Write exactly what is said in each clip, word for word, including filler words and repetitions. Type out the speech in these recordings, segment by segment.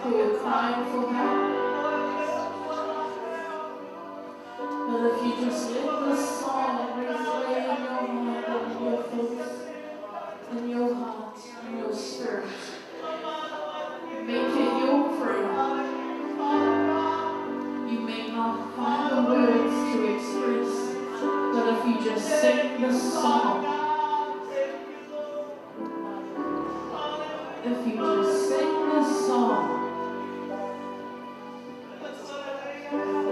You're crying for help. But if you just let the song replay in your mind and your thoughts, in your heart, in your spirit, make it your prayer. You may not find the words to express, but if you just sing the song, if you just sing the song,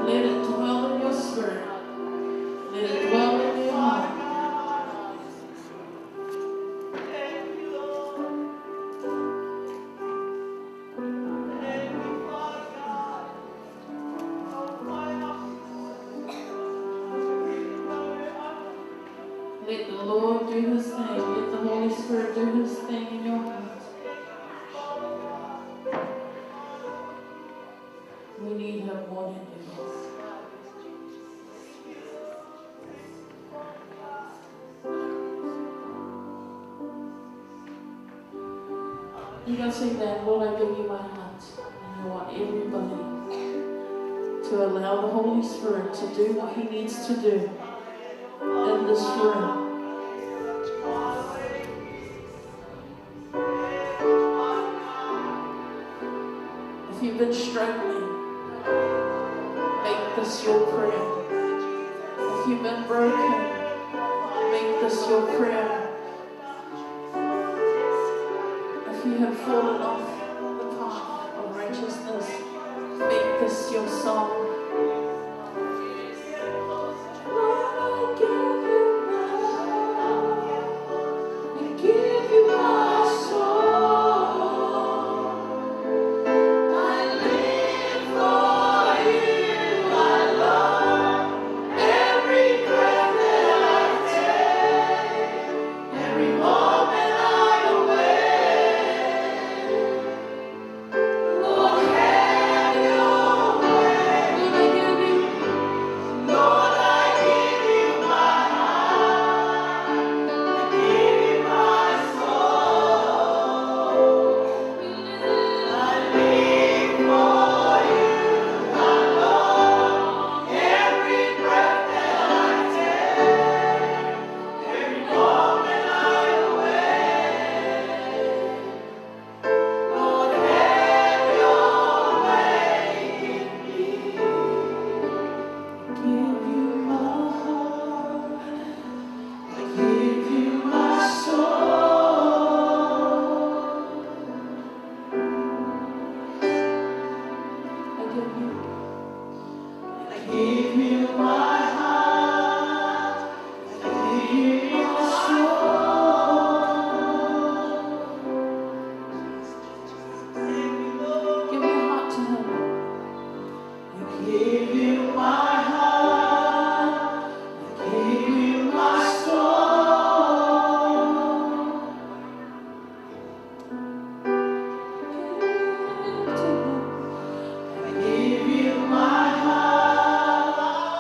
let it dwell in your spirit. Let it dwell in your heart. Let the Lord do his thing. Let the Holy Spirit do his thing in your heart. We need him more than ever. You gotta say that, "Lord, I give you my heart." And I want everybody to allow the Holy Spirit to do what he needs to do in this room. If you've been struggling, make this your prayer. If you've been broken, make this your prayer. If you have fallen off the path of righteousness, make this your song. Lord, I give you my heart. I give you my soul. I live for you. I love every breath that I take, every moment I awake. Lord, have your way. Lord, I give you, Lord, I give you my heart. I give you my soul. I live for you. I love every breath that I take, every moment I awake. Lord, have your way in me. I give you my heart. I give you my soul. I give you, I give you my heart. I give you my soul. Give your heart to him. I give you my heart. I give you my soul. I give you my heart.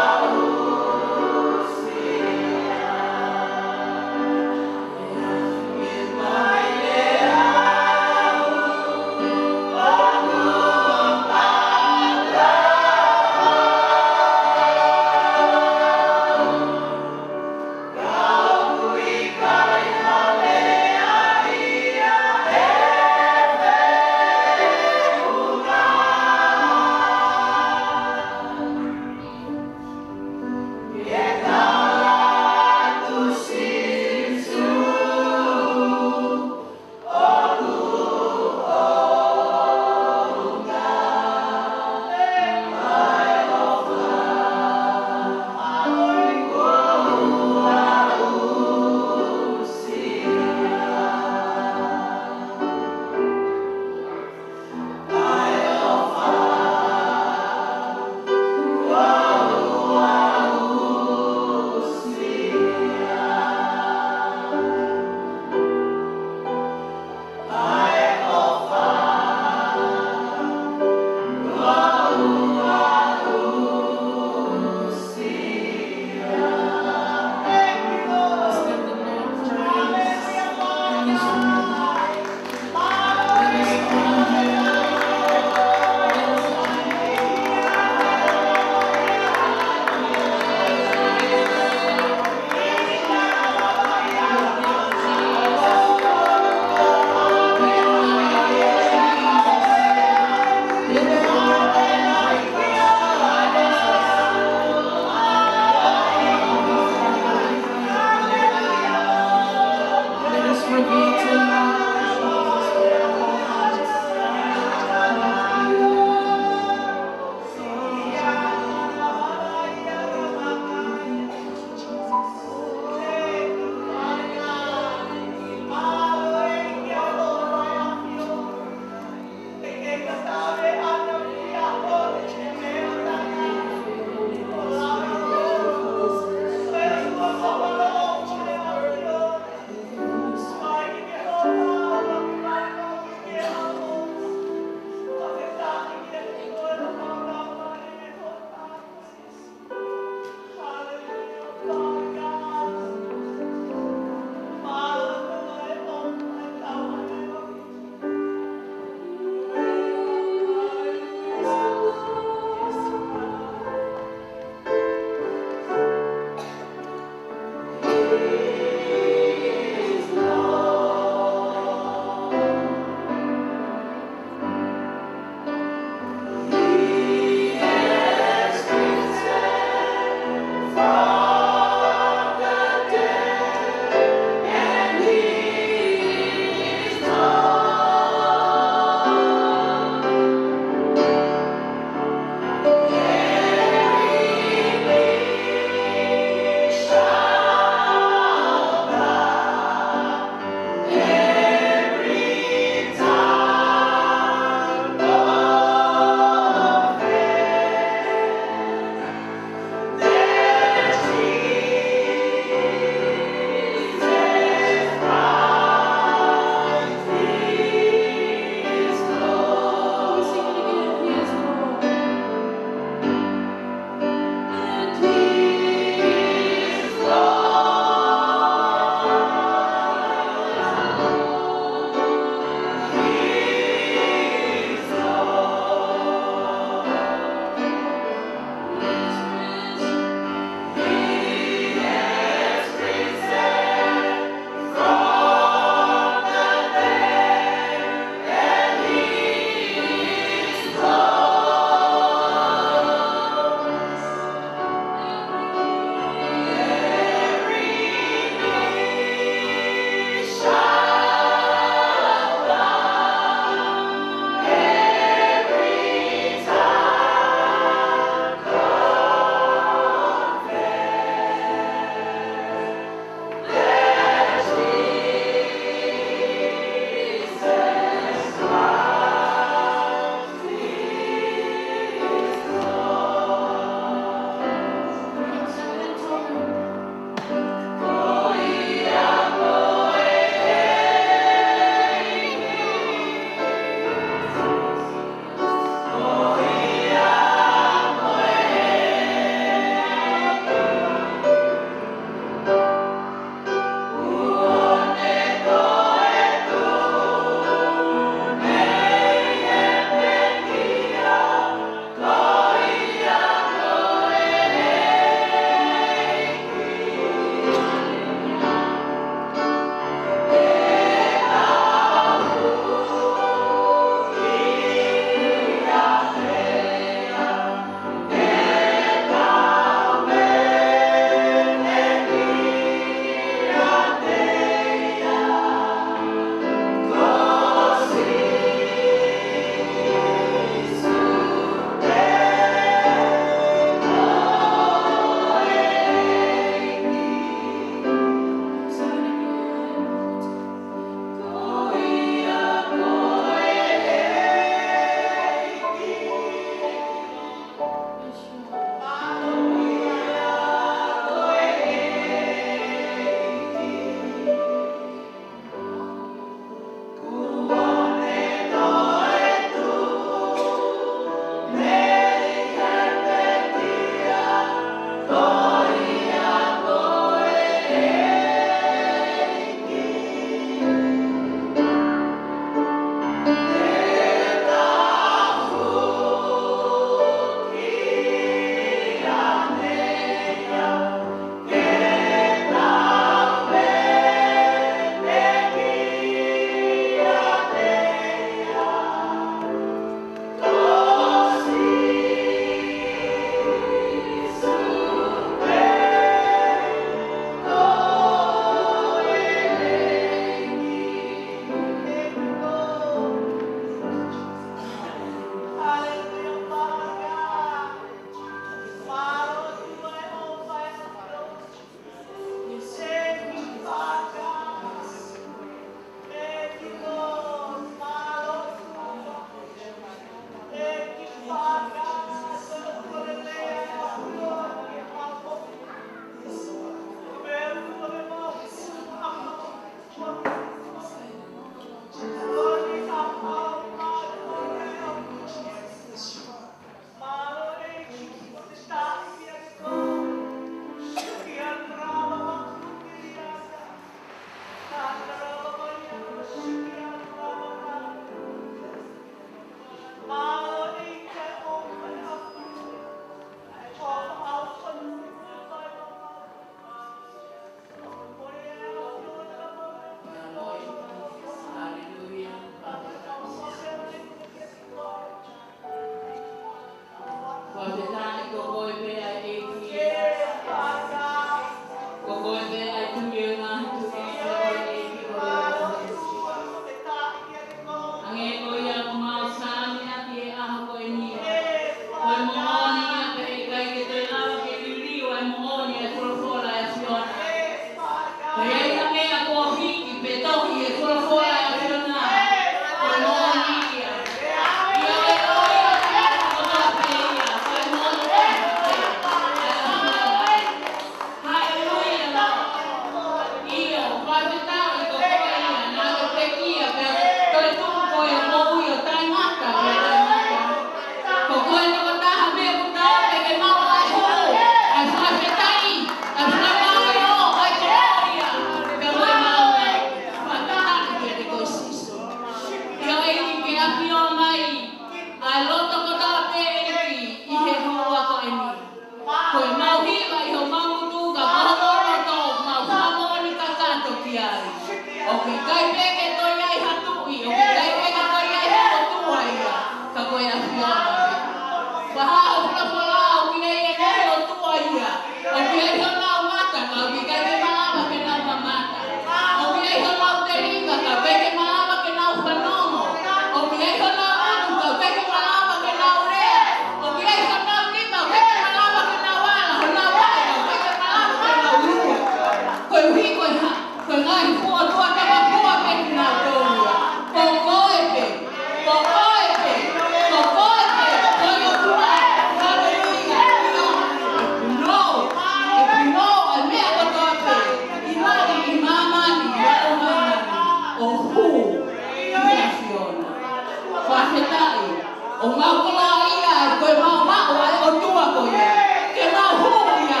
ʻOku mau koloaʻia, ko e mau maʻu ʻa e ʻOtua ko ia. Ke mau hū ia.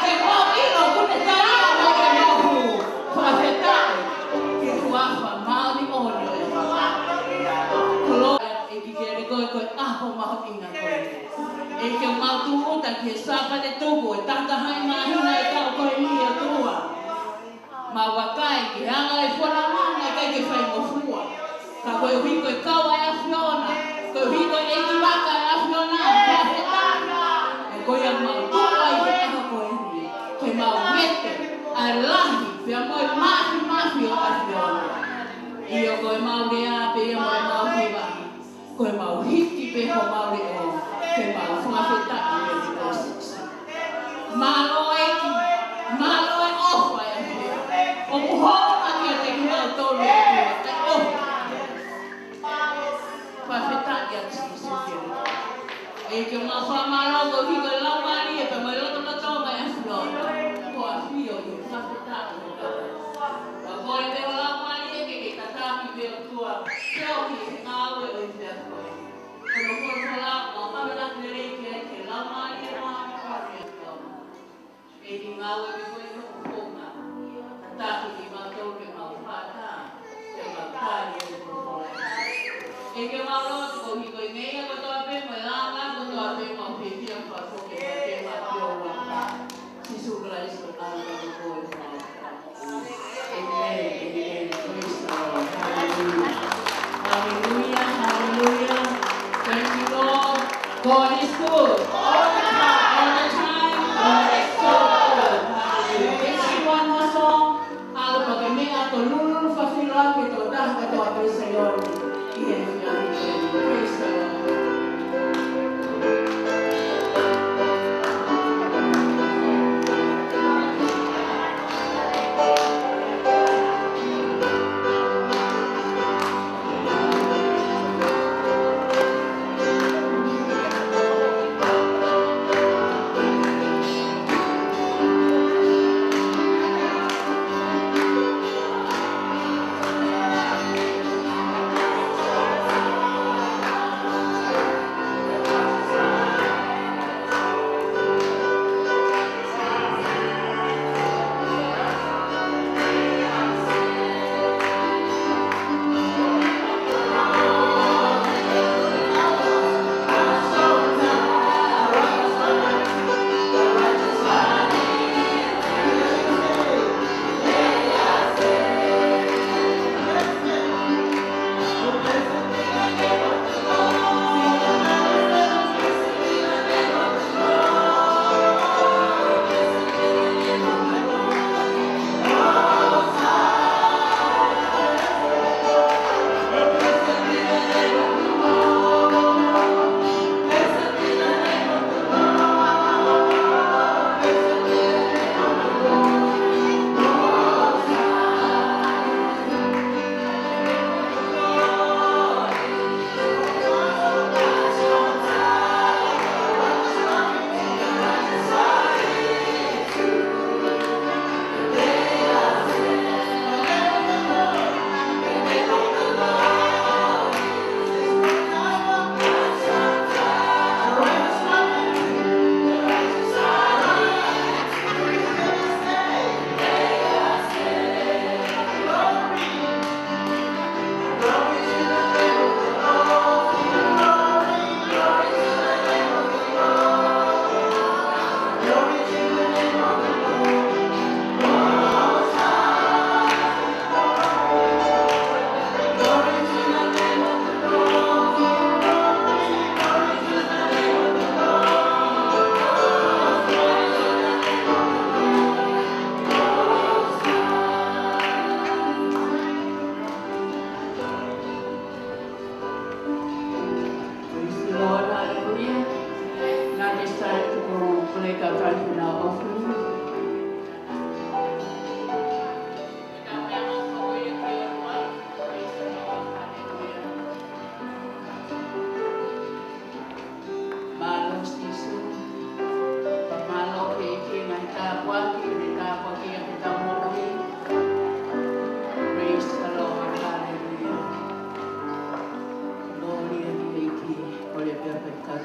Ke mau ʻilo ʻoku ne tali ʻa e mau hū. Fakafetaʻi. Ke huafa māʻoniʻoni ʻo e ʻOtua. Koloa ʻEiki ke le koe ko e ʻaho mahuʻinga ko eni. ʻEiki ʻoku mau tūʻuta ki he Sāpate tuku ʻe taha taha ʻi māhina e taʻu ko eni ʻe ʻOtua. Mau vakai ki he anga e fononga naʻe ʻikai ke faingofua. Ka koeʻuhi ko e kau ʻa e ʻAfiona, koeʻuhi ko e ʻEiki vaka ʻa e ʻAfiona, fakafetaʻi. ʻE ko ia mau tuʻu ai he ʻaho ko eni, ke mau vete ʻa e lahi, pea mo e māfimafi ʻo e ʻAfiona. ʻIo ko e mau lea, pea mo e mau hiva. Ko e mau hiki pē homau leʻo, ke mau fakafetaʻi ʻia Sīsū. Mālō ʻEiki, mālō e ʻofa ʻa e ʻAfiona. ʻOku hoko atu kiate kimautolu ʻa e ʻofa. Fakafetaʻi ʻia Sīsū Kalaisi. ʻEiki ʻoku mau fakamālō koeʻuhi ko e laumālie pea mo e lotolotonga ʻa e ʻAfiona. Ko e ʻAfio ʻi he fakafetaʻi. Pea ko e pē ho laumālie ke ke tataki pē ʻOtua, ke ʻomi e ngāue ʻo e ʻaho ko eni. Ko hono folofola, mau ʻamanaki lelei ki ai, ke laumālie māʻoniʻoni ʻo e ʻAfiona. ʻEiki ngāue pē koe ʻi hoʻo fofonga, tataki kimautolu ke mau fakatā, ke mau tali e folofola. ʻEiki ʻoku mau lotu koeʻuhi ko e ngeia kotoa pē, mo e langa kotoa pē, mau fiefia fakafoki ke mau ʻofa. Sīsū Kalaisi, ʻoku mau lotu koeʻuhi. Amen, amen. Praise the Lord. Hallelujah. Hallelujah, hallelujah. Thank you, Lord. God is good. All the time. All the time. God is so good. Hallelujah. Let's sing one more song. ʻAlu pē ke meʻa to lulu fafilo ke to taha katoa pē Saione. Praise the Lord.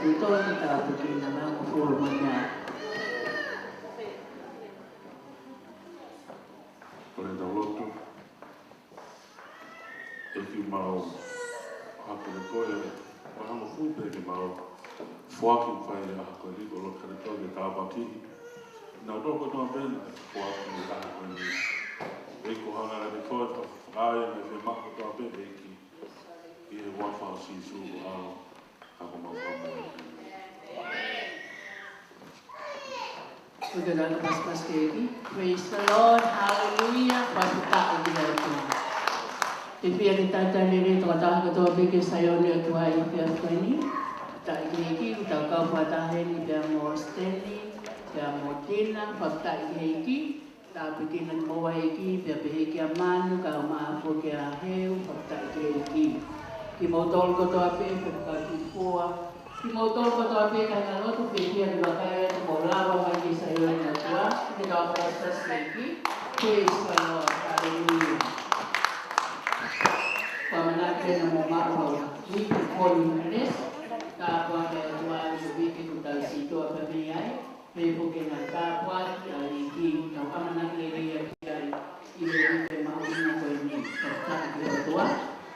Tō ki tāpuekina, mau hongofulu mā nima. Kole tau lotu. ʻEiki, mau hākele koe, mau hangofulu pē ke mau foaki fai ʻa e hako ni, ko lo kare koe ke tāpuakiʻi. Nau toko tō pē na foaki ʻa e hako ni. ʻEiki, ko hanga ʻe koe, fakaʻai na ke mako tō pē ʻEiki. ʻI he huafa ʻo Sīsū ko ʻAlo, ka ko mau Fakamoʻui. Ko e tau paspas keiki. Praise the Lord. Hallelujah. Fakafetaʻi ki he ʻOtua. Ke fie ke talitali lelei tokotaha kotoa pē ki he Saione ʻo e ʻOtua ʻi he efiafi ko eni. Fakafetaʻi ki he ʻEiki, ʻoku tau kau fakataha heni pea mo Stanley, pea mo Tina, fakafetaʻi ki he ʻEiki. Tāpuekina kimoua ʻe he ʻEiki, pea pehē kia Manu, kae ʻumaʻā foki kia Heu, fakafetaʻi ki he ʻEiki. Kimoutolu kotoa pē, fakafetaʻi ki he ʻOtua. Kimoutolu kotoa pē, kāinga lotu, pea fie ke vakai atu mo lava mai ki he Saione ʻo e ʻOtua, ke tau paspas keiki. Praise the Lord, hallelujah. Ko e ʻamanaki ena mo maʻu ʻa e uike ko eni, tāpuaki ʻa e ʻOtua ʻi he uike kuo tau sio atu pē mei ai. Pea ko e ngaahi tāpuaki ʻa e ʻEiki, tau ʻamanaki lelei ki ai ʻi he uike mahuʻinga ko eni, fakafetaʻi ki he ʻOtua.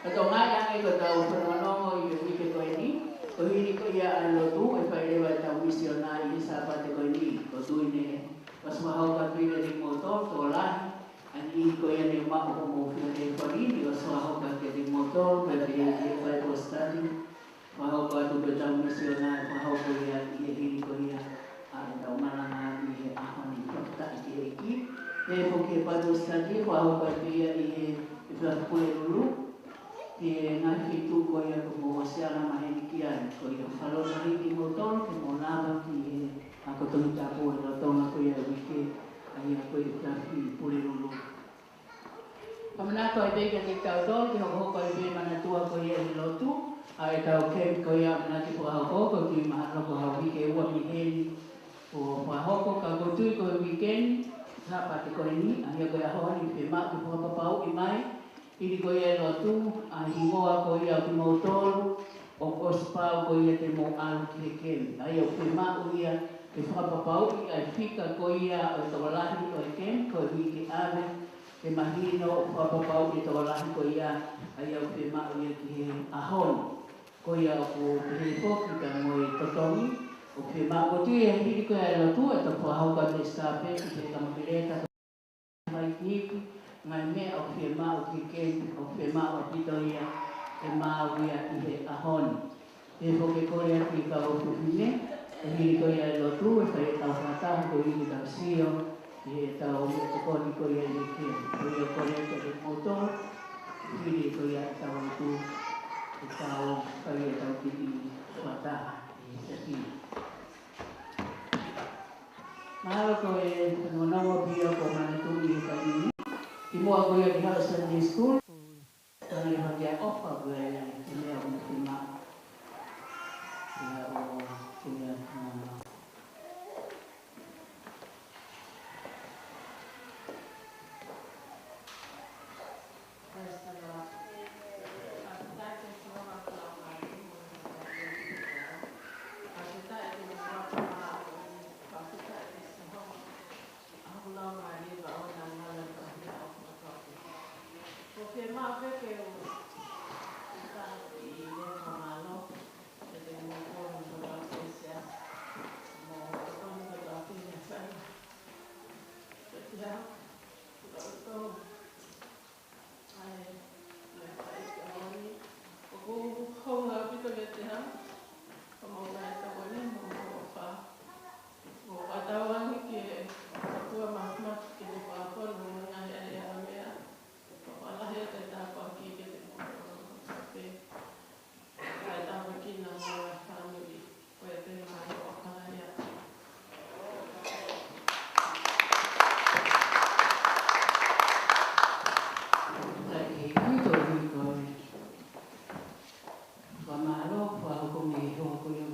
Ka tau ngaahi ange ko ʻetau fanongonongo ʻi he uike ko eni, ko e hili ko ia ʻa e lotu, ʻe fai leva ʻetau misiona ʻi he Sāpate ko eni, ko Tuʻi ne. Pea ʻosi fakahoko atu kiate kimoutolu, tokolahi, ʻa e niʻihi ko ia ne maʻu hoʻomou fika telefoni, ʻosi fakahoko atu kiate kimoutolu, pea pehē ki he Bible study. Fakahoko atu ko ʻetau misiona, fakahoko ia ʻi he hili ko ia ʻa ʻetau malanga ʻi he ʻaho ni, fakafetaʻi ki he ʻEiki. Pea ko e Bible study, fakahoko atu ia ʻi he, ʻi he Pulelulu, ki he ngaahi feituʻu ko ia kuo mou ʻosi ala maheni ki ai, ko ia fakalotolahi kimoutolu, ke mou lava ki he ako Tohi Tapu ʻi he lolotonga ko ia ʻo e uike, ʻa ia ko e efiafi Pulelulu. Fakamanatu ai pē kiate kitautolu ke hokohoko ai pē manatua ko ia ʻi he lotu, ʻa ʻetau camp ko ia ʻamanaki fakahoko, ko e kiʻi mahalo ko ha uike ʻe ua mei heni kuo fakahoko, ka ʻoku ou tui ko e weekend, Sāpate ko eni, ʻa ia ko e ʻaho ni, fiemaʻu ke fakapapauʻi mai, hili ko ia e lotu, ʻa e hingoa ko ia ʻo kimoutolu, ʻoku ʻosi pau ko ia te mou ʻalu ki he camp. ʻA ia ʻoku fiemaʻu ia ke fakapapauʻi ʻa e fika ko ia ʻo e tokolahi ʻo e camp, ko e uike ʻave, ke mahino ʻoku fakapapauʻi e tokolahi ko ia, ʻa ia ʻoku fiemaʻu ia ki he ʻaho ni. Ko ia ʻoku pehē foki pea mo e totongi, ʻoku fiemaʻu, ʻoku ou tui ʻe hili ko ia e lotu, ʻe toki fakahoko atu e stāpe ki he kamakeleta, mai ki he ngaahi meʻa ʻoku fiemaʻu ki he camp, ʻoku fiemaʻu ʻaupito ia ke maau ia ʻi he ʻaho ni. Pea ʻoku ou kole atu ki he kau fefine, ʻe hili ko ia e lotu, ʻe fai ʻetau fakataha ko ia ke tau sio, ʻi heʻetau meʻatokoni ko ia ʻi he camp. Ko ia ʻoku ou kole atu kiate kimoutolu, ʻe hili ko ia ʻetau lotu, ke tau fai ʻetau kiʻi fakataha ʻi he efiafi ni. Mahalo ko e fanongonongo pē ia ʻoku ou manatuʻi he taimi ni. Kimuʻa ko ia ke haʻu Sunday school. Tau lea hake ʻa ʻOfa ko e meʻa ʻoku fiemaʻu. Ia ʻo, ko ia, ʻa, Praise the Lord. Fakafetaʻi ki he Sihova ʻa e lau mālie mo e lau mālie ʻo e ʻOtua. Fakafetaʻi ki he ʻOtua ʻa e ʻaho ni. Fakafetaʻi ki he Sihova ʻa hono lau mālie pea ʻoua naʻa ngalo ʻi he ʻaho kotoa pē. ʻOku fiemaʻu pē ke u ʻi he fakamālō kiate kimoutolu hono kotoa pē siasi. Mo e tokoni kotoa pē ne fai kiate au. Kiate au. ʻAi, ʻai, ʻai, ʻai, ʻoku hounga ʻaupito kiate au, ko hoʻomou ngaahi tokoni mo hoʻomou ʻofa. Mo fakatauange ki he ʻOtua Māfimafi ke ne fakafoki hoʻomou ngaahi ʻahiʻahi ʻa e meʻa. Fakalahi atu e tāpuaki kiate kimoutolu kotoa pē. Kae tāpuekina homou fāmili, ko e pē mai o Apalaia. Kae kehe, ko e, ko e fakamālō, fakahoko mei he hoa ko ia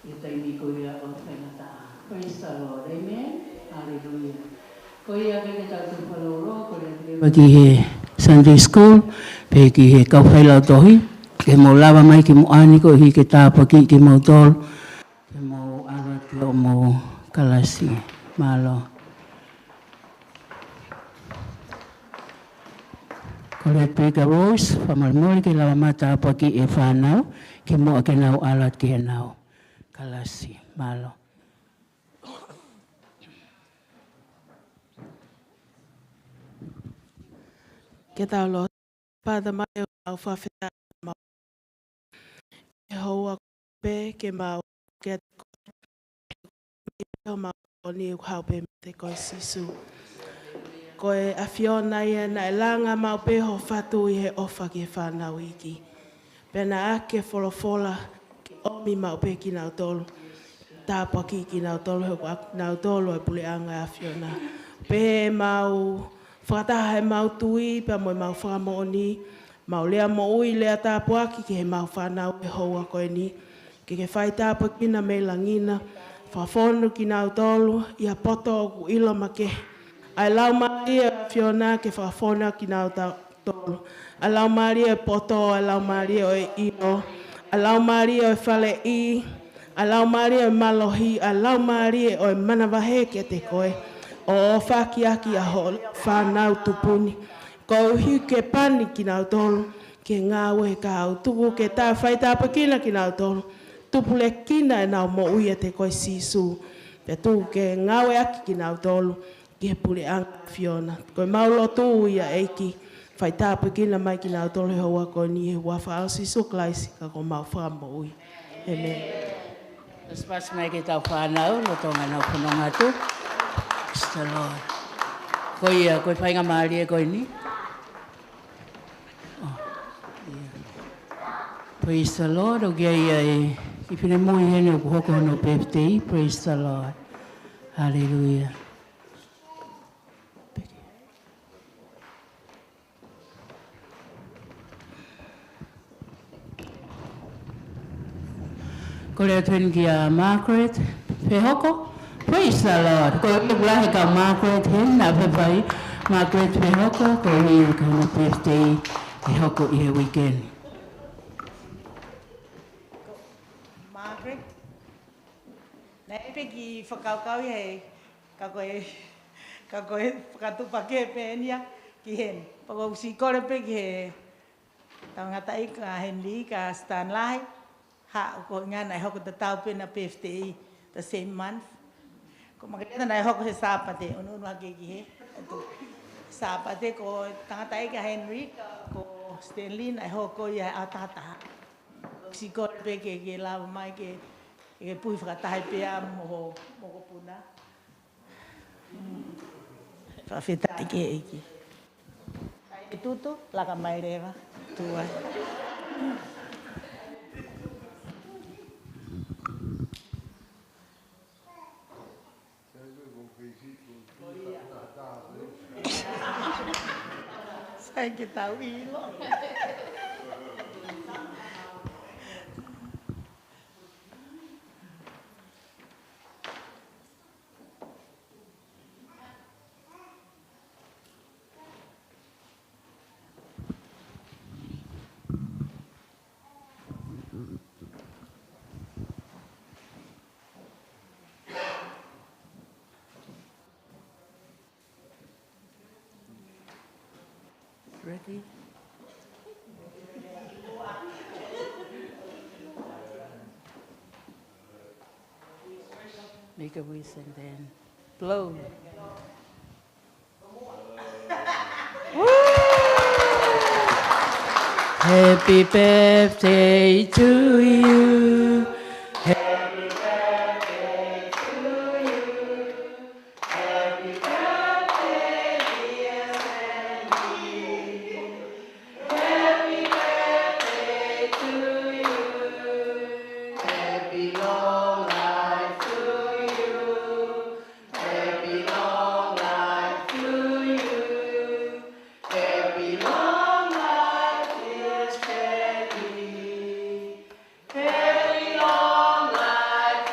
ʻI he taimi ko ia ʻo e faingataʻa. Praise the Lord. Amen. Hallelujah. Ko ia ke ke tau tau fakalolo, ko ia ke leva ki he Sunday School, pea ki he kau failautohi, ke mou lava mai ki muʻa ni koeʻuhi ke tāpuakiʻi kimoutolu, ke mou ʻalu atu ki hoʻomou kalasi. Mālō. Ko e Pika Rose, fakamolemole ke lava mai tāpuakiʻi e fānau, kimuʻa ke nau ʻalu atu ki heʻenau kalasi. Mālō. Ke tau lotu. Father, mai ʻoku mau fakafetaʻi, mau ʻi he houa pē ke mau ke ʻo mau ʻoni ʻoku haʻu pē meiate koe Sīsū. Ko e ʻAfiona ia naʻe langa maʻu pē ho fatu ʻi he ʻofa ki he fānau iiki. Pea naʻa ke folofola ke ʻomi maʻu pē kinautolu. Tāpuakiʻi kinautolu, he ko kinautolu ʻa e puleʻanga ʻo e ʻAfiona. Pea mau fakataha ʻemau tui, pea mo ʻemau fakamoʻoni, mau lea moʻui, lea tāpuaki ki heʻemau fānau ʻi he houa ko eni. Ke ke fai tāpuekina mei langi na, fakafonu kinautolu ʻi ha poto ʻoku ʻilo makehe. ʻA e Laumālie ʻo e ʻAfiona ke fakafonu kinautolu. ʻA e laumālie ʻo e poto, ʻa e laumālie ʻo e ʻilo, ʻa e laumālie ʻo e faleʻi, ʻa e laumālie ʻo e mālohi, ʻa e laumālie ʻo e manavahē kiate koe. ʻO ʻofaʻaki ʻa hoʻo fānau tupu ni. Koeʻuhi ke pani kinautolu, ke ngāue ka au tuku ke ta fai tāpuekina kinautolu. Tupulekina ʻenau moʻui ʻiate koe Sīsū. Pea tuku ke ngāueʻaki kinautolu ki he puleʻanga ʻo e ʻAfiona. Ko ʻemau lotu ia ʻEiki, fai tāpuekina mai kinautolu he houa ko eni he huafa ʻo Sīsū Kalaisi ka ko homau Fakamoʻui. ʻĒmeni. Pasipasi mai ke tau fānau, lolotonga ʻenau fononga atu. Praise the Lord. Ko ia, ko e faingamālie ko eni. Oh, ia. Praise the Lord. ʻOku ʻi ai e kiʻi finemui heni ʻoku hoko hono birthday. Praise the Lord. Hallelujah. Kole atu heni kia Margaret Fehoko. Praise the Lord. Ko e ʻuhinga he kau Margaret heni, naʻa fefai Margaret Fehoko, ko e ʻuhinga ko hono birthday ʻe hoko ʻi he weekend. Margaret, naʻe pē kiʻi fakakaukau ia he Ka ko e, ka ko e fakatuʻupakē pē eni ia ki heni. Pea ʻoku ou siʻi kole pē ki he tangataʻeiki ko Henry ka Stan Lahi. Haʻu ko e ʻuhinga naʻe hoko tatau pē ʻena birthday the same month. Ko Makeleta naʻe hoko he Sāpate, ʻunuʻunu hake ki he atu. Sāpate ko e tangataʻeiki ko Henry, ko Stanley naʻe hoko ia he ʻaho taha taha. Siʻi kole pē ke, ke lava mai ke, ke puhi fakataha pea mo ho, mo ho puna. Fakafetaʻi ki he ʻEiki. Kae tutu, laka mai leva. Tuai. Sai ke tau ʻilo. Ready? Make a wish and then blow. Woo! Happy birthday to you. Happy birthday to you. Happy birthday, dear Sandy. Happy birthday to you. Happy long life to you. Happy long life to you. Happy long life, dear Sandy. Happy long life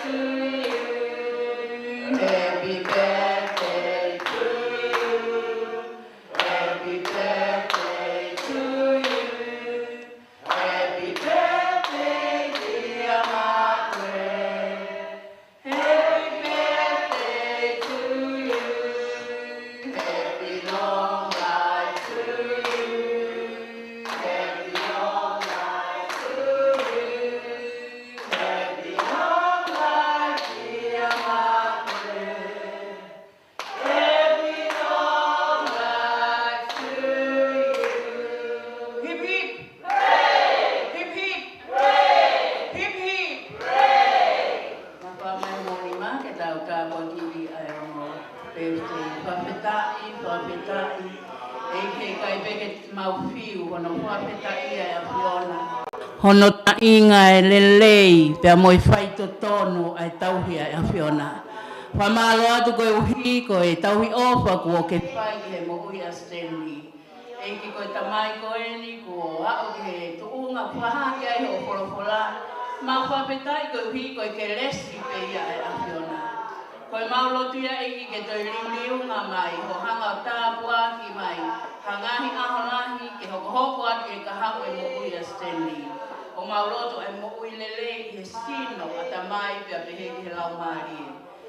Ko e kiʻi ʻa e ongo pēpē, fakafetaʻi, fakafetaʻi. ʻEiki, ʻikai pē ke mau fiu hono fakafetaʻia ʻa e ʻAfiona. Hono taʻinga e lelei, pea mo e faitotonu ʻa e tauhi ʻa e ʻAfiona. Fakamālō atu koeʻuhi ko e tauhi ʻofa kuo ke fai ki he moʻui ʻa Stanley. ʻEiki, ko e tamai ko eni kuo aʻu ki he tuʻunga kuo hā ki ai hoʻo folofola. Mau fakafetaʻi koeʻuhi ko e kelesi pē ia ʻa e ʻAfiona. Ko e mau lotu ia ʻEiki ke toe liliunga mai, hoʻo hanga ʻo tāpuaki mai ha ngaahi ʻaho lahi ke hokohoko atu e kahaʻu e moʻui ʻa Stanley. ʻOku mau lotu ʻa e moʻui lelei ʻi he sino, ʻatamai pea pehē ki he laumālie.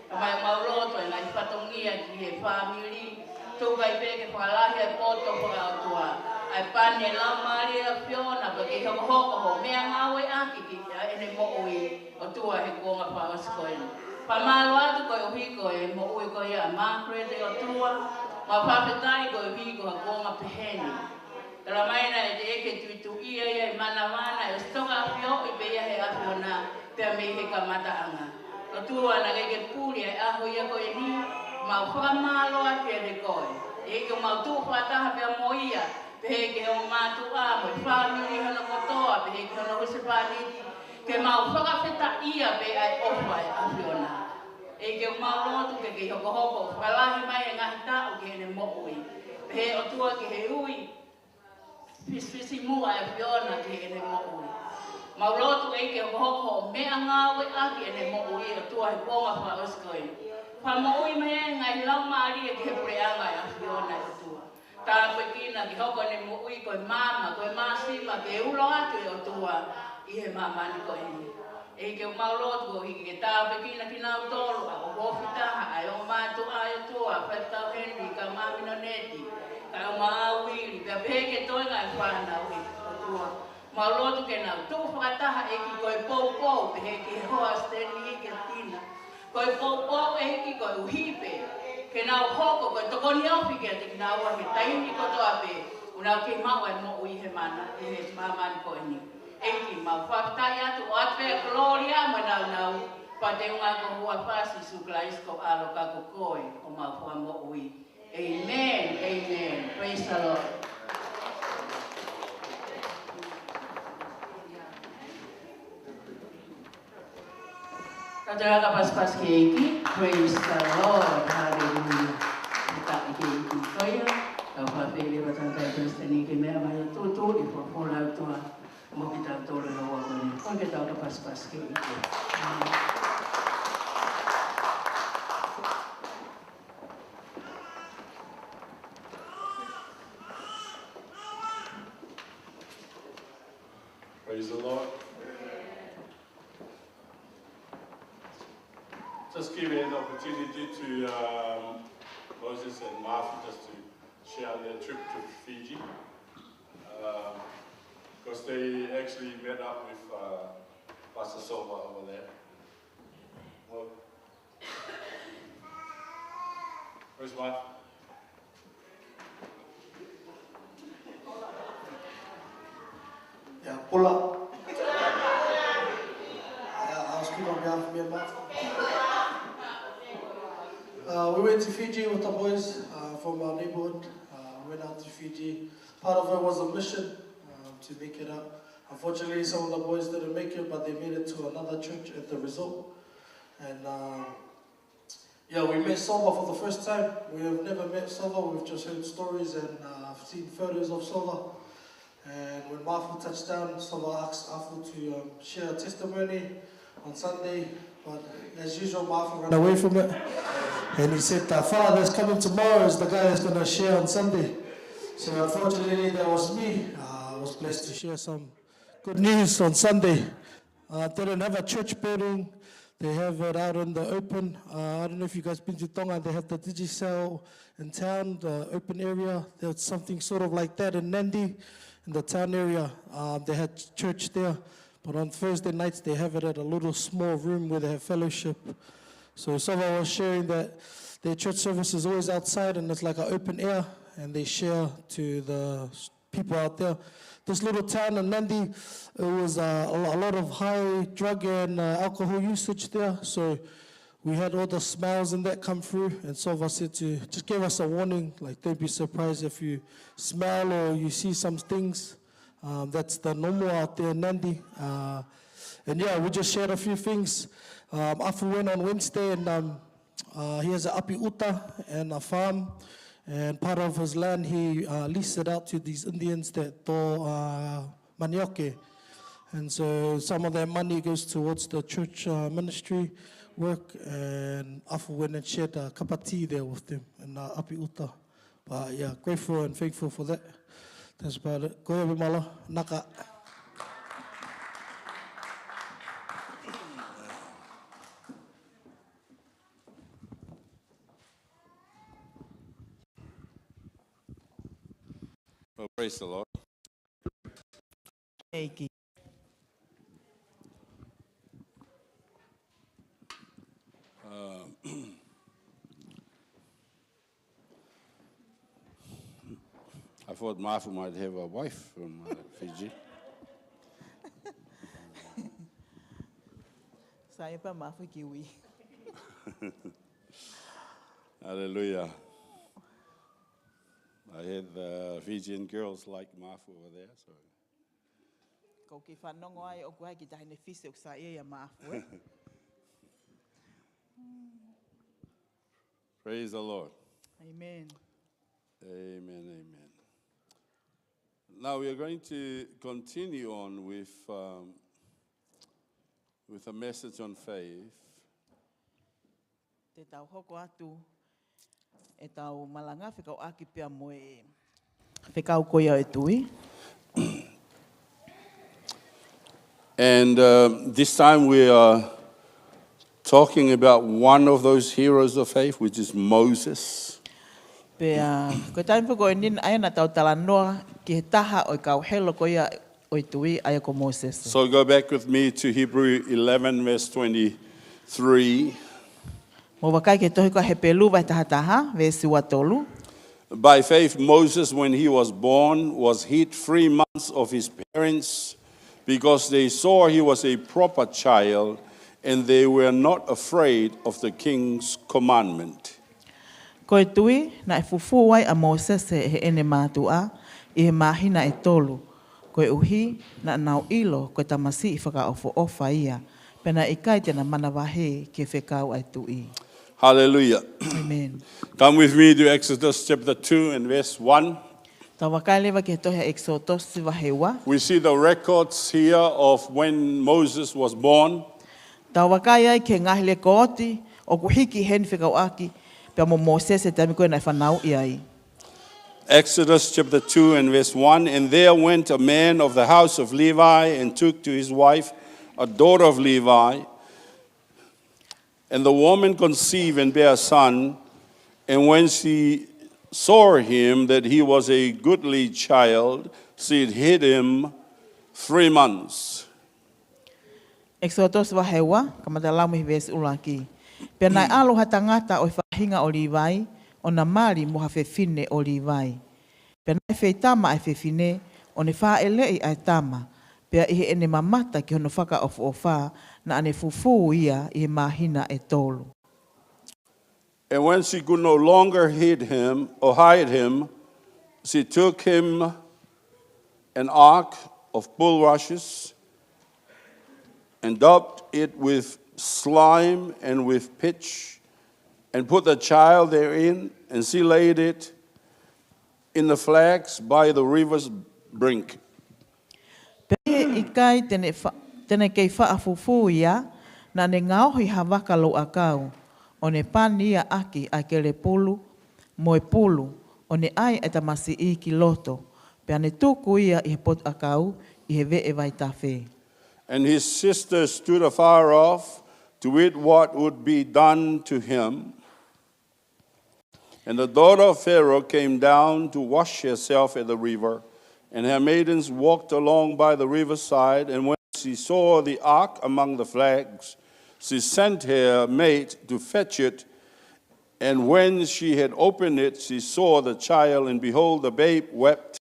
Tamai, mau lotu e ngaahi fatongia ki he fāmili, tuku ai pē ke fakalahi e poto fakaʻotua. ʻA e pani e laumālie ʻa e ʻAfiona, pea ke hokohoko hoʻo meʻangāueʻaki ki heʻene moʻui, ʻOtua, he kuonga fakaʻosi ko eni. Fakamālō atu koeʻuhi ko e moʻui ko ia ʻa Margaret, ʻe ʻOtua, mau fakafetaʻi koeʻuhi ko ha kuonga pehē ni. Talamai naʻe teʻeki tuituʻia ia ʻi manava, naʻe ʻosi toka ʻafioʻi pē ia he ʻAfiona, pea mei he kamataʻanga. ʻOtua, naʻe ʻikai ke puli ʻa e ʻaho ia ko eni, mau fakamālō atu kiate koe. ʻEiki, mau tuʻu fakataha pea mo ia, pehē ki he ongo mātuʻa, mo e fāmili hono kotoa, pehē ki hono husepāniti, ke mau fakafetaʻia pē ʻa e ʻofa ʻa e ʻAfiona. ʻEiki, mau lotu ke ke hokohoko, fakalahi mai e ngaahi taʻu ki heʻene moʻui. Pehē, ʻOtua, ki he ui, fisifisimuʻa ʻa e ʻAfiona ki heʻene moʻui. Mau lotu, ʻEiki, ke hokohoko hoʻo meʻangāueʻaki ʻene moʻui, ʻOtua, he kuonga fakaʻosi ko eni. Fakamoʻui mai e ngaahi laumālie ki he puleʻanga ʻo e ʻAfiona, ʻOtua. Tāpuekina ke hoko ʻene moʻui ko e maama, ko e māsima, ke ulo atu, ʻe ʻOtua, ʻi he māmani ko eni. ʻEiki, ʻoku mau lotu koeʻuhi ke tāpuekina kinautolu, ʻa ʻoku ofi taha, ʻa e ongo mātuʻa, ʻe ʻOtua, Faifekau Henry, kae ʻumaʻā Minoneti, kae ʻumaʻā Uili, pea pehē ki he toenga e fānau, ʻe ʻOtua. Mau lotu ke nau tuʻu fakataha, ʻEiki, ko e poupou, pehē ki he hoa ʻa Stanley, ʻEiki, ʻa Tina. Ko e poupou, ʻEiki, koeʻuhi pē ke nau hoko ko e tokoni ofi kiate kinaua he taimi kotoa pē ʻoku nau kei maʻu ai e moʻui he mana, ʻi he māmani ko eni. ʻEiki, mau fakafetaʻi atu, ʻoatu pē e kolōlia mo e nāunau, pea te u ngāue ko e huafa ʻo Sīsū Kalaisi ko ho ʻAlo ka ko koe homau Fakamoʻui. Amen. Amen. Praise the Lord. Kātaki ʻo pasipasi ki he ʻEiki. Praise the Lord. Hallelujah. Fakafetaʻi ki he ʻEiki ko ia. Tau fakafetaʻi ʻi he ʻaho ni ki he meʻa mai ʻa e tuʻutuʻuni ʻa e folofola ʻa e ʻOtua mo kitautolu he ʻaho ni. Ko ia ke tau ʻoatu e pasipasi ki he ʻEiki. Praise the Lord. Just give an opportunity to, um, Moses and Martha just to share their trip to Fiji. Um, 'cause they actually met up with, uh, Pastor Sova over there. Well, where's Martha? Yeah, pull up. Yeah, I'll speak on behalf of me and Martha. Uh, we went to Fiji with the boys, uh, from our neighborhood. Uh, we went out to Fiji. Part of it was a mission, um, to make it up. Unfortunately, some of the boys didn't make it, but they made it to another church at the resort. And, um, yeah, we met Sova for the first time. We have never met Sova. We've just heard stories and, uh, seen photos of Sova. And when Mafu touched down, Sova asked Afu to, um, share a testimony on Sunday. But as usual, Mafu ran away from it. And he said, "The fella that's coming tomorrow is the guy that's gonna share on Sunday." So unfortunately, that was me. Uh, I was blessed to share some good news on Sunday. Uh, they don't have a church building. They have it out in the open. Uh, I don't know if you guys been to Tonga. They have the Digicel in town, the open area. There's something sort of like that in Nadi, in the town area. Um, they had church there. But on Thursday nights, they have it at a little small room where they have fellowship. So Sova was sharing that their church service is always outside and it's like an open air, and they share to the people out there. This little town in Nadi, it was, uh, a lo-, a lot of high drug and, uh, alcohol usage there. So we had all the smells and that come through, and Sova said to just give us a warning, like, don't be surprised if you smell or you see some things. Um, that's the normal out there in Nadi. Uh, and yeah, we just shared a few things. Um, Afu went on Wednesday, and um, uh, he has an api uta and a farm, and part of his land he uh, leased it out to these Indians that tō uh, manioke. And so some of that money goes towards the church uh, ministry work, and Afu went and shared a cup of tea there with them in uh, api uta. But yeah, grateful and thankful for that. That's about it. Ko ia, Vimala, naka. Well, praise the Lord. Thank you. Uh, I thought Mafu might have a wife from uh, Fiji. Sai pē Mafu kiwi. Hallelujah. I had the Fijian girls like Mafu over there, so. Ko ki fanongo ai ʻoku ʻi ai e kiʻi taʻahine Fisi ʻoku sai ia Mafu, eh? Praise the Lord. Amen. Amen, amen. Now we are going to continue on with, um, with a message on faith. Te tau hoko atu ʻetau malanga fekauʻaki pea mo e fekau ko ia ʻo e tui. And uh, this time we are talking about one of those heroes of faith, which is Moses. Pea ko e taimi foki ko eni ʻa ia naʻa tau talanoa ki he taha ʻo e kau helo ko ia ʻo e tui, ʻa ia ko Mōsese. So go back with me to Hebrew eleven, verse twenty-three. Mou vakai ki he tohi ko Hepelū vahe taha taha, veesi ua tolu. By faith, Moses, when he was born, was hid three months of his parents, because they saw he was a proper child, and they were not afraid of the king's commandment. Ko e tui, naʻe fufū ai ʻa Mōsese ʻe heʻene mātuʻa ʻi he māhina ʻe tolu, koeʻuhi naʻa nau ʻilo ko e tamasiʻi fakaʻofoʻofa ia, pea naʻe ʻikai te na manavahē ki he fekau ʻa e tuʻi. Hallelujah. Amen. Come with me to Exodus chapter two and verse one. Tau vakai leva ki he tohi ʻa ʻEkisotosi vahe ua. We see the records here of when Moses was born. Tau vakai ai ki he ngaahi lekooti ʻoku hiki heni fekauʻaki pea mo Mōsese he taimi ko ē naʻe fanauʻi ai. Exodus chapter two and verse one, and there went a man of the house of Levi and took to his wife a daughter of Levi, and the woman conceived and bare a son, and when she saw him that he was a goodly child, she hid him three months. ʻEkisotosi vahe ua, kamata lau mei he veesi ʻuluaki. Pea naʻe ʻalu ha tangata ʻo e faʻahinga ʻo Līvai, ʻo na mali mo ha fefine ʻo Līvai. Pea naʻe feitama ʻa e fefine, ʻo ne fāʻeleʻi ʻa e tama, pea ʻi heʻene mamata ki hono fakaʻofoʻofa, naʻa ne fufū ia ʻi he māhina ʻe tolu. And when she could no longer hid him or hide him, she took him an ark of bulrushes and daubed it with slime and with pitch, and put the child therein, and she laid it in the flags by the river's brink. Pea ʻi he ʻikai te ne fa-, te ne kei faʻa fufū ia, naʻa ne ngaohi ha vaka louʻakau, ʻo ne pani ia ʻaki ʻa e kelepulu mo e pulu, ʻo ne ʻai ʻa e tamasiʻi ki loto, pea ne tuku ia ʻi he potu ʻakau ʻi he veʻe vaitafe. And his sister stood afar off to wit what would be done to him. And the daughter of Pharaoh came down to wash herself at the river, and her maidens walked along by the riverside, and when she saw the ark among the flags, she sent her maid to fetch it, and when she had opened it, she saw the child, and behold, the babe wept.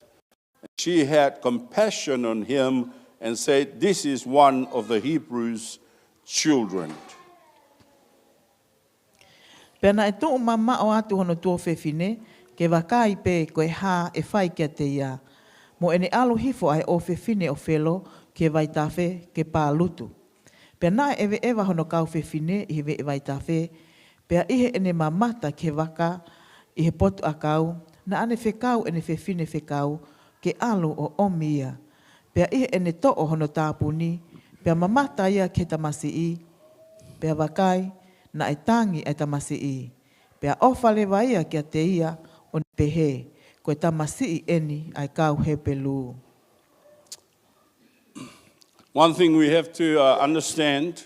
She had compassion on him and said, "This is one of the Hebrews' children." Pea naʻe tuʻu mamaʻo atu hono tuofefine, ke vakai pe ko e hā ʻe fai kiate ia. Mo ʻene ʻalu hifo ʻa e ʻofefine ʻo Felo ki he vaitafe ke pālutu. Pea naʻe ʻeveʻeva hono kau fefine ʻi he veʻe vaitafe, pea ʻi heʻene mamata ki he vaka ʻi he potu ʻakau, naʻa ne fekau ʻene fefine fekau ke ʻalu ʻo ʻomi ia. Pea ʻi heʻene toʻo hono tāpuni, pea mamata ia ki he tamasiʻi, pea vakai, naʻe tangi ʻa e tamasiʻi. Pea ʻofa leva ia kiate ia ʻo ne pehē, ko e tamasiʻi eni ʻa e kau Hepelū. One thing we have to uh, understand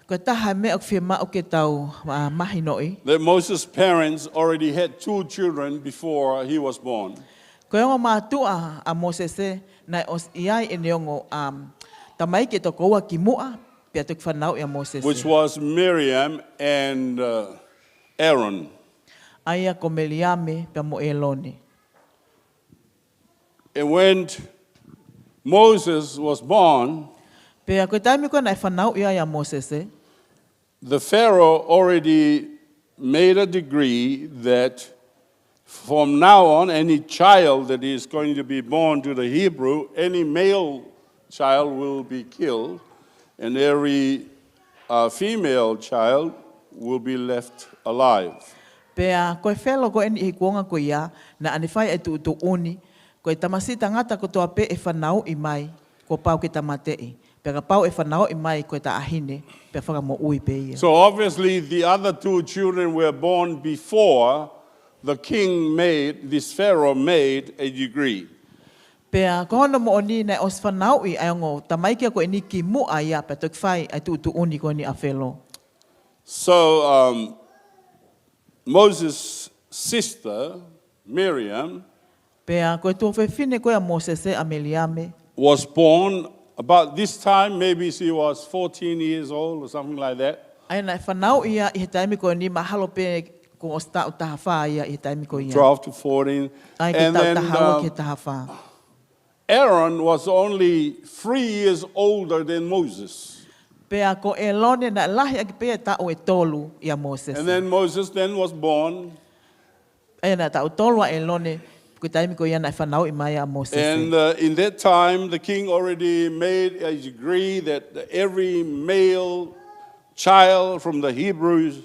Ko e taha e meʻa ʻoku fiemaʻu ke tau uh, mahinoʻi. That Moses' parents already had two children before he was born. Ko e ongo mātuʻa ʻa Mōsese, naʻe ʻosi ʻi ai ʻene ongo um, tamaiki ʻe toko ua kimuʻa, pea toki fanauʻi ʻa Mōsese. Which was Miriam and uh, Aaron. ʻA ia ko Meliame pea mo ʻElone. And when Moses was born, Pea ko e taimi ko ē naʻe fanauʻi ai ʻa Mōsese, the Pharaoh already made a decree that from now on, any child that is going to be born to the Hebrew, any male child will be killed, and every uh, female child will be left alive. Pea ko e Felo ko eni ʻi he kuonga ko ia, naʻa ne fai e tuʻutuʻuni, ko e tamasiʻi tangata kotoa pē ʻe fanauʻi mai, kuo pau ke tāmateʻi. Pea kapau ʻe fanauʻi mai ko e taʻahine, pea fakamoʻui pē ia. So obviously, the other two children were born before the king made, this Pharaoh made a decree. Pea ko hono moʻoni naʻe ʻosi fanauʻi ʻa e ongo tamaiki ko eni kimuʻa ia pea toki fai ʻa e tuʻutuʻuni ko eni ʻa Felo. So um, Moses' sister, Miriam, Pea ko e tuofefine ko ē ʻa Mōsese ʻa Meliame, was born about this time, maybe she was fourteen years old or something like that. ʻa ia naʻe fanauʻi ia ʻi he taimi ko eni mahalo pē kuo ʻosi taʻu taha fā ia ʻi he taimi ko ia. Twelve to fourteen. ʻA ia ke And taʻu then taha ua um, ki he taha fā. Aaron was only three years older than Moses. Pea ko ʻElone naʻe lahi ʻaki pē ia e taʻu ʻe tolu ia Mōsese. And then Moses then was born. ʻA ia naʻe taʻu tolu ʻa ʻElone, ko e taimi ko ia naʻe fanauʻi mai ʻa Mōsese. And uh, in that time, the king already made a decree that every male child from the Hebrews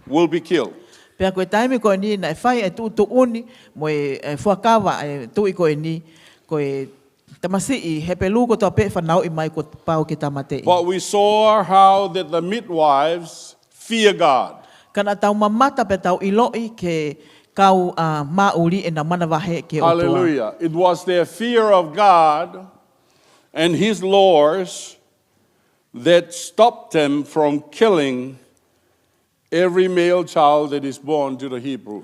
will be killed. Pea ko e taimi ko eni naʻe fai e tuʻutuʻuni mo e, e fuakava e tuʻi ko eni, ko e tamasiʻi Hepelū kotoa pē ʻe fanauʻi mai kuo pau ke tāmateʻi. But we saw how that the midwives fear God. Ka naʻa tau mamata pea tau ʻiloʻi ki he kau uh, māʻuli ʻenau manavahē ki he ʻOtua. Hallelujah. It was their fear of God and his laws that stopped them from killing every male child that is born to the Hebrew.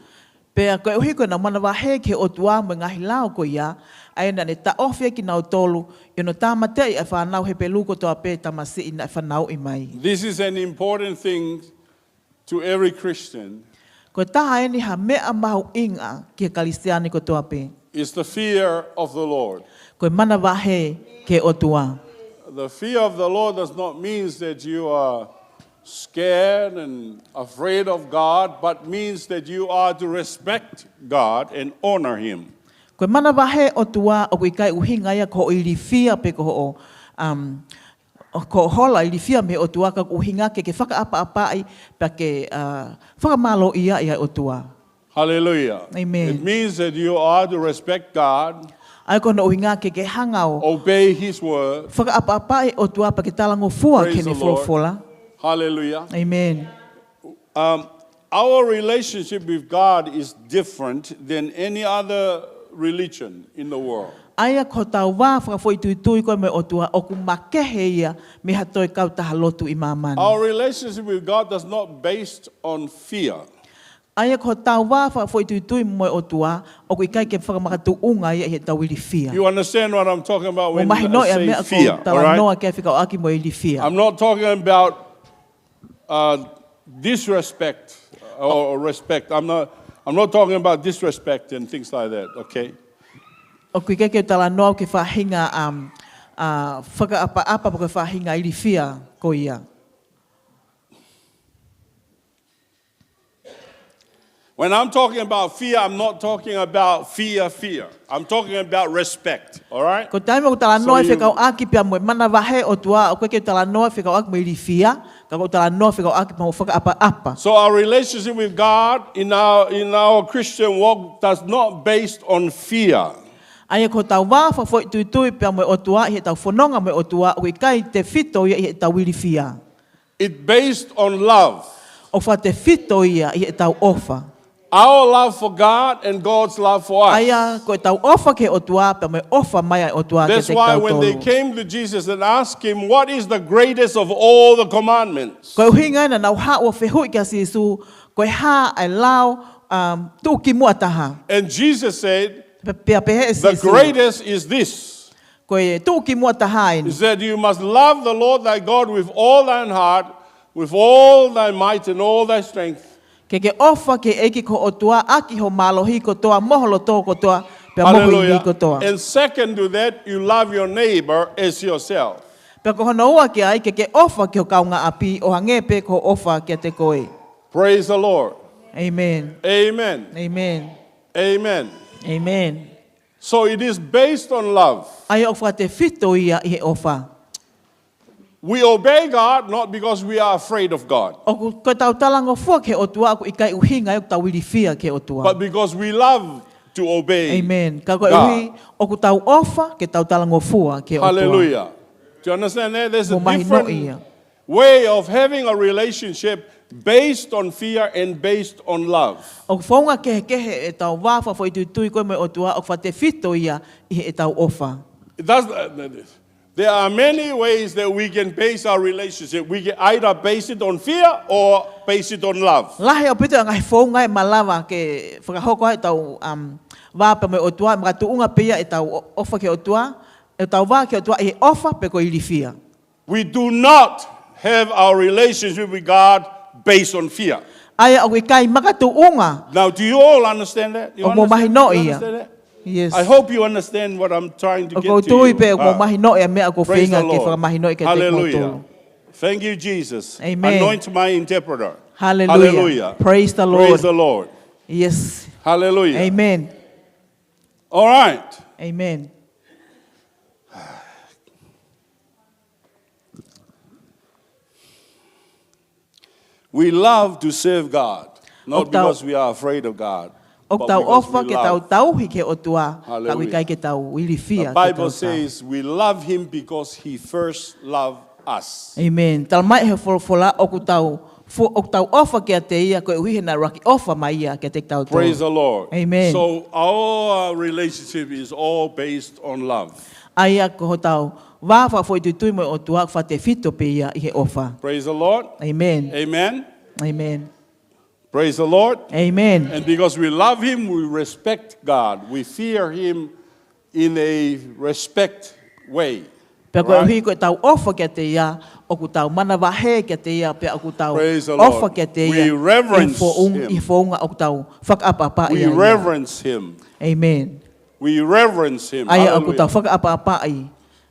Pea koeʻuhi ko ʻenau manavahē ki he ʻOtua mo e ngaahi lao ko ia, ʻa ia naʻa ne taʻofi kinautolu ʻi hono tāmateʻi ʻa e fānau Hepelū kotoa pē tamasiʻi naʻe fanauʻi mai. This is an important thing to every Christian. Ko e taha eni ha meʻa mahuʻinga ki he Kalisitiane kotoa pē. Is the fear of the Lord. Ko e manavahē ki he ʻOtua. The fear of the Lord does not mean that you are scared and afraid of God, but means that you are to respect God and honor Him. Ko e manavahē ʻOtua ʻoku ʻikai ʻuhinga ia ko hoʻo ilifia pe ko hoʻo, um, ko hoʻo hola ilifia mei he ʻOtua, ka ʻoku ʻuhinga ke ke fakaʻapaʻapaʻi pea ke uh, fakamālōʻia ʻa e ʻOtua. Hallelujah. Amen. It means that you are to respect God, ʻA ia ko hono ʻuhinga ke ke hanga ʻo obey His word, fakaʻapaʻapaʻi e ʻOtua pea ke talangofua ki heʻene folofola. Hallelujah. Amen. Um, our relationship with God is different than any other religion in the world. ʻA ia ko hotau vā fakafoʻituitui ko ē mo e ʻOtua ʻoku makehe ia mei ha toe kautaha lotu ʻi māmani. Our relationship with God is not based on fear. ʻA ia ko hotau vā fakafoʻituitui mo e ʻOtua ʻoku ʻikai ke fakamakatuʻunga ia ʻi heʻetau ilifia. You understand what I'm talking about Mou when I mahinoʻi ʻa e say meʻa ʻoku ou fear, all right? talanoa ki ai fekauʻaki mo e ilifia. I'm not talking about uh, disrespect or respect. I'm not, I'm not talking about disrespect and things like that, okay? ʻOku ʻikai ke u talanoa ki he faʻahinga um, uh, fakaʻapaʻapa pe ko e faʻahinga ilifia ko ia. When I'm talking about fear, I'm not talking about fear, fear. I'm talking about respect, all right? Ko e taimi ʻoku talanoa So you fekauʻaki pea mo e manavahē ʻOtua, ʻoku ʻikai ke talanoa fekauʻaki mo e ilifia, ka ʻoku talanoa fekauʻaki mo e fakaʻapaʻapa. So our relationship with God in our, in our Christian walk does not based on fear. ʻA ia ko ʻetau vā fakafoʻituitui pea mo e ʻOtua ʻi heʻetau fononga mo e ʻOtua, ʻoku ʻikai tefito ia ʻi heʻetau ilifia. It based on love. ʻOku fakatefito ia ʻi heʻetau ʻofa. Our love for God and God's love for us. ʻA ia ko ʻetau ʻofa ki he ʻOtua, pea mo e ʻofa mai ʻa e ʻOtua That's kiate why when they kitautolu. Came to Jesus and asked him, "What is the greatest of all the commandments?" Ko e ʻuhinga ia naʻa nau haʻu ʻo fehuʻi kia Sīsū, ko e hā ʻa e lao, um, tuʻukimuʻa taha. And Jesus said, Pe-, pea pehē ʻe The Sīsū, greatest is this. Ko e tuʻukimuʻa taha eni. He said, "You must love the Lord thy God with all thine heart, with all thy might and all thy strength." Ke ke ʻofa ki he ʻEiki ko ho ʻOtua ʻaki ho mālohi kotoa, mo ho loto kotoa, pea mo ho ivi Hallelujah. Kotoa. And second to that, you love your neighbor as yourself. Pea ko hono ua ki ai, ke ke ʻofa ki ho kaungāʻapi ʻo hangē pē ko hoʻo ʻofa kiate koe. Praise the Lord. Amen. Amen. Amen. Amen. Amen. So it is based on love. ʻA ia ʻoku fakatefito ia ʻi he ʻofa. We obey God not because we are afraid of God, ʻOku, ko ʻetau talangofua ki he ʻOtua ʻoku ʻikai ʻuhinga ia ʻoku tau ilifia ki he ʻOtua. But because we love to obey Amen. Ka ko e God. ʻUhi, ʻoku tau ʻofa ke tau talangofua ki he ʻOtua. Hallelujah. Do you understand that? There's a Mo mahino different ia. Way of having a relationship based on fear and based on love. ʻOku founga kehekehe ʻetau vā fakafoʻituitui ko ē mo e ʻOtua, ʻoku fakatefito ia ʻi heʻetau ʻofa. It does, uh, there are many ways that we can base our relationship. We can either base it on fear or base it on love. Lahi ʻaupito e ngaahi founga ʻe malava ke fakahoko ai ʻetau, um, vā pea mo e ʻOtua, makatuʻunga pē ia ʻetau ʻo-, ʻofa ki he ʻOtua, ʻetau vā ki he ʻOtua ʻi he ʻofa pe ko e ilifia. We do not have our relationship with God based on fear. ʻA ia ʻoku ʻikai makatuʻunga. Now, do you all understand that? You ʻOku mou understand? Mahino You ia. Understand that? Yes. I hope you understand what I'm trying to ʻOku get ou to tui you. Pē ʻoku mou Ah. Mahino ia meʻa ʻoku ou Praise the feinga ke Lord. Fakamahinoʻi kiate Hallelujah. Kimoutolu. Thank you, Jesus. Amen. Anoint my interpreter. Hallelujah. Hallelujah. Praise the Lord. Praise the Lord. Yes. Hallelujah. Amen. All right. Amen. We love to serve God, not ʻOku tau, because we are afraid of God, ʻoku but tau because ʻofa we ke tau love. Tauhi ki he ʻOtua, ka ʻoku Hallelujah. ʻIkai ke tau ilifia The Bible ke tau tau. Says we love him because he first loved us. Amen. Talamai ʻe he folofola ʻoku tau fo-, ʻoku tau ʻofa kiate ia koeʻuhi he naʻe ʻuluaki ʻofa mai ia kiate kitautolu. Praise the Lord. Amen. So our relationship is all based on love. ʻA ia ko hotau vā fakafoʻituitui mo e ʻOtua ʻoku fakatefito pē ia ʻi he ʻofa. Praise the Lord. Amen. Amen. Amen. Praise the Lord. Amen. And because we love him, we respect God. We fear him in a respect way. Pea koeʻuhi Right? ko ʻetau ʻofa kiate ia, ʻoku tau manavahē kiate ia, pea ʻoku tau Praise the ʻofa Lord. Kiate ia We reverence ʻi he foung-, him. ʻI he founga ʻoku tau fakaʻapaʻapaʻi We ai ia. Reverence him. Amen. We reverence him. ʻA ia ʻoku Hallelujah. Tau fakaʻapaʻapaʻi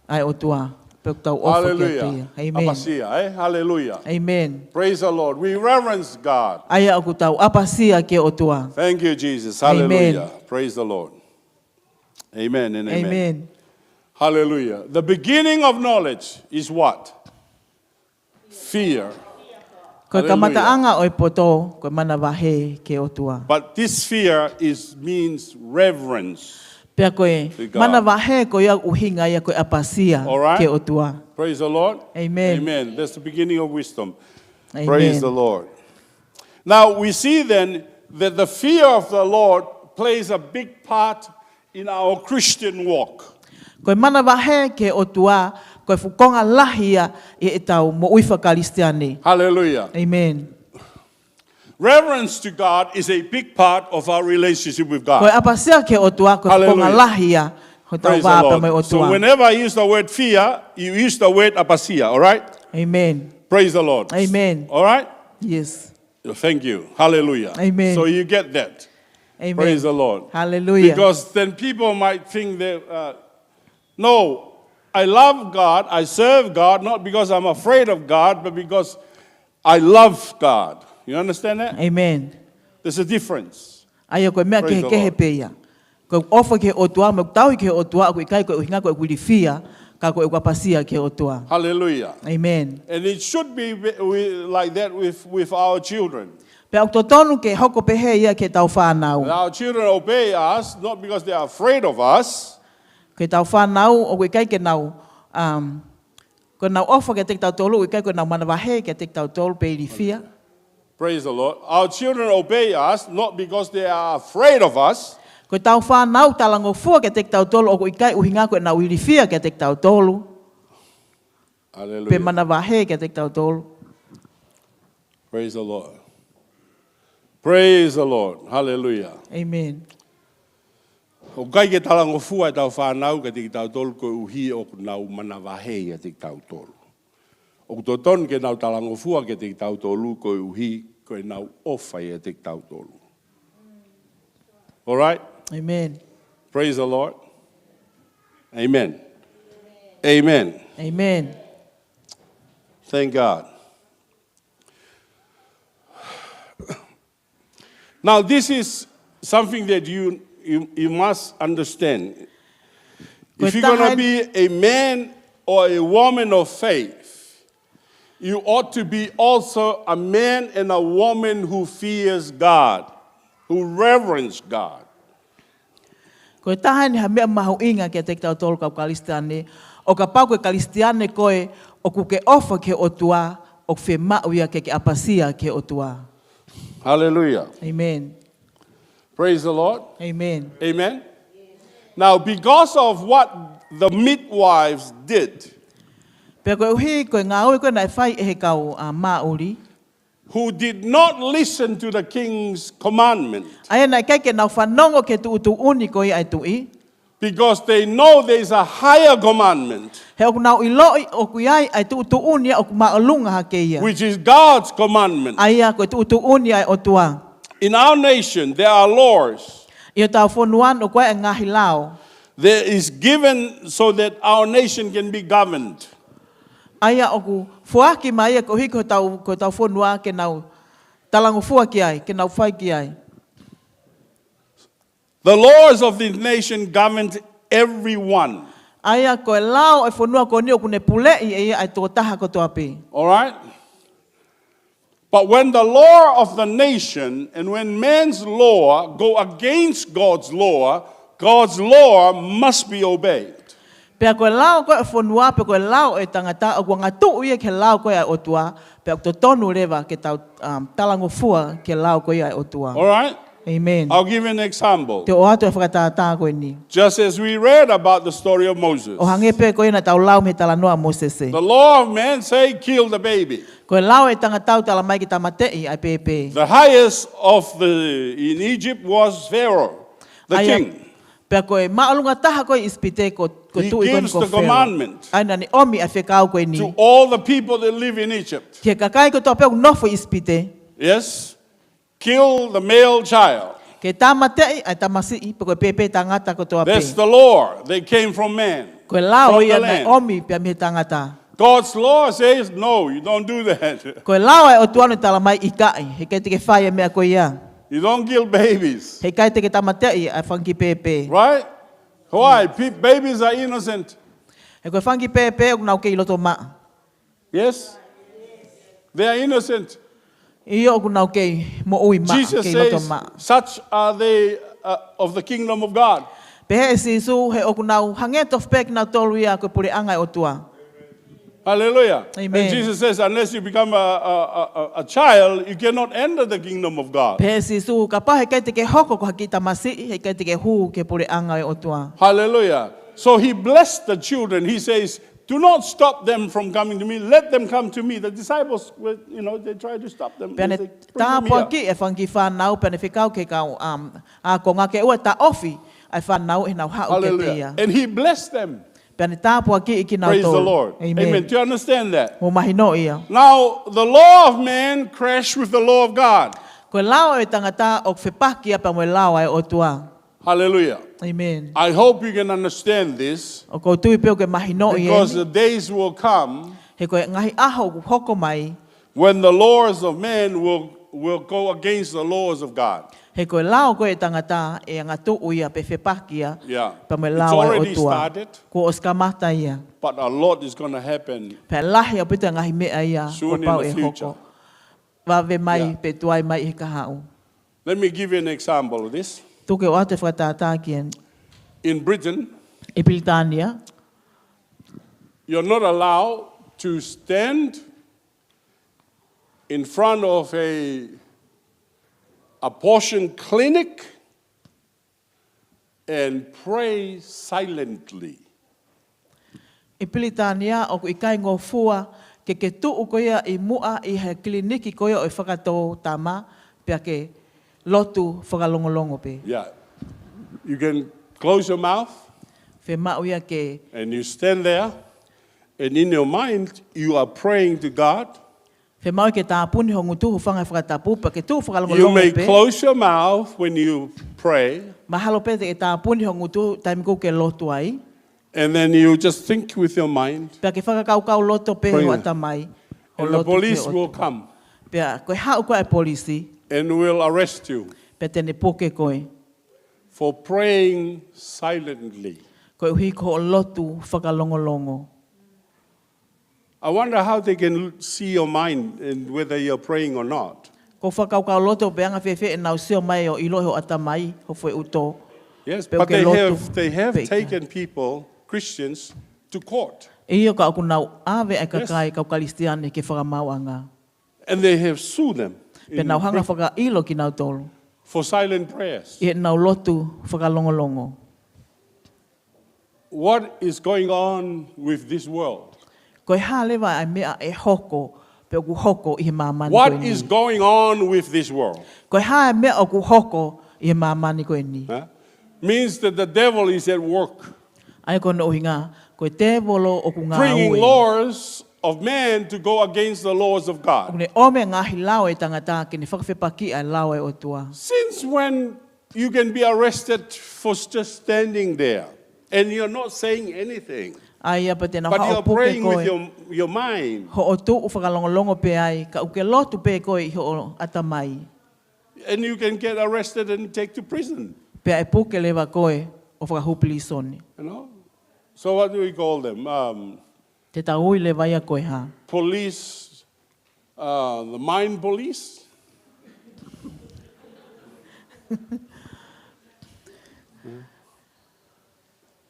ʻa e ʻOtua, pea ʻoku tau ʻofa Hallelujah. Kiate ia. Amen. ʻApasia, eh? Hallelujah. Amen. Praise the Lord. We reverence God. ʻA ia ʻoku tau ʻapasia ki he ʻOtua. Thank you, Jesus. Amen. Hallelujah. Praise the Lord. Amen and amen. Amen. Hallelujah. The beginning of knowledge is what? Fear. Ko e Hallelujah. Kamataʻanga ʻo e poto, ko e manavahē ki he ʻOtua. But this fear is, means reverence Pea ko e to God. Manavahē ko ia ʻuhinga ia ko e ʻapasia All right? Ki he ʻOtua. Praise the Lord. Amen. Amen. That's the beginning of wisdom. Amen. Praise the Lord. Now we see then that the fear of the Lord plays a big part in our Christian walk. Ko e manavahē ki he ʻOtua, ko e fuʻu konga lahi ia ʻi heʻetau moʻui fakakalisitiane. Hallelujah. Amen. Reverence to God is a big part of our relationship with God. Ko e ʻapasia ki he ʻOtua, ko e fuʻu konga Hallelujah. Lahi ia hotau Praise the vā pea Lord. Mo e ʻOtua. So whenever I use the word fear, you use the word ʻapasia, all right? Amen. Praise the Lord. Amen. All right? Yes. Thank you. Hallelujah. Amen. So you get that. Amen. Praise the Lord. Hallelujah. Because then people might think that, uh, no, I love God, I serve God, not because I'm afraid of God, but because I love God. You understand that? Amen. There's a difference. ʻA ia ko e meʻa kehekehe pē ia. Ko e ʻofa ki he ʻOtua, mo e tauhi ki he ʻOtua, ʻoku ʻikai ko e ʻuhinga ko e ilifia, ka ko e ʻapasia ki he ʻOtua. Hallelujah. Amen. And it should be wi-, wi-, like that with, with our children. Pea ʻoku totonu ke hoko pehē ia ki heʻetau fānau. Our children obey us, not because they are afraid of us. Ke tau fānau, ʻoku ʻikai ke nau, um, ko ʻenau ʻofa kiate kitautolu, ʻoku ʻikai ko ʻenau manavahē kiate kitautolu pe ilifia. Praise the Lord. Our children obey us not because they are afraid of us. Ko ʻetau fānau talangofua kiate kitautolu, ʻoku ʻikai ʻuhinga ko ʻenau ilifia kiate kitautolu. Hallelujah. Pe manavahē kiate kitautolu. Praise the Lord. Praise the Lord. Hallelujah. Amen. ʻOku ʻikai ke talangofua ʻetau fānau kiate kitautolu koeʻuhi ʻoku nau manavahē kiate kitautolu. ʻOku totonu ke nau talangofua kiate kitautolu koeʻuhi ko ʻenau ʻofa kiate kitautolu. All right? Amen. Praise the Lord. Amen. Amen. Amen. Thank God. Now, this is something that you, you, you must understand. If you're gonna be a man or a woman of faith, you ought to be also a man and a woman who fears God, who reverence God. Ko e taha eni ha meʻa mahuʻinga kiate kitautolu kau Kalisitiane, ʻo kapau ko e Kalisitiane koe ʻoku ke ʻofa ki he ʻOtua, ʻoku fiemaʻu ia ke ke ʻapasia ki he ʻOtua. Hallelujah. Amen. Praise the Lord. Amen. Amen. Now, because of what the midwives did, Pea koeʻuhi ko e ngāue ko ē naʻe fai ʻe he kau, a, māʻuli, who did not listen to the king's commandment. ʻA ia naʻe ʻikai ke nau fanongo ki he tuʻutuʻuni ko ia ʻa e tuʻi. Because they know there is a higher commandment. He ʻoku nau ʻiloʻi ʻoku ʻi ai ʻa e tuʻutuʻuni ia ʻoku māʻolunga hake ia. Which is God's commandment. ʻA ia ko e tuʻutuʻuni ʻa e ʻOtua. In our nation, there are laws. ʻI hotau fonua ʻoku ʻi ai e ngaahi lao. There is given so that our nation can be governed. ʻA ia ʻoku foaki mai ia koeʻuhi ko hotau, ko hotau fonua ke nau talangofua ki ai, ke nau fai ki ai. The laws of this nation governed everyone. ʻA ia ko e lao ʻo e fonua ko eni ʻoku ne puleʻi ʻe ia ʻa e tokotaha kotoa pē. All right? But when the law of the nation and when man's law go against God's law, God's law must be obeyed. Pea ko e lao ko ē ʻo e fonua, pe ko e lao ʻo e tangata, ʻoku angatuʻu ia ki he lao ko ē ʻa e ʻOtua, pea ʻoku totonu leva ke tau, um, talangofua ki he lao ko ia ʻa e ʻOtua. All right? Amen. I'll give you an example. Te u ʻoatu e fakatātā ko eni. Just as we read about the story of Moses. ʻO hangē pē ko ia naʻa tau lau mei he talanoa ʻa Mōsese. The law of man say, "Kill the baby." Ko e lao ʻo e tangata ʻoku tala mai ke tāmateʻi ʻa e pēpē. The highest of the, in Egypt was Pharaoh, the king. ʻA ia, pea ko e māʻolunga taha ko ē ʻi ʻIsipite ko, ko e tuʻi ko eni ko Felo. He gives the commandment. ʻA ia naʻa ne ʻomi ʻa e fekau ko eni. To all the people that live in Egypt. Ki he kakai kotoa pē ʻoku nofo ʻi ʻIsipite. Yes. Kill the male child. Ke tāmateʻi ʻa e tamasiʻi, pe ko e pēpē tangata kotoa pē. That's the law that came from man, from the land. Ko e lao ia naʻe ʻomi pē ia mei he tangata. God's law says, "No, you don't do that." Ko e lao ʻa e ʻOtua naʻe tala mai ʻikai, heʻikai te ke fai e meʻa ko ia. You don't kill babies. Heʻikai te ke tāmateʻi ʻa e fanga kiʻi pēpē. Right? Why? Pe-, babies are innocent. He ko e fanga kiʻi pēpē ʻoku nau kei loto maʻa. Yes? They are innocent. ʻIo, ʻoku nau kei moʻui maʻa, kei loto maʻa. Jesus says, "Such are they, uh, of the kingdom of God." Pehē ʻe Sīsū, he ʻoku nau hangē tofu pē kinautolu ia ko e puleʻanga ʻo e ʻOtua. Hallelujah. Amen. And Jesus says, "Unless you become a, a, a, a, a child, you cannot enter the kingdom of God." Pehē ʻe Sīsū, kapau heʻikai te ke hoko ko ha kiʻi tamasiʻi, heʻikai te ke hū ki he puleʻanga ʻo e ʻOtua. Hallelujah. So he blessed the children. He says, "Do not stop them from coming to me. Let them come to me." The disciples were, you know, they tried to stop them. Pea ne tāpuakiʻi e fanga kiʻi fānau, pea ne fekau ki he kau, um, ākonga ke ʻoua ʻe taʻofi ʻa e fānau ʻi heʻenau haʻu kiate ia. Hallelujah. And he blessed them. Pea ne tāpuakiʻi kinautolu. Praise the Lord. Amen. Amen. Do you understand that? Mou mahino ia. Now, the law of man crash with the law of God. Ko e lao ʻo e tangata ʻoku fepaki ia pea mo e lao ʻa e ʻOtua. Hallelujah. Amen. I hope you can understand this. ʻOku ou tui pē ʻoku ke mahinoʻi eni. Because the days will come. He ko e ngaahi ʻaho ʻoku hoko mai. When the laws of man will will go against the laws of God. He ko e lao ko ē ʻa e tangata ʻe angatuʻu ia pe fepaki ia Yeah. pea mo e It's lao ʻa e already ʻOtua. started, Kuo ʻosi kamata ia. but a lot is going to happen Pea lahi ʻaupito e ngaahi meʻa ia soon kuo in pau the ʻe future. hoko. Vave mai Yeah. pe tuai mai he kahaʻu. Let me give you an example of this. Tuku ke u ʻoatu e fakatātā ki ai. In Britain, ʻI Pilitānia, you're not allowed to stand in front of a abortion clinic and pray silently. ʻI Pilitānia ʻoku ʻikai ngofua ke ke tuʻu koe ia ʻi muʻa ʻi he kiliniki ko ia ʻo e fakatō tama pea ke lotu fakalongolongo pē. Yeah. You can close your mouth Fiemaʻu ia ke and you stand there, and in your mind, you are praying to God. Fiemaʻu ke tāpuni ho ngutu, hūfanga he fakatapu, pea ke tuʻu You fakalongolongo may pē. close your mouth when you pray, Mahalo pē te ke tāpuni ho ngutu taimi ʻoku ke lotu ai. and then you just think with your mind, Pea ke fakakaukau loto pē Pray. ho ʻatamai. Ho and the lotu ki police he will ʻOtua. come Pea ko e haʻu ko ē ʻa e polisi, and will arrest you pea te ne puke koe. for praying silently. Koeʻuhi ko hoʻo lotu fakalongolongo. I wonder how they can see your mind and whether you're praying or not. ʻOku ou fakakaukau loto pe ʻe anga fēfē ʻenau sio mai ʻo ʻilo ho ʻatamai, ho fuʻu ʻuto. Yes, Pe ʻoku but ke they lotu have, they have pe ʻikai. taken people, Christians, to court. ʻIo, ka ʻoku nau ʻave ʻa e Yes. kakai kau Kalisitiane ki he fakamaauʻanga. And they have sued them Pea in nau hanga Britain fakaʻilo kinautolu for silent prayers. ʻi heʻenau lotu fakalongolongo. What is going on with this world? Ko e hā leva ʻa e meʻa ʻe hoko, pe ʻoku hoko ʻi he māmani What ko eni? is going on with this world? Ko e hā e meʻa ʻoku hoko ʻi he māmani ko eni? Huh? Means that the devil is at work. ʻA ia ko hono ʻuhinga, ko e tēvolo ʻoku Bringing ngāue. laws of man to go against the laws of God. ʻOku ne ʻomi e ngaahi lao ʻa e tangata ke ne fakafepakiʻi ʻa e lao ʻa e ʻOtua. Since when you can be arrested for just standing there and you're not saying anything, ʻA ia pea te nau but haʻu you're puke praying with koe. your, your mind. Hoʻo tuʻu fakalongolongo pē ai, ka ʻoku ke lotu pē koe ʻi hoʻo ʻatamai. And you can get arrested and take to prison. Pea ʻe puke leva koe ʻo fakahū pilīsone. You know? So what do we call them? Um, Te tau ui leva ia ko e hā? Police, uh, the mind police.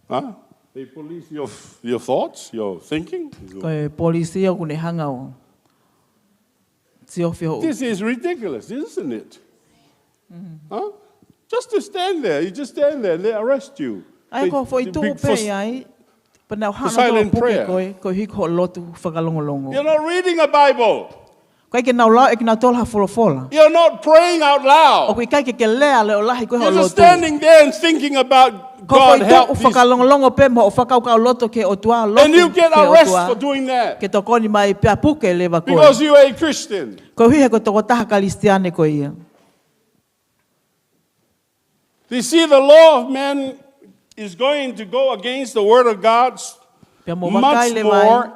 Huh? They police your, your thoughts, your thinking. Ko e polisi ia ʻoku ne hanga ʻo siofi hoʻo This is ridiculous, isn't it? Huh? Just to stand there, you just stand there, they arrest you. ʻA ia They, ko e foʻi they tuʻu big pē for s- ai, pea nau for hanga ʻo silent puke prayer. koe, koeʻuhi ko hoʻo lotu fakalongolongo. You're not reading a Bible. ʻOku ʻikai ke nau lau ʻe kinautolu ha folofola. You're not praying out loud. ʻOku ʻikai ke ke lea leʻo lahi koe hoʻo You're just lotu. standing there and thinking about Ko e God foʻi help tuʻu these fakalongolongo pē mo hoʻo fakakaukau loto ki he ʻOtua, lotu And you get ki he arrested ʻOtua. for doing that. Ke tokoni mai pea puke leva koe. Because you are a Christian. Koeʻuhi he ko e tokotaha Kalisitiane koe ia. You see, the law of man is going to go against the word of God Pea mou vakai much leva ai. more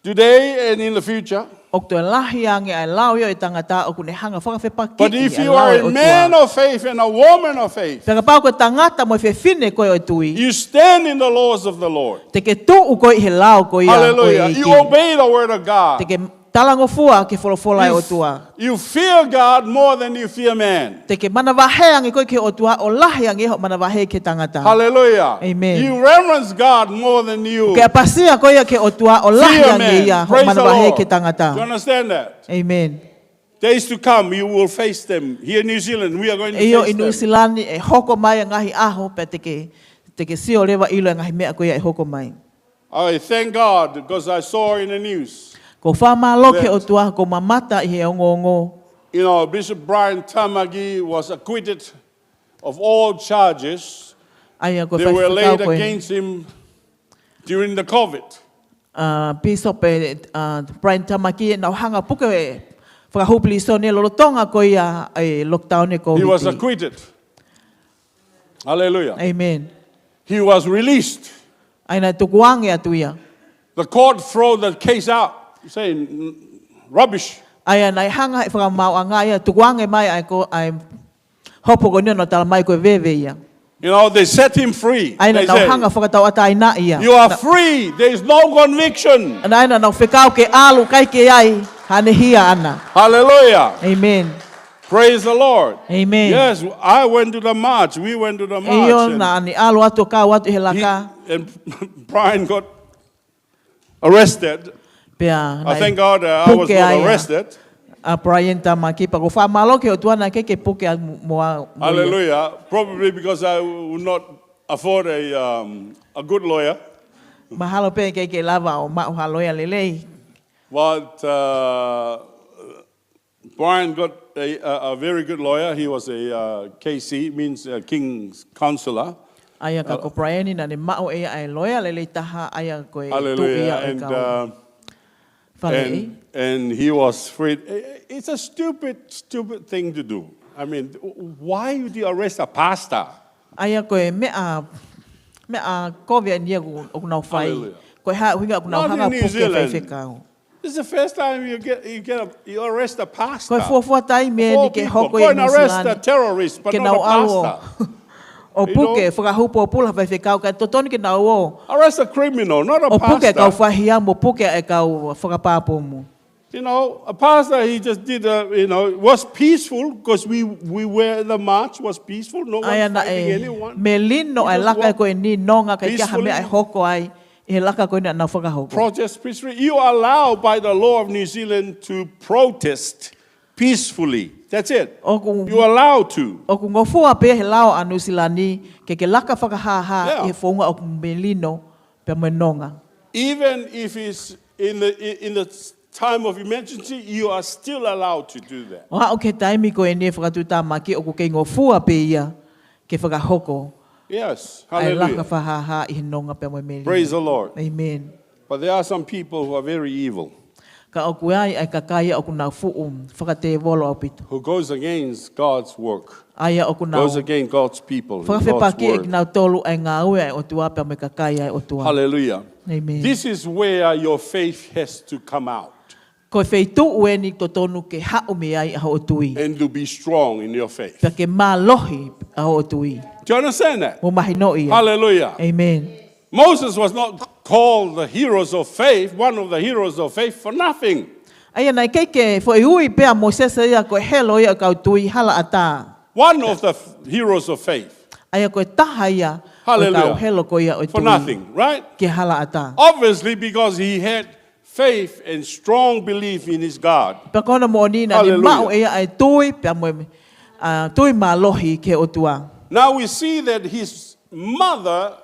today and in the future. ʻOku toe lahi ange ʻa e lao ia ʻo e tangata ʻoku ne hanga fakafepakiʻi But if ʻa e you lao are ʻo e a ʻOtua. man of faith and a woman of faith, Pea kapau ko e tangata mo e fefine koe ʻo e tui. you stand in the laws of the Lord. Te ke tuʻu koe ʻi he lao ko ia ʻo e Hallelujah. ʻEiki. You obey the word of God. Te ke talangofua ki he folofola ʻa e You, ʻOtua. you fear God more than you fear man. Te ke manavahē ange koe ki he ʻOtua ʻo lahi ange hoʻo manavahē ki he tangata. Hallelujah. Amen. You reverence God more than you Ke ʻapasia koe ia ki he ʻOtua ʻo lahi fear ange man. ia hoʻo Praise the manavahē Lord. ki he tangata. Do you understand that? Amen. Days to come, you will face them. Here in New Zealand, we are going to ʻIo, face ʻi them. Nuʻu Sila ni ʻe hoko mai e ngaahi ʻaho, pea te ke, te ke sio leva ʻilo e ngaahi meʻa ko ia ʻe hoko mai. I thank God because I saw in the news ʻOku ou fakamālō ki he that ʻOtua, ʻoku ou mamata ʻi he ongoongo. You know, Bishop Brian Tamaki was acquitted of all charges ʻA ia ko e that were faifekau laid ko eni. against him during the COVID. ʻA, Bishop, ʻa, Brian Tamaki, naʻa nau hanga puke fakahū pilīsone lolotonga ko ia e lockdown ʻa e He was COVID. acquitted. Hallelujah. Amen. He was released. ʻA ia naʻe tukuange atu ia. The court throw the case out, saying, "Rubbish." ʻA ia naʻe hanga ʻe he fakamaauʻanga ia ʻo tukuange mai ʻa e ko-, ʻa e hopo ko eni ʻo nau tala mai ko e veve ia. You know, they set him free. ʻA ia naʻa nau hanga ʻo fakatauʻatāinaʻi ia. You are free. There is no conviction. ʻA ia naʻa nau fekau ke ʻalu, ʻikai ke ʻi ai ha nehia ʻana. Hallelujah. Amen. Praise the Lord. Amen. Yes, I went to the march. We went to the march. ʻIo, naʻá ne ʻalu atu ʻo kau atu he laka. And Brian got arrested. Pea naʻe puke ai ʻa, ʻa Brian Tamaki, pea ʻoku ou fakamālō ki he ʻOtua naʻe ʻikai ke puke au mo, mo au, mo ia. Hallelujah. Probably because I would not afford a, um, a good lawyer. Mahalo pē ʻikai ke lava ʻo maʻu ha loea lelei. But, uh, Brian got a, a, a very good lawyer. He was a, uh, K C, means, uh, King's Counselor. ʻA ia ka ko Brian naʻá ne maʻu ʻe ia ʻa e loea lelei taha, ʻa ia ko e tuʻi ia ʻo e kau faleʻi. Hallelujah. And, uh, and, and he was free. I-, it's a stupid, stupid thing to do. I mean, why would you arrest a pastor? ʻA ia ko e meʻa, meʻa kovi ʻeni ia ʻoku, ʻoku nau fai. Hallelujah. Ko e hā e ʻuhinga ʻoku nau hanga ʻo puke faifekau? This is the first time you get, you get a, you arrest a pastor. Ko e fuofua taimi eni ke hoko ia ʻi Nuʻu Sila ni ke nau ʻalu ʻo puke, fakahū pōpula ha faifekau, ka totonu ke nau ō ʻo puke ʻa e kau faihiamu, puke ʻa e kau fakapāpomu. You know, a pastor, he just did a, you know, it was peaceful because we, we were, the march was peaceful, no one fighting anyone. ʻA ia naʻe melino ʻa e laka ko eni, nonga, ʻikai ke ʻi ai ha meʻa ʻe hoko ai. ʻI he laka ko ē naʻa nau fakahoko. Protest peacefully. You are allowed by the law of New Zealand to protest peacefully. That's it. You are allowed to. ʻOku ngofua pē he lao ʻa Nuʻu Sila ni ke ke laka fakahāhā ʻi he founga ʻoku melino pea mo e nonga. Even if it's in the, in the time of emergency, you are still allowed to do that. ʻO aʻu ki he taimi ko eni ʻo e fakatuʻutāmaki ʻoku kei ngofua pē ia ke fakahoko ʻa e laka fakahāhā ʻi he nonga pea mo e melino. Yes. Hallelujah. Praise the Lord. Amen. But there are some people who are very evil. Ka ʻoku ʻi ai ʻa e kakai ia ʻoku nau fuʻu fakatēvolo ʻaupito. Who goes against God's work. ʻA ia ʻoku nau fakafepakiʻi ʻe kinautolu ʻa e ngāue ʻa e ʻOtua pea mo e kakai ʻa e ʻOtua. Goes against God's people and God's word. Hallelujah. Amen. This is where your faith has to come out. Ko e feituʻu eni totonu ke haʻu mei ai ʻa hoʻo tui. And to be strong in your faith. Pea ke mālohi ʻa hoʻo tui. Do you understand that? Mou mahinoʻi ia? Hallelujah. Amen. Moses was not called the heroes of faith, one of the heroes of faith, for nothing. ʻA ia naʻe ʻikai ke foʻi ui pē ʻa Mōsese ia ko e helo ia ʻo e kau tui hala ʻatā. One of the f-, heroes of faith. ʻA ia ko e taha ia ʻo e kau helo ko ia ʻo e tui. Hallelujah. For nothing, right? Ki he hala ʻatā. Obviously, because he had faith and strong belief in his God. Pea ko hono moʻoni naʻá ne maʻu ʻe ia ʻa e tui pea mo e, ʻa, tui mālohi ki he ʻOtua. Hallelujah. Now we see that his mother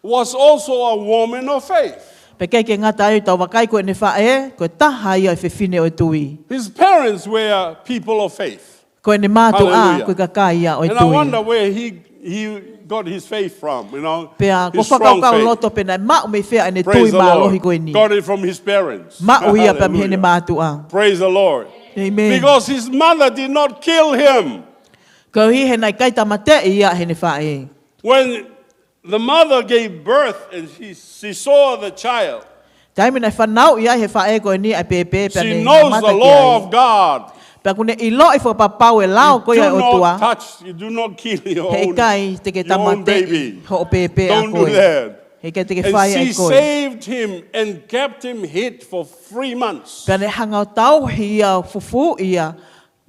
was also a woman of faith. Pea ʻikai ke ngata ai, tau vakai ko ʻene faʻē, ko e taha ia ʻo e fefine ʻo e tui. His parents were people of faith. Ko ʻene mātuʻa, hallelujah, ko e kakai ia ʻo e tui. And I wonder where he, he got his faith from, you know, his strong faith. Pea ʻoku ou fakakaukau loto pe naʻe maʻu mei fē ʻene tui mālohi ko eni. Praise the Lord. Got it from his parents. Maʻu ia pea mei heʻene mātuʻa. Hallelujah. Praise the Lord. Amen. Because his mother did not kill him. Koeʻuhi he naʻe ʻikai tāmateʻi ia ʻe heʻene faʻē. When the mother gave birth and she, she saw the child. Taimi naʻe fanauʻi ai ʻe he faʻē ko eni ʻa e pēpē pea ne mamata ki ai. She knows the law of God. Pea ʻoku ne ʻiloʻi fakapapau e lao ko ia ʻo e ʻOtua. You do not touch, you do not kill your own, your own baby. He ʻikai te ke tāmateʻi hoʻo pēpē ʻa koe. Don't do that. He ʻikai te ke fai ai ko ē. And she saved him and kept him hid for three months. Pea ne hanga ʻo tauhi ia, fufū ia,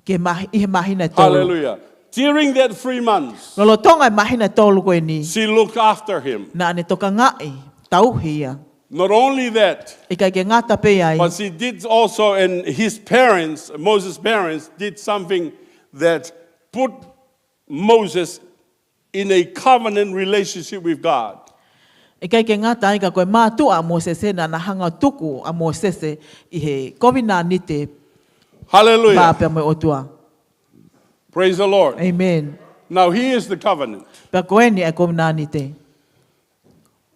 ke mahi-, ʻi he māhina ʻe tolu. Hallelujah. During that three months, lolotonga e māhina ʻe tolu ko eni, she looked after him. Naʻá ne tokangaʻi, tauhi ia. Not only that, ʻikai ke ngata pē ai, but she did also, and his parents, Moses' parents, did something that put Moses in a covenant relationship with God. ʻIkai ke ngata ai ka ko e mātuʻa ʻo Mōsese naʻá na hanga ʻo tuku ʻa Mōsese ʻi he kovinānite, hallelujah, pea mo e ʻOtua. Praise the Lord. Amen. Now here is the covenant. Pea ko eni ʻa e kovinānite.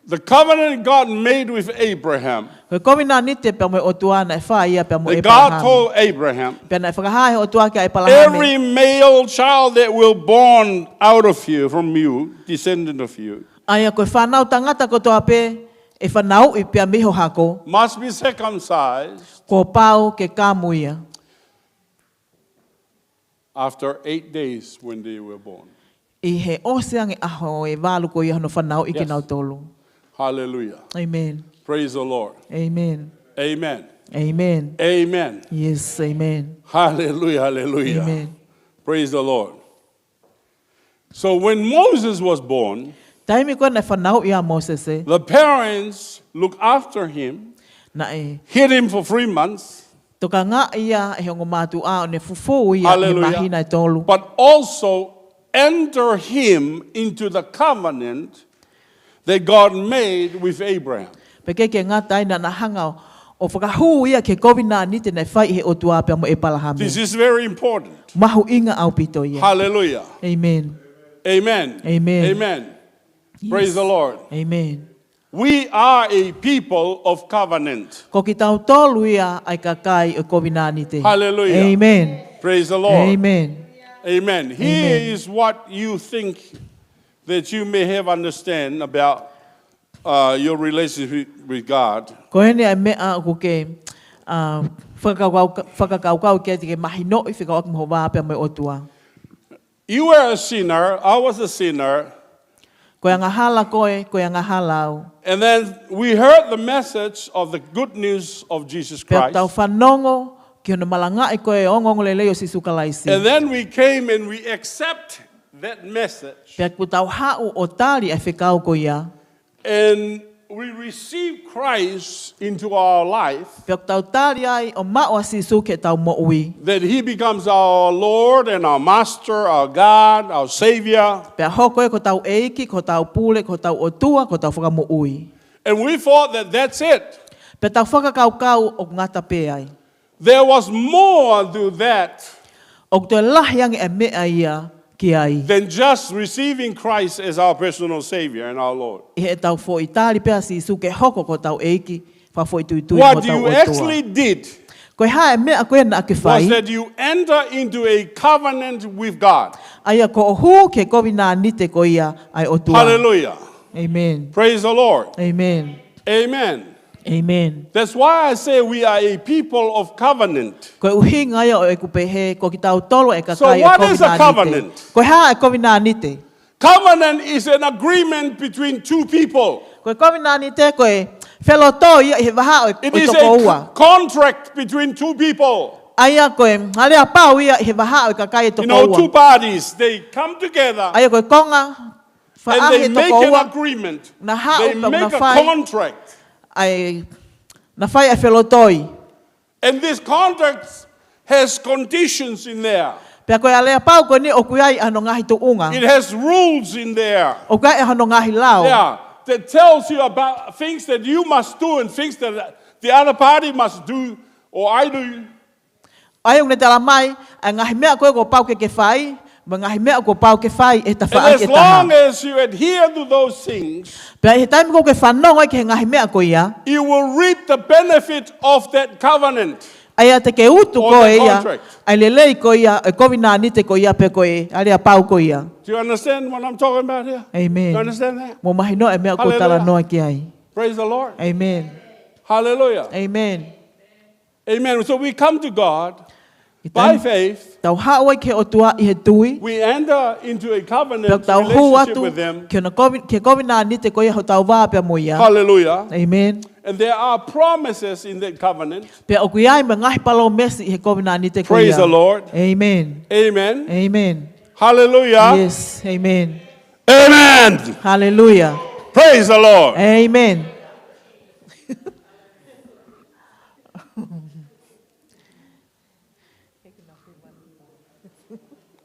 The covenant God made with Abraham. Ko e kovinānite pea mo e ʻOtua naʻe fai ia pea mo ʻĒpalahame. That God told Abraham, pea naʻe fakahā ʻe he ʻOtua kia ʻĒpalahame, "Every male child that will born out of you, from you, descendant of you." ʻA ia ko e fānau tangata kotoa pē ʻe fanauʻi pea mei ho hako, must be circumcised kuo pau ke kamu ia. After eight days when they were born. ʻI he ʻosi ange ʻaho ʻe valu ko ia hono fanauʻi Yes. kinautolu. Hallelujah. Amen. Praise the Lord. Amen. Amen. Amen. Amen. Yes, amen. Hallelujah, hallelujah. Amen. Praise the Lord. So when Moses was born, Taimi ko ē naʻe fanauʻi ʻa Mōsese, the parents looked after him, naʻe hid him for three months, tokangaʻi ia ʻe he ongo mātuʻa ʻo ne fufū ia ʻi he Hallelujah. māhina ʻe tolu. But also enter him into the covenant that God made with Abraham. Pea ʻikai ke ngata ai, naʻa na hanga ʻo, ʻo fakahū ia ki he kovinānite naʻe fai ʻe he ʻOtua pea mo ʻĒpalahame. This is very important. Mahuʻinga ʻaupito ia. Hallelujah. Amen. Amen. Amen. Amen. Yes. Praise the Lord. Amen. We are a people of covenant. Ko kitautolu ia ʻa e kakai ʻo e kovinānite. Hallelujah. Amen. Praise the Lord. Amen. Amen. Here Amen. is what you think that you may have understand about uh, your relationship with God. Ko eni ʻa e meʻa ʻoku ke uh, fakakaukau, fakakaukau ke te ke mahinoʻi fekauʻaki mo ho vā pea mo e ʻOtua. You were a sinner, I was a sinner. Ko e angahala koe, ko e angahala au. And then we heard the message of the good news of Jesus Christ. Pea tau fanongo ki hono malangaʻi ko ē ʻo e ongoongolelei ʻo Sīsū Kalaisi. And then we came and we accept that message. Pea kuo tau haʻu ʻo tali ʻa e fekau ko ia. And we receive Christ into our life. Pea ʻoku tau tali ai ʻo maʻu ʻa Sīsū ki heʻetau moʻui. That he becomes our Lord and our Master, our God, our Savior. Pea hoko ia ko hotau ʻEiki, ko hotau pule, ko hotau ʻOtua, ko hotau fakamoʻui. And we thought that that's it. Pea tau fakakaukau ʻoku ngata pē ai. There was more to that ʻOku toe lahi ange ʻa e meʻa ia ki ai. Than just receiving Christ as our personal Savior and our Lord. ʻI heʻetau foʻi tali pē ʻa Sīsū ke hoko ko hotau ʻEiki, fakafoʻituitui mo hotau ʻOtua. What you actually did Ko e hā e meʻa ko ē naʻa ke was fai, that you enter into a covenant with God. ʻA ia ko hoʻo hū ki he kovinānite ko ia ʻa e ʻOtua. Hallelujah. Amen. Praise the Lord. Amen. Amen. Amen. That's why I say we are a people of covenant. Ko e ʻuhinga ia ʻo ʻeku pehē, ko kitautolu ʻa e kakai ʻo e kovinānite. So what is a covenant? Ko e hā ʻa e kovinānite? Covenant is an agreement between two people. Ko e kovinānite ko e felotoi ia ʻi he vahaʻa ʻo e tokoua. It is a contract between two people. ʻA ia ko e aleapau ia ʻi he vahaʻa ʻo e kakai ʻe tokoua. You know, two parties, they come together. ʻA ia ko e konga faʻahi ʻe tokoua. And they make an agreement. Na haʻu pea na fai. They make a contract. ʻA e, na fai ʻa e felotoi. And this contract has conditions in there. Pea ko e aleapau ko eni ʻoku ʻi ai hono ngaahi tuʻunga. It has rules in there. ʻOku ʻi ai hono ngaahi lao. Yeah, that tells you about things that you must do and things that the other party must do or I do. ʻA ia ʻoku ne talamai ʻa e ngaahi meʻa ko ē kuo pau ke ke fai, mo e ngaahi meʻa kuo pau ke fai ʻe he tafaʻaki ʻe taha. And as long as you adhere to those things, Pea ʻi he taimi ko ē ʻoku ke fanongo ai ki he ngaahi meʻa ko ia, you will reap the benefit of that covenant ʻa ia te ke utu or koe that ia contract. ʻA e lelei ko ia ʻo e kovinānite ko ia pe ko e aleapau ko ia. Do you understand what I'm talking about here? Amen. You understand that? Mou mahinoʻi e meʻa ʻoku ou Hallelujah. talanoa ki ai. Praise the Lord. Amen. Hallelujah. Amen. Amen. So we come to God by faith. Tau haʻu ai ki he ʻOtua ʻi he tui. We enter into a covenant relationship with them. Pea tau hū atu ki hono kovi-, ki he kovinānite ko ia hotau vā pea mo ia. Hallelujah. Amen. And there are promises in that covenant. Pea ʻoku ʻi ai mo e ngaahi palōmesi ʻi he kovinānite ko ia. Praise the Lord. Amen. Amen. Amen. Hallelujah. Yes. Amen. Amen. Hallelujah. Praise the Lord. Amen.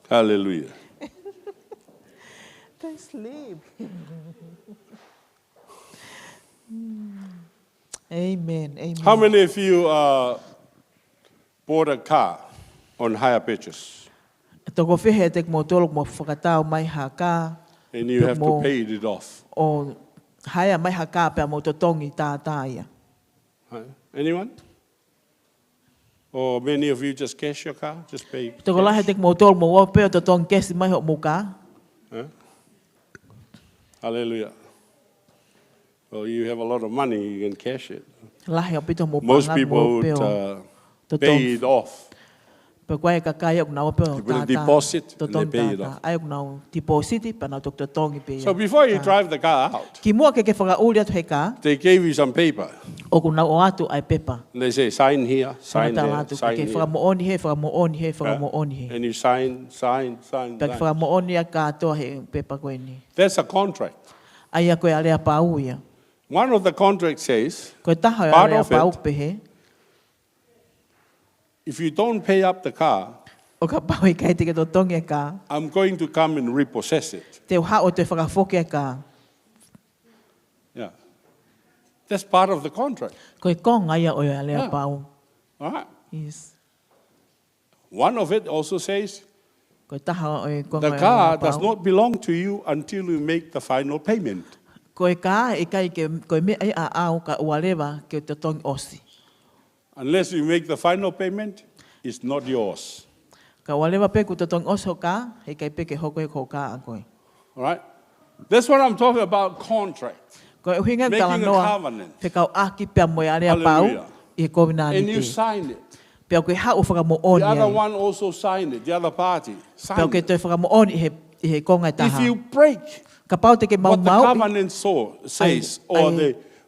Hallelujah. They sleep. Amen. Amen. How many of you uh, bought a car on hire purchase? Toko fiha ʻiate kimoutolu ʻoku mou fakatau mai ha kā? And you have to pay it off. ʻO haea mai ha kā pea mou totongi tātā ia. Huh? Anyone? Or many of you just cash your car, just pay cash? Tokolahi ʻiate kimoutolu mou ō pē ʻo totongi kesi mai hoʻomou kā? Huh? Hallelujah. So you have a lot of money, you can cash it. Lahi ʻaupito mo Most paʻanga people mo would pe ʻo uh, totongi. Pay it off. Pe ko e kakai ʻoku nau pe ʻo They put a tātā, deposit and they totongi pay it tātā. Off. ʻA ia ʻoku nau deposit, pea nau toki totongi pē ia. So before you Ka. Drive the car out, Ki muʻa ke ke fakaʻuli atu he kā, they gave you some paper. ʻOku nau ʻoatu ʻa e pepa. And they say, "Sign here, sign there, sign here." Pea nau tala atu ke fakamoʻoni he, fakamoʻoni he, Yeah. Fakamoʻoni he. And you sign, sign, sign, Pea ke sign. Fakamoʻoni ʻa kātoa he pepa ko eni. That's a contract. ʻA ia ko e aleapau ia. One of the contracts says, Ko e taha ʻo e part of aleapau it, pehē, if you don't pay up the car, ʻo kapau ʻe ʻikai te ke totongi e kā, I'm going to come and repossess it. Te u haʻu ʻo toe fakafoki e kā. Yeah. That's part of the contract. Ko e konga ia ʻo e aleapau. All right. Yes. One of it also says, Ko e taha ʻo e konga the ʻo e aleapau. Car does not belong to you until you make the final payment. Ko e kā, ʻe ʻikai ke, ko e meʻa ia ʻaʻau kae ʻoua leva ke totongi ʻosi. Unless you make the final payment, it's not yours. Kae ʻoua leva pē kuo totongi ʻosi ho kā, he ʻikai pē ke hoko ia ko ho kā ʻa koe. All right? That's what I'm talking about, contract. Ko e ʻuhinga Making a talanoa covenant. Fekauʻaki pea mo e aleapau Hallelujah. ʻI he kovinānite. And you sign it. Pea ʻoku ke haʻu ʻo fakamoʻoni ai. The other one also sign it, the other party. Sign it. Pea ʻoku ke toe fakamoʻoni ʻi he, ʻi he konga ʻe taha. If you break Kapau te ke what the maumauʻi covenant so, says, ʻAi, or ʻai.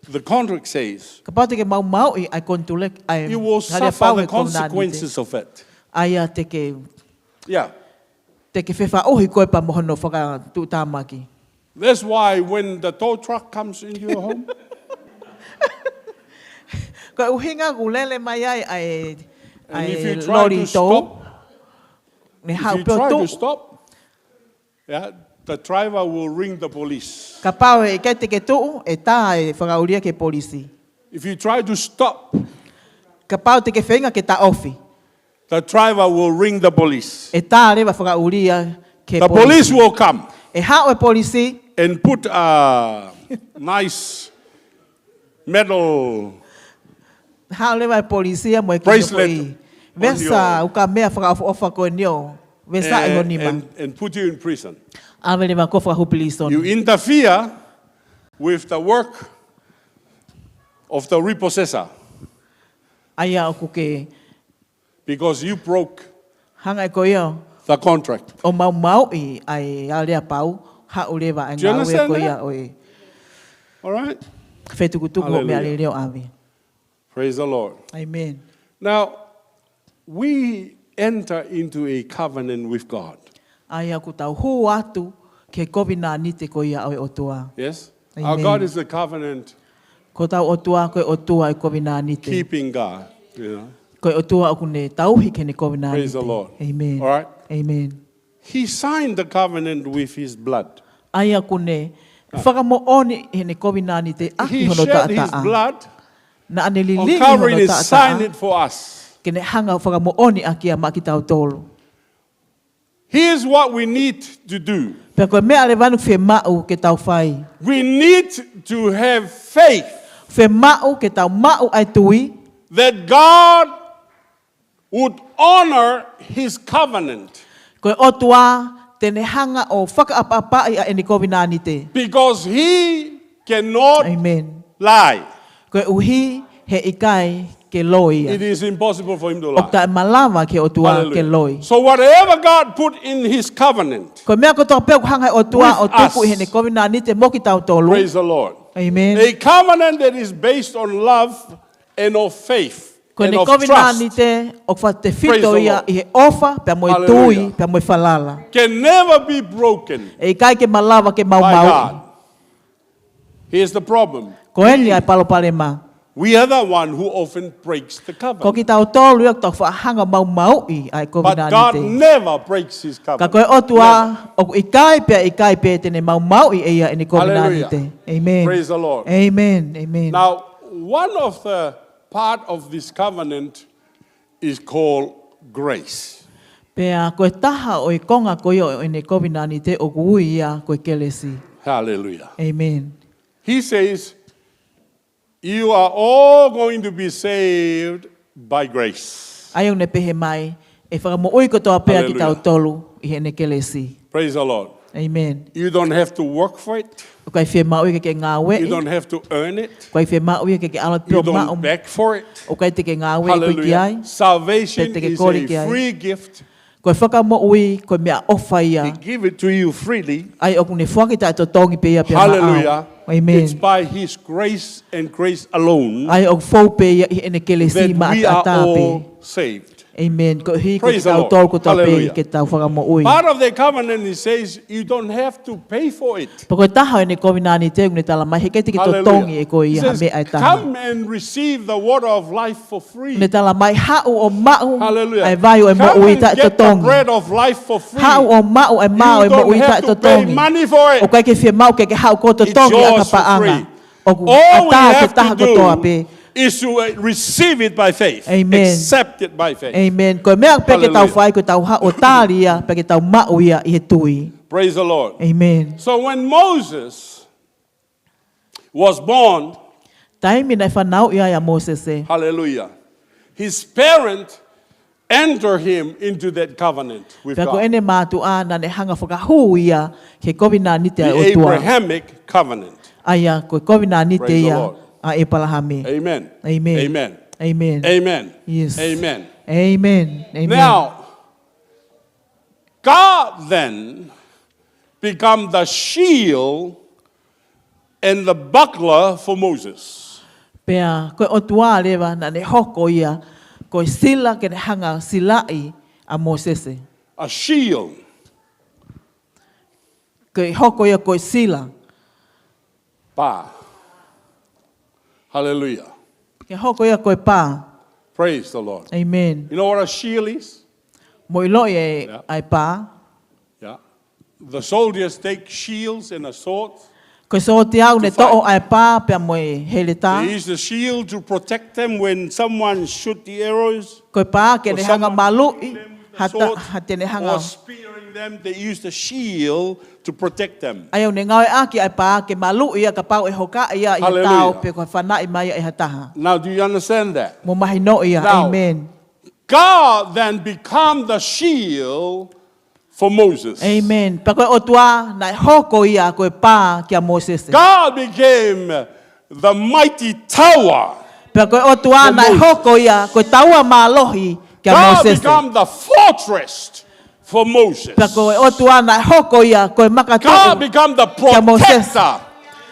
The, the contract says, Kapau te ke maumauʻi ʻa e konituleki, ʻa e aleapau he kovinānite. You will suffer the consequences of it. ʻA ia te ke, Yeah. Te ke fefaʻuhi koe pea mo hono fakatuʻutāmaki. That's why when the tow truck comes into your home, Ko e ʻuhinga ʻoku lele mai ai ʻa e, ʻa e loli tou. And if you try to stop, Ne if haʻu you pē ʻo try to tuʻu. Stop, yeah, the driver will ring the police. Kapau ʻe ʻikai te ke tuʻu, ʻe tā e fakaʻuli ia ki he polisi. If you try to stop, Kapau te ke feinga ke taʻofi. The driver will ring the police. ʻE tā leva e fakaʻuli ia ki he polisi. The police will come. ʻE haʻu e polisi. And put a nice metal Haʻu leva e polisi ia mo e kiʻi bracelet foʻi on your vesa ukamea fakaʻofoʻofa ko eni ʻo vesa ʻi ho nima. And, and put you in prison. ʻAve leva koe ʻo fakahū pilīsone. You interfere with the work of the repossessor. ʻA ia ʻoku ke Because you broke Hanga ʻe koe ia the contract. ʻO maumauʻi ʻa e aleapau, haʻu leva ʻa e Do you ngāue understand ko ia that? ʻo e All right? Fetukutuku ʻo Hallelujah. Meʻalele ʻo ʻave. Praise the Lord. Amen. Now, we enter into a covenant with God. ʻA ia ʻoku tau hū atu ki he kovinānite ko ia ʻo e ʻOtua. Yes? Our Amen. God is a covenant Ko hotau ʻOtua, ko e ʻOtua ʻo e kovinānite. Keeping God, you know. Ko e ʻOtua ʻoku ne tauhi ki heʻene kovinānite. Praise the Lord. Amen. All right. Amen. He signed the covenant with his blood. ʻA ia ʻoku ne fakamoʻoni heʻene kovinānite ʻaki hono taʻataʻa. He shed his blood Naʻa ne on liliu Calvary hono and he taʻataʻa signed it for us. Ke ne hanga ʻo fakamoʻoni ʻaki ia maʻa kitautolu. Here's what we need to do. Pea ko e meʻa leva ʻoku fiemaʻu ke tau fai. We need to have faith Fiemaʻu ke tau maʻu ʻa e tui that God would honor his covenant. Ko e ʻOtua te ne hanga ʻo fakaʻapaʻapaʻi ʻa ʻene kovinānite. Because he cannot Amen. Lie. Koeʻuhi he ʻikai ke loi ia. It is impossible for him to lie. ʻOku taʻemalava ki he ʻOtua Hallelujah. Ke loi. So whatever God put in his covenant Ko e meʻa kotoa pē ʻoku hanga ʻe he ʻOtua with ʻo tuku us. ʻI heʻene kovinānite mo kitautolu. Praise the Lord. Amen. A covenant that is based on love and of faith Ko and ʻene of trust kovinānite ʻoku fakatefito Praise the ia Lord. ʻI he ʻofa, pea mo e Hallelujah. Tui, pea mo e falala. Can never be broken ʻE ʻikai ke malava ke by maumauʻi. God. Here's the problem. Ko eni ʻa e palopalema. We are the one who often breaks the Ko covenant. Kitautolu ia ʻoku tau faʻa hanga ʻo maumauʻi ʻa e kovinānite. But God never breaks his covenant. Ka ko e ʻOtua Never. ʻOku ʻikai pea ʻikai pē te ne maumauʻi ʻe ia ʻene kovinānite. Hallelujah. Amen. Praise the Lord. Amen. Amen. Now, one of the part of this covenant is called grace. Pea ko e taha ʻo e konga ko ia ʻo ʻene kovinānite ʻoku ui ia ko e kelesi. Hallelujah. Amen. He says, "You are all going to be saved by grace." ʻA ia ʻoku ne pehē mai, ʻe fakamoʻui kotoa pē ʻa Hallelujah. Kitautolu ʻi heʻene kelesi. Praise the Lord. Amen. You don't have to work for it. ʻOku ʻikai fiemaʻu ia ke ke You ngāueʻi. don't have to earn it. ʻOku ʻikai fiemaʻu ia ke ke ʻalu atu You ʻo maʻu. Don't beg for it. ʻOku ʻikai te ke ngāueʻi koe ki ai. Hallelujah. Salvation Pe te ke is kole a ki ai. Free gift. Ko e fakamoʻui, ko e meʻaʻofa ia. He give it to you freely. ʻA ia ʻoku ne foaki taʻetotongi pē ia pea maʻau. Hallelujah. Amen. It's by His grace and grace alone ʻA ia ʻoku fou pē ia ʻi heʻene kelesi that we are maʻataʻatā pē. All saved. Amen. Koeʻuhi ko Praise the Lord. kitautolu kotoa pē Hallelujah. ke tau fakamoʻui. Part of the covenant, He says, you don't have to pay for it. Pea ko e taha ʻo ʻene kovinānite ʻoku ne tala mai, he ʻikai te ke totongi ʻe koe ia ha meʻa ʻe taha. Come and receive the water of life for free. Ne tala mai, haʻu ʻo maʻu Hallelujah. ʻa e vai ʻo e Come moʻui and get the taʻetotongi. Bread of life for free. Haʻu ʻo maʻu ʻa e mā ʻo e You don't moʻui have to pay taʻetotongi. Money for it. ʻOku ʻikai ke fiemaʻu ke ke haʻu koe ʻo totongi ʻa e kapaʻanga. ʻOku ʻatā ke taha kotoa pē. Is to uh, receive it by faith. Amen. Accept it by faith. Amen. Ko e meʻa pē ke tau fai, ko e tau haʻu ʻo tali ia, pea ke tau maʻu ia ʻi he tui. Praise the Lord. Amen. So when Moses was born, Taimi naʻe fanauʻi ai ʻa Mōsese. Hallelujah. His parent enter him into that covenant with Pea ko God. ʻene mātuʻa naʻa ne hanga fakahū ia ki he kovinānite ʻa e The ʻOtua. Abrahamic covenant. ʻA ia ko e kovinānite Praise the ia Lord. ʻa ʻĒpalahame. Amen. Amen. Amen. Amen. Amen. Yes. Amen. Amen. Amen. Now, God then become the shield and the buckler for Moses. Pea ko e ʻOtua leva naʻa ne hoko ia ko e sila ke ne hanga silaʻi ʻa Mōsese. A shield. Ke hoko ia ko e sila. Pā. Hallelujah. Ke hoko ia ko e pā. Praise the Lord. Amen. You know what a shield is? Mou ʻiloʻi e, Yeah. ʻa e pā. Yeah. The soldiers take shields and a sword. Ko e sōtia ʻoku ne To fight. Toʻo ʻa e pā pea mo e heletā. They use the shield to protect them when someone shoot the arrows. Ko e pā ke Or ne hanga someone maluʻi, shooting them with ha the ta, sword, ha te ne hanga. Or spearing them, they use the shield to protect them. ʻA ia ʻoku ne ngāueʻaki ʻa e pā ke maluʻi ia kapau ʻe hokaʻi ia ʻi he Hallelujah. Tao pe ko e fanaʻi mai ia ʻe ha taha. Now, do you understand that? Mou mahinoʻi ia. Now, Amen. God then become the shield for Moses. Amen. Pea ko e ʻOtua naʻe hoko ia ko e pā kia Mōsese. God became the mighty tower. Pea ko e ʻOtua For naʻe Moses. Hoko ia ko e taua mālohi kia God Mōsese. Become the fortress for Moses. Pea ko e ʻOtua naʻe hoko ia ko e makatuʻu God become the kia Mōsese. Protector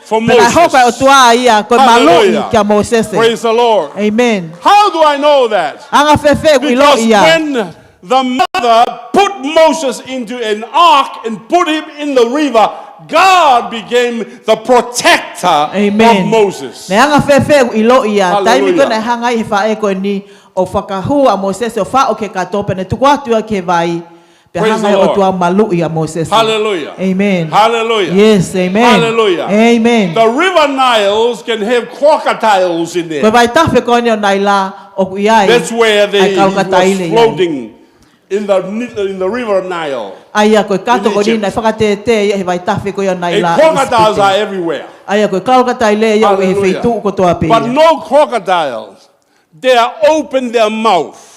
for Pea naʻe hoko e Moses. ʻOtua ia ko e maluʻi Hallelujah. Kia Mōsese. Praise the Lord. Amen. How do I know that? Anga fēfē ʻoku ʻilo Because ia? When the mother put Moses into an ark and put him in the river, God became the protector Amen. Of Moses. Naʻe anga fēfē ʻoku ʻilo ia? Taimi ko Hallelujah. Naʻe hanga ai he faʻē ko eni ʻo fakahū ʻa Mōsese ʻo faʻo ki he kato pea ne tuku atu ia ki he vai. Pea Praise hanga the he Lord. ʻOtua ʻo maluʻi ʻa Mōsese. Hallelujah. Amen. Hallelujah. Yes, amen. Hallelujah. Amen. The river Niles can have crocodiles in Ko e there. Vaitafe ko eni ʻo Naila ʻoku ʻi ai. That's where ʻAi they kaukataile was ia. Floating in the, in the river Nile. ʻA ia ko e kato In ko eni Egypt. Naʻe fakatētē ia he Vaitafe ko ia ʻo Naila. And crocodiles are everywhere. ʻA ia ko e kaukataile ia ʻoku ʻi he Hallelujah. Feituʻu kotoa pē. But no crocodiles dare open their mouth.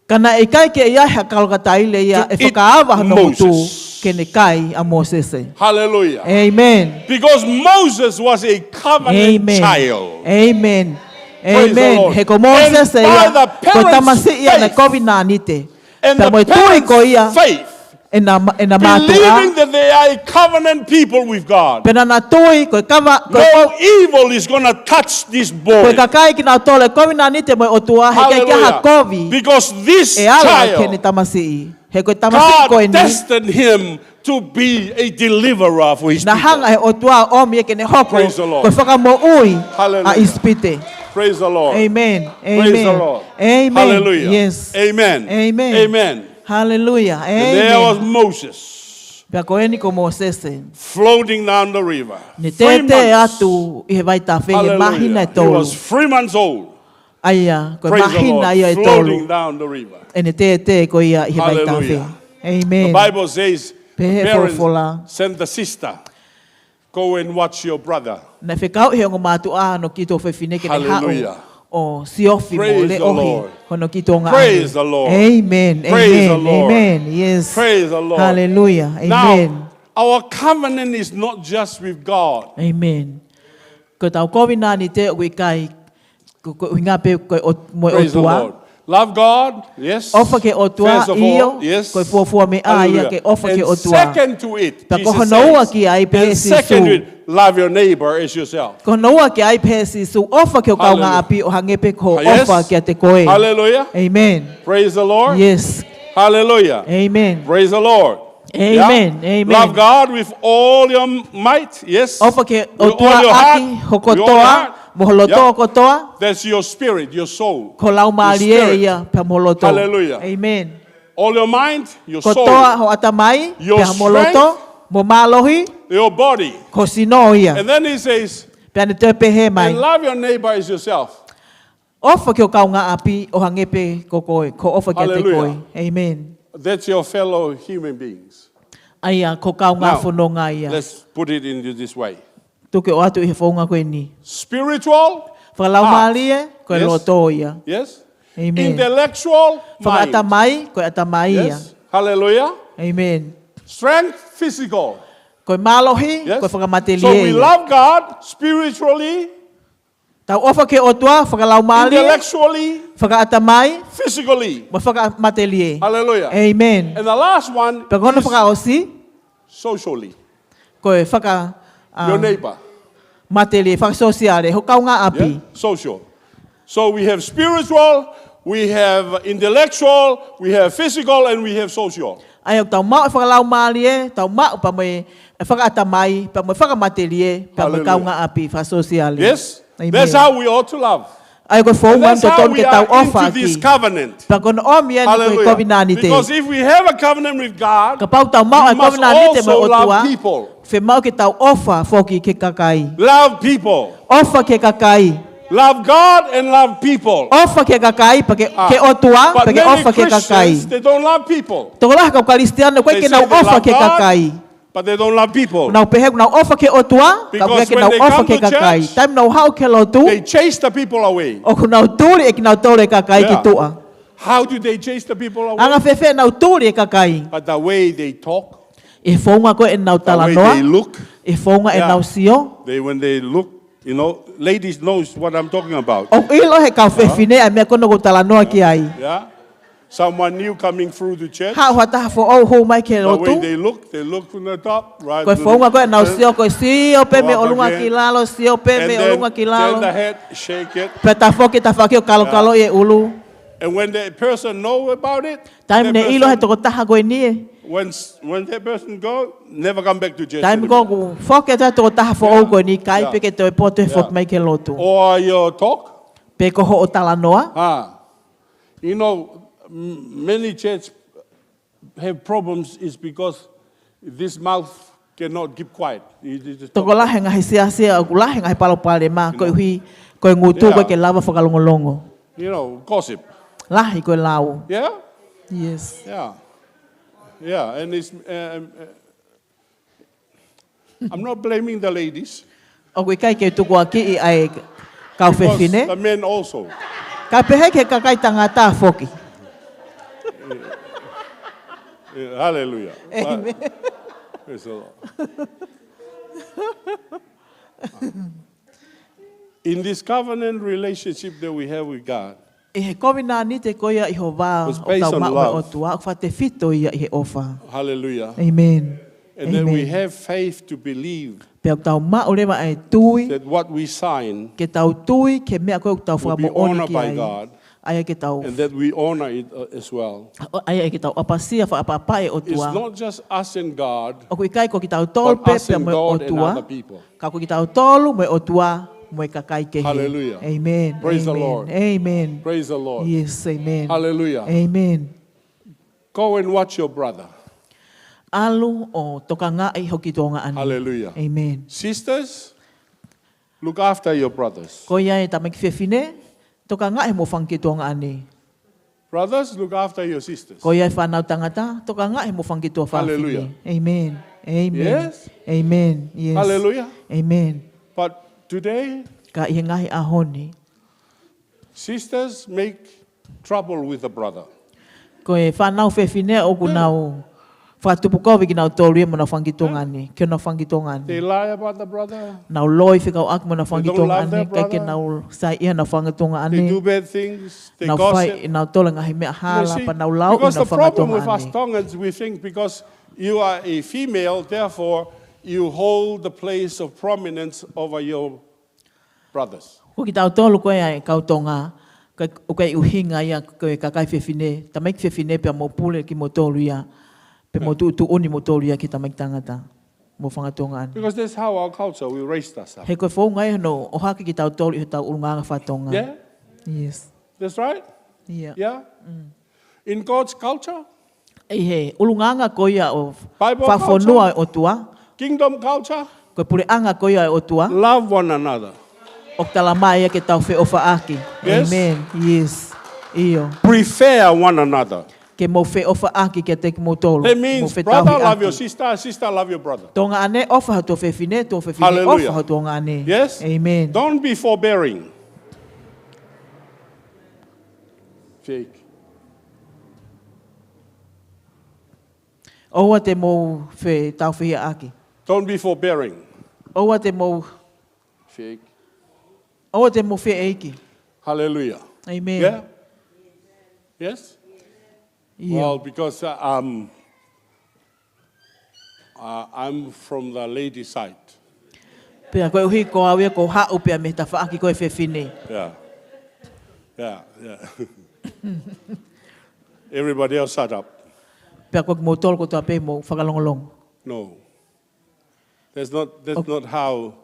Ka naʻe ʻikai ke ʻi ai ha kaukataile ia To ʻe eat fakaava hono ngutu Moses. Ke ne kai ʻa Mōsese. Hallelujah. Amen. Because Moses was a covenant Amen. Child. Amen. Praise the Amen. Lord. He ko Mōsese And by ia, the ko e parents' tamasiʻi ia naʻe faith. Kovinānite. And Pea the mo e tui ko parents' ia, faith. ʻe na, ʻe na mātuʻa. Believing that they are a covenant people with God. Pea naʻa na tui, ko e kava, ko e No ko, evil is going to touch this ko e boy. Kakai kinautolu ʻe Kovinānite mo e ʻOtua, he ʻikai ke ʻi ai ha Hallelujah. Kovi. Because this ʻE ala ki heʻene child, tamasiʻi. He ko e tamasiʻi ko God eni. Destined him to be a deliverer for his Naʻe hanga people. He ʻOtua ʻo ʻomi ia ke ne hoko. Praise the Lord. Ko e fakamoʻui. Hallelujah. ʻA ʻIsipite. Praise the Lord. Amen. Praise the Amen. Lord. Amen. Hallelujah. Yes. Amen. Amen. Amen. Hallelujah. And there was Amen. Moses Pea ko eni ko Mōsese. Floating down the river. Ne Three tētē months. Atu ʻi he Vaitafe he māhina ʻe He tolu. Was three months old. ʻA ia, ko e Praise the māhina Lord. Ia ʻe tolu. Floating down the river. ʻEne tētē ko ia ʻi he Vaitafe. Hallelujah. Amen. The Bible says, Pehē the ʻe parents Folofola. Send the sister, go and watch your brother. Naʻe fekauʻi he ongo mātuʻa hono kiʻi tuofefine ke ne haʻu. Hallelujah. ʻO siofi mo leʻohi hono kiʻi tuongaʻane. Praise the Lord. Amen. Praise the Lord. Amen. Yes. Praise the Lord. Hallelujah. Amen. Now, Our covenant is not just with God. Amen. Ko ʻetau kovinānite ʻoku ʻikai, ko, ko e ʻuhinga pē ko e ʻo-, mo e Praise the ʻOtua. Lord. Love God, yes. ʻOfa ki he ʻOtua, First of all, ʻio, yes. Ko e fuofua meʻa ia Hallelujah. ke ʻofa ki he And ʻOtua. Second to it, Pea ko Jesus hono ua says, ki ai pehē and second to Sīsū. It, love your neighbor as yourself. Ko hono ua ki ai pehē Sīsū, ʻofa ki ho Hallelujah. kaungāʻapi ʻo hangē pē ko hoʻo Yes. ʻofa kiate koe. Hallelujah. Amen. Praise the Lord. Yes. Hallelujah. Amen. Praise the Lord. Amen. Yeah? Amen. Love God with all your might. Yes. ʻOfa ki he With all ʻOtua your heart, ʻaki ho with all your kotoa, heart. mo ho loto Yeah. kotoa, That's your spirit, your soul. ko ho laumālie Your spirit. Ia, pea mo ho loto. Hallelujah. Amen. All your mind, your soul, Kotoa ho ʻatamai, your pea mo ho loto, strength, mo ho mālohi, your body. ko ho sino ia. And then he says, Pea ne toe pehē mai. And love your neighbor as yourself. ʻOfa ki ho kaungāʻapi ʻo hangē pē ko koe, ko hoʻo ʻofa kiate Hallelujah. Koe. Amen. That's your fellow human beings. ʻA ia ko ho kaungā Now, fononga ia. Let's put it into this way. Tuku ke ʻoatu ʻi he founga ko eni. Spiritual, Fakalaumālie, heart. Ko e Yes. Loto ia. Yes. Amen. Intellectual, mind. Fakaʻatamai, ko e ʻatamai ia. Yes. Hallelujah. Amen. Strength, physical. Ko e mālohi, Yes. ko e fakamatelie So we ia. Love God spiritually. Tau ʻofa ki he ʻOtua, fakalaumālie, Intellectually, fakaʻatamai, physically. mo fakamatelie. Hallelujah. Amen. And the last one Pea ko hono is fakaʻosi, socially. ko e faka, ah, Your neighbor. Matelie, fakasōsiale, ho kaungāʻapi. Yeah? Social. So we have spiritual, we have intellectual, we have physical, and we have social. ʻA ia ʻoku tau maʻu e fakalaumālie, tau maʻu pea mo e fakaʻatamai, pea mo e fakamatelie, pea mo e Hallelujah. Kaungāʻapi fakasōsiale. Yes? Amen. That's how we ought to love. ʻA ia ko e And founga that's how totonu we ke tau are ʻofa into this ʻaki. Covenant. Pea ko hono ʻomi eni ko e Hallelujah. Kovinānite. Because if we have a covenant with God, Kapau tau maʻu we e must Kovinānite mo e also love ʻOtua, people. fiemaʻu ke tau ʻofa foki ki he kakai. Love people. ʻOfa ki he kakai. Love God and love people. ʻOfa ki he kakai, pea ki he, Ah, ki he ʻOtua, but pea ki he many ʻofa ki he kakai. Christians, they don't love people. Tokolahi e kau Kalisitiane, ʻoku ʻikai They ke say nau they ʻofa love ki he God, kakai. But they don't love people. Nau pehē ʻoku nau ʻofa ki he ʻOtua, ka ʻoku ʻikai Because ke when nau they ʻofa come ki he to kakai. church, Taimi nau haʻu ki he lotu, they chase the people away. ʻoku nau tuli ʻe kinautolu e kakai ki Yeah. tuʻa. How do they chase the people away? Anga fēfē ʻenau tuli e kakai? But the way they talk, ʻI he founga ko ē ʻenau the way talanoa, they look. ʻi he founga Yeah. ʻenau sio. They, when they look, you know, ladies knows what I'm talking about. ʻOku ʻilo ʻe he kau fefine ʻa e meʻa ko ena ʻoku ou talanoa ki ai. Yeah? Someone new coming through the church. Haʻu ha taha foʻou hū mai ki he The way lotu. They look, they look from the top, right Ko e to founga the ko ē ʻenau front, sio, ko e sio pē go mei up ʻolunga again. ki lalo, sio pē And mei then ʻolunga ki turn the lalo. Head, shake it. Pea tafoki tafaʻaki ʻo kalokalo ʻi he ʻulu. And when the person know about it, Taimi that ne ʻilo he person, tokotaha ko eni ē. when, s- when that person go, never come back to church Taimi ko anymore. ē ʻoku foki atu e tokotaha foʻou ko eni, ʻikai Yeah. pē ke toe poto he Yeah. foki mai ki he lotu. Or your talk. Pea ko hoʻo talanoa. Ah, you know, m- many churches have problems is because this mouth cannot keep quiet. It is just Tokolahi e ngaahi siasi ʻoku lahi e ngaahi palopalema, You know. Koeʻuhi ko e ngutu Yeah. ʻoku ʻikai ke lava fakalongolongo. You know, gossip. Lahi ko e lau. Yeah? Yes. Yeah. Yeah, and it's, um, uh, I'm not blaming the ladies. ʻOku ʻikai ke tukuakiʻi ʻa e kau Because fefine. The men also. Ka pehē ki he kakai tangata foki. Yeah, hallelujah. Amen. Praise the Lord. In this covenant relationship that we have with God, ʻI he kovinānite ko ia ʻi he vā Was ʻoku based tau on maʻu mo e love. ʻOtua, ʻoku fakatefito ia ʻi he ʻofa. Hallelujah. Amen. And then we Amen. Have faith to believe Pea ʻoku tau maʻu leva e tui, that what we sign ke tau tui ki he meʻa ko ē ʻoku tau will be fakamoʻoni honored ki by ai. God, ʻA ia ke tau, and that we honor it, uh, as well. ʻa ia ke tau ʻapasia fakaʻapaʻapa e It's ʻOtua. Not just us and God, ʻOku ʻikai ko kitautolu but pē us pea and mo e God and ʻOtua. Other people. Ka ko kitautolu mo e ʻOtua mo e kakai kehe. Hallelujah. Amen. Praise the Amen. Lord. Amen. Praise the Lord. Yes, amen. Hallelujah. Amen. Go and watch your brother. ʻAlu ʻo tokangaʻi ho kituongaʻane. Hallelujah. Amen. Sisters, look after your brothers. Ko ia e tamaiki fefine, tokangaʻi hoʻomou fanga kituongaʻane. Brothers, look after your sisters. Ko ia e fānau tangata, tokangaʻi hoʻomou fanga kituongaʻane. Hallelujah. Amen. Amen. Yes. Amen. Yes. Hallelujah. Amen. But today, Ka ʻi he ngaahi ʻaho ni, sisters make trouble with a brother. Ko e fānau fefine ʻoku nau Fakatupu kovi kinautolu ia mo ʻenau fanga kiʻi tuongaʻane, ki honau fanga kiʻi tuongaʻane. They lie about the brother. Nau loi fekauʻaki mo ʻenau fanga kiʻi tuongaʻane, ʻikai ke nau saiʻia honau fanga kiʻi tuongaʻane. They don't love their brother. They do bad things. They gossip. Nau fai ʻe nautolu e ngaahi meʻa hala, pea nau lau ʻe honau fanga kiʻi tuongaʻane. You see, because the problem with us Tongans, we think because you are a female, therefore you hold the place of prominence over your brothers. Ko kitautolu ko ē ʻa e kau Tonga, ko e, ʻoku ʻi ai e ʻuhinga ia ko e kakai fefine, tamaiki fefine pea mou pule kimoutolu ia, pea mou tuʻutuʻuni moutolu ia ki he tamaiki tangata, mo e fanga tuongaʻane. Because that's how our culture will raise us up. He ko e founga ia hono ʻohake kitautolu ʻi hotau ʻulungaanga faka-Tonga. Yeah? Yes. That's right? Yeah. Yeah? In God's culture, ʻI he ʻulungaanga ko ia ʻo e fakafonua ʻo e ʻOtua. Bible culture, kingdom culture, ko e puleʻanga ko ia ʻo e ʻOtua. Love one another. ʻOku talamai ia ke tau feʻofaʻaki. Yes. Amen. Yes. ʻIo. Prefer one another. Ke mou feʻofaʻaki kiate kimoutolu. That means, mou fetauhiʻaki. Brother, love your sister, sister, love your brother. Tuongaʻane, ʻofa ho tuofefine, tuofefine, hallelujah, ʻofa ho tuongaʻane. Yes. Amen. Don't be forbearing. Fake. ʻOua te mou fetauhiʻaki. Don't be forbearing. ʻOua te mou, fake, ʻoua te mou feʻeiki. Hallelujah. Amen. Yeah? Yes? ʻIo. Well, because, uh, um, uh, I'm from the lady side. Pea koeʻuhi ko au ia ʻoku ou haʻu pē mei he tafaʻaki ko ē ʻo e fefine. Yeah. Yeah, yeah. Everybody else shut up. Pea ko kimoutolu kotoa pē mou fakalongolongo. No. That's not, that's not how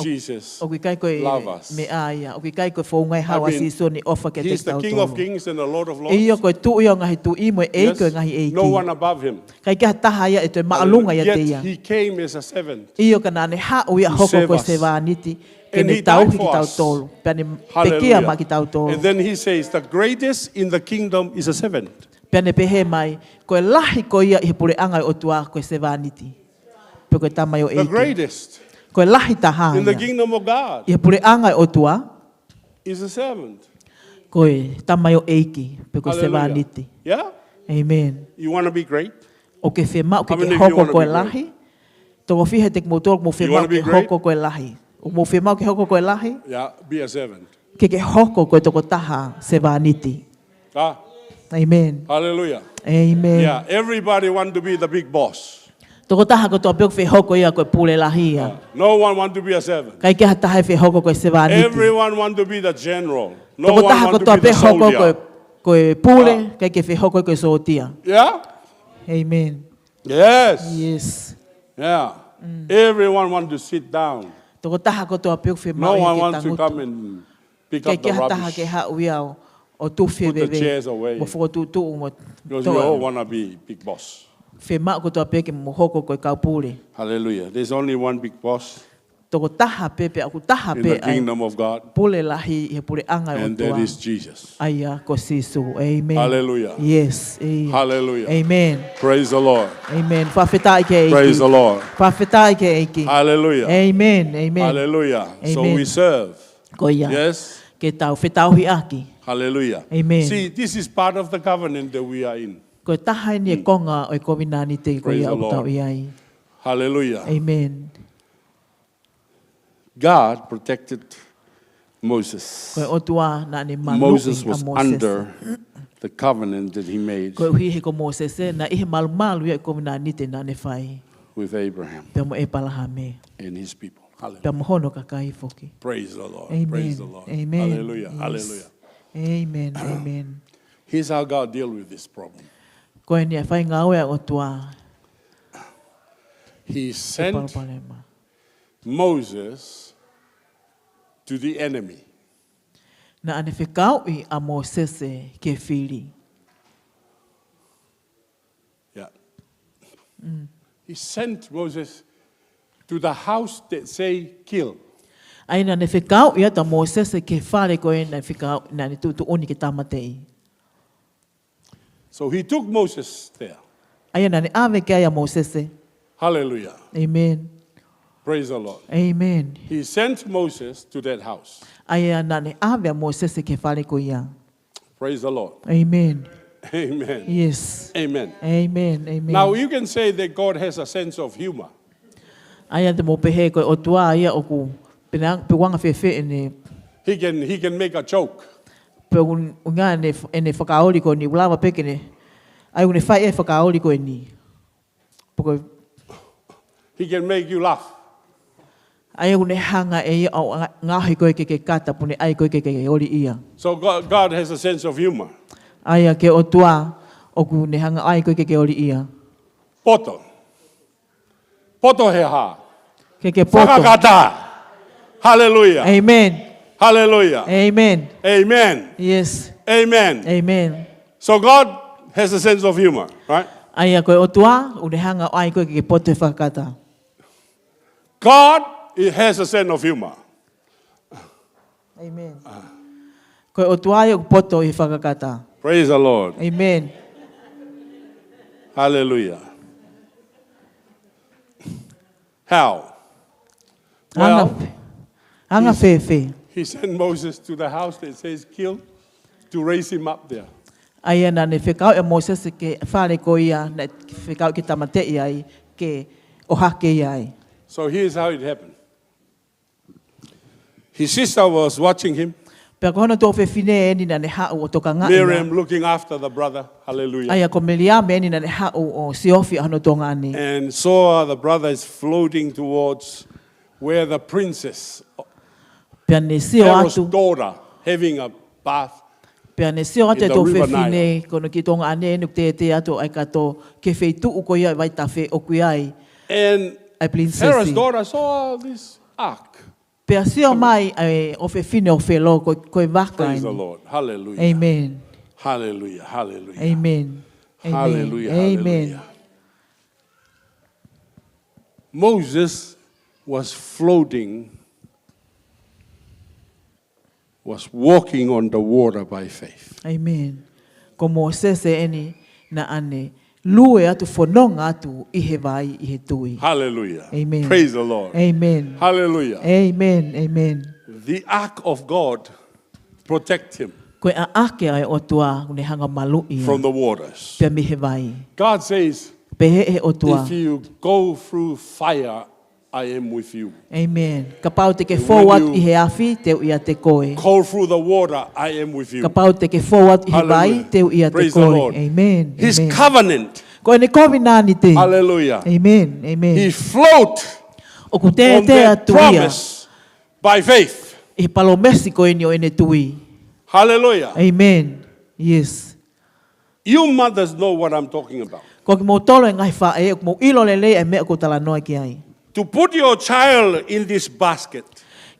Jesus love us. ʻOku ʻikai ko e meʻa ia, ʻoku ʻikai ko e founga ia ʻa Sīsū ʻene ʻofa kiate kitautolu. I mean, he's the King of kings and the Lord of lords. ʻIo, ko e Tuʻi ʻo e ngaahi tuʻi mo e ʻEiki ʻo e ngaahi ʻeiki. Yes. No one above him. ʻIkai ke ʻi ai ha taha ia ʻe toe māʻolunga ʻiate ia. Hallelujah. Yet he came as a servant. ʻIo, ka naʻa ne haʻu ia ʻo hoko ko e sevāniti, ke ne tauhi kitautolu, pea ne pekia maʻa kitautolu. And he died for us. Hallelujah. And then he says, "The greatest in the kingdom is a servant." Pea ne pehē mai, ko e lahi ko ia ʻi he puleʻanga ʻo e ʻOtua ko e sevāniti. Pe ko e tamaioʻeiki. The greatest. Ko e lahi taha ia. In the kingdom of God. ʻI he puleʻanga ʻo e ʻOtua. Is a servant. Ko e tamaioʻeiki, pe ko e sevāniti. Hallelujah. Yeah? Amen. You wanna be great? ʻOku ke fiemaʻu ke ke hoko ko e lahi? How many of you wanna be great? Toko fiha ʻiate kimoutolu ʻoku mou fiemaʻu ke hoko ko e lahi? You wanna be great? ʻOku mou fiemaʻu ke hoko ko e lahi? Yeah, be a servant. Ke ke hoko ko e tokotaha sevāniti. Ah. Amen. Hallelujah. Amen. Yeah, everybody want to be the big boss. Tokotaha kotoa pē ʻoku fie hoko ia ko e pule lahi ia. Yeah. No one want to be a servant. ʻIkai ke ʻi ai ha taha ʻe fie hoko ko e sevāniti. Everyone want to be the general. No one want to be the soldier. Tokotaha kotoa pē hoko ko e, ko e pule, ah, ʻikai ke fie hoko ko e sōtia. Yeah? Amen. Yes. Yes. Yeah. Mm. Everyone want to sit down. Tokotaha kotoa pē ʻoku fiemaʻu ia ke tangutu. No one wants to come and pick up the rubbish. ʻIkai ke ʻi ai ha taha ke haʻu ia ʻo, ʻo tufi e veve. Put the chairs away. Mo fokotuʻutuʻu mo toʻo. Because we all wanna be big boss. Fiemaʻu kotoa pē ke mou hoko ko e kau pule. Hallelujah. There's only one big boss. Tokotaha pē, pea ʻoku taha pē ʻa e pule lahi ʻi he puleʻanga ʻo e ʻOtua. In the kingdom of God. And that is Jesus. ʻA ia ko Sīsū. Amen. Hallelujah. Yes. Hallelujah. Amen. Praise the Lord. Amen. Fakafetaʻi ki he ʻEiki. Praise the Lord. Fakafetaʻi ki he ʻEiki. Hallelujah. Amen. Amen. Hallelujah. So we serve. Amen. Ko ia. Yes. Ke tau fetauhiʻaki. Hallelujah. Amen. See, this is part of the covenant that we are in. Ko e taha eni e konga ʻo e kovinānite ko ia ʻoku tau ʻi ai. Praise the Lord. Hallelujah. Amen. God protected Moses. Ko e ʻOtua naʻa ne maluʻi ʻa Mōsese. Moses was under the covenant that he made. Koeʻuhi he ko Mōsese naʻe ʻi he malumalu ia ʻo e kovinānite naʻa ne fai. With Abraham. Pea mo ʻĒpalahame. And his people. Hallelujah. Pea mo hono kakai foki. Praise the Lord. Amen. Praise the Lord. Amen. Hallelujah. Yes. Hallelujah. Amen. Amen. Here's how God deal with this problem. Ko eni ʻa e faingāue ʻa e ʻOtua. He sent Moses to the enemy. Naʻa ne fekauʻi ʻa Mōsese ki he fili. Yeah. Mm. He sent Moses to the house that say kill. ʻA ia naʻa ne fekauʻi atu ʻa Mōsese ki he fale ko ē naʻe fekau, naʻa ne tuʻutuʻuni ke tāmateʻi. So he took Moses there. ʻA ia naʻa ne ʻave ki ai ʻa Mōsese. Hallelujah. Amen. Praise the Lord. Amen. He sent Moses to that house. ʻA ia naʻa ne ʻave ʻa Mōsese ki he fale ko ia. Praise the Lord. Amen. Amen. Yes. Amen. Amen. Amen. Now you can say that God has a sense of humor. ʻA ia te mou pehē ko e ʻOtua ia ʻoku pena, pe ʻoku anga fēfē ʻene, He can he can make a joke. pe ʻoku ʻuhinga ʻene, ʻene fakaoli ko eni, ʻoku lava pē ke ne, ʻa ia ʻoku ne fai e fakaoli ko eni. Pe ko e He can make you laugh. ʻA ia ʻoku ne hanga ʻe ia ʻo nga-, ngaohi koe ke ke kata, pe ʻoku ne ʻai koe ke ke oliʻia. So God, God has a sense of humor. ʻA ia ko e ʻOtua ʻoku ne hanga ʻai koe ke ke oliʻia. Poto. Poto he hā? Ke ke poto. Fakakata. Hallelujah. Amen. Hallelujah. Amen. Amen. Yes. Amen. Amen. So God has a sense of humor, right? ʻA ia ko e ʻOtua ʻoku ne hanga ʻai koe ke ke poto he fakakata. God, he has a sense of humor. Amen. Ko e ʻOtua ia ʻoku poto he fakakata. Praise the Lord. Amen. Hallelujah. How? Anga, Well, anga he's- fēfē. He sent Moses to the house that says kill to raise him up there. ʻA ia naʻa ne fekau ʻe Mōsese ki he fale ko ia naʻe fekau ke tāmateʻi ai, ke ʻohake ia ai. So here's how it happened. His sister was watching him. Pea ko hono tuofefine eni naʻa ne haʻu ʻo tokangaʻi ia. Miriam looking after the brother. Hallelujah. ʻA ia ko Miriame eni naʻa ne haʻu ʻo siofi hono tuongaʻane. And saw the brother is floating towards where the princess, Pea ne sio Pharaoh's atu. daughter, having a bath. Pea ne sio atu In e the river tuofefine, Nile. ko hono kiʻi tuongaʻane eni ʻoku tētē atu ʻo ʻai kātoa ki he feituʻu ko ia ʻi he vaitafe ʻoku ʻi ai And ʻa e princess. Pharaoh's daughter saw this ark. Pea sio mai ʻa e ʻofefine ʻo Felo ko, ko e vaka Praise the eni. Lord. Hallelujah. Amen. Hallelujah. Hallelujah. Amen. Amen. Hallelujah. Amen. Hallelujah. Moses was floating, was walking on the water by faith. Amen. Ko Mōsese eni naʻa ne lue atu, fononga atu ʻi he vai ʻi he tui. Hallelujah. Amen. Praise the Lord. Amen. Hallelujah. Amen. Amen. The ark of God protect him Ko e ʻaʻake ʻa e ʻOtua ʻoku ne hanga maluʻi ia from the waters. Pea mei he vai. God says, Pehē ʻe he ʻOtua. If you go through fire, I am with you. Amen. Kapau te ke And fou when atu you- ʻi he afi, te u ʻiate koe. Go through the water, I am with you. Kapau te ke fou atu ʻi he vai, Hallelujah. te u ʻiate Praise the koe. Lord. Amen. His Amen. Covenant. Ko ʻene kovinānite. Hallelujah. Amen. Amen. He float ʻOku on tētē that atu ia promise by faith. ʻi he palōmesi ko eni ʻo ʻene tui. Hallelujah. Amen. Yes. You mothers know what I'm talking about. Ko kimoutolu e ngaahi faʻē, ʻoku mou ʻilo lelei e meʻa ʻoku ou talanoa ki ai. To put your child in this basket.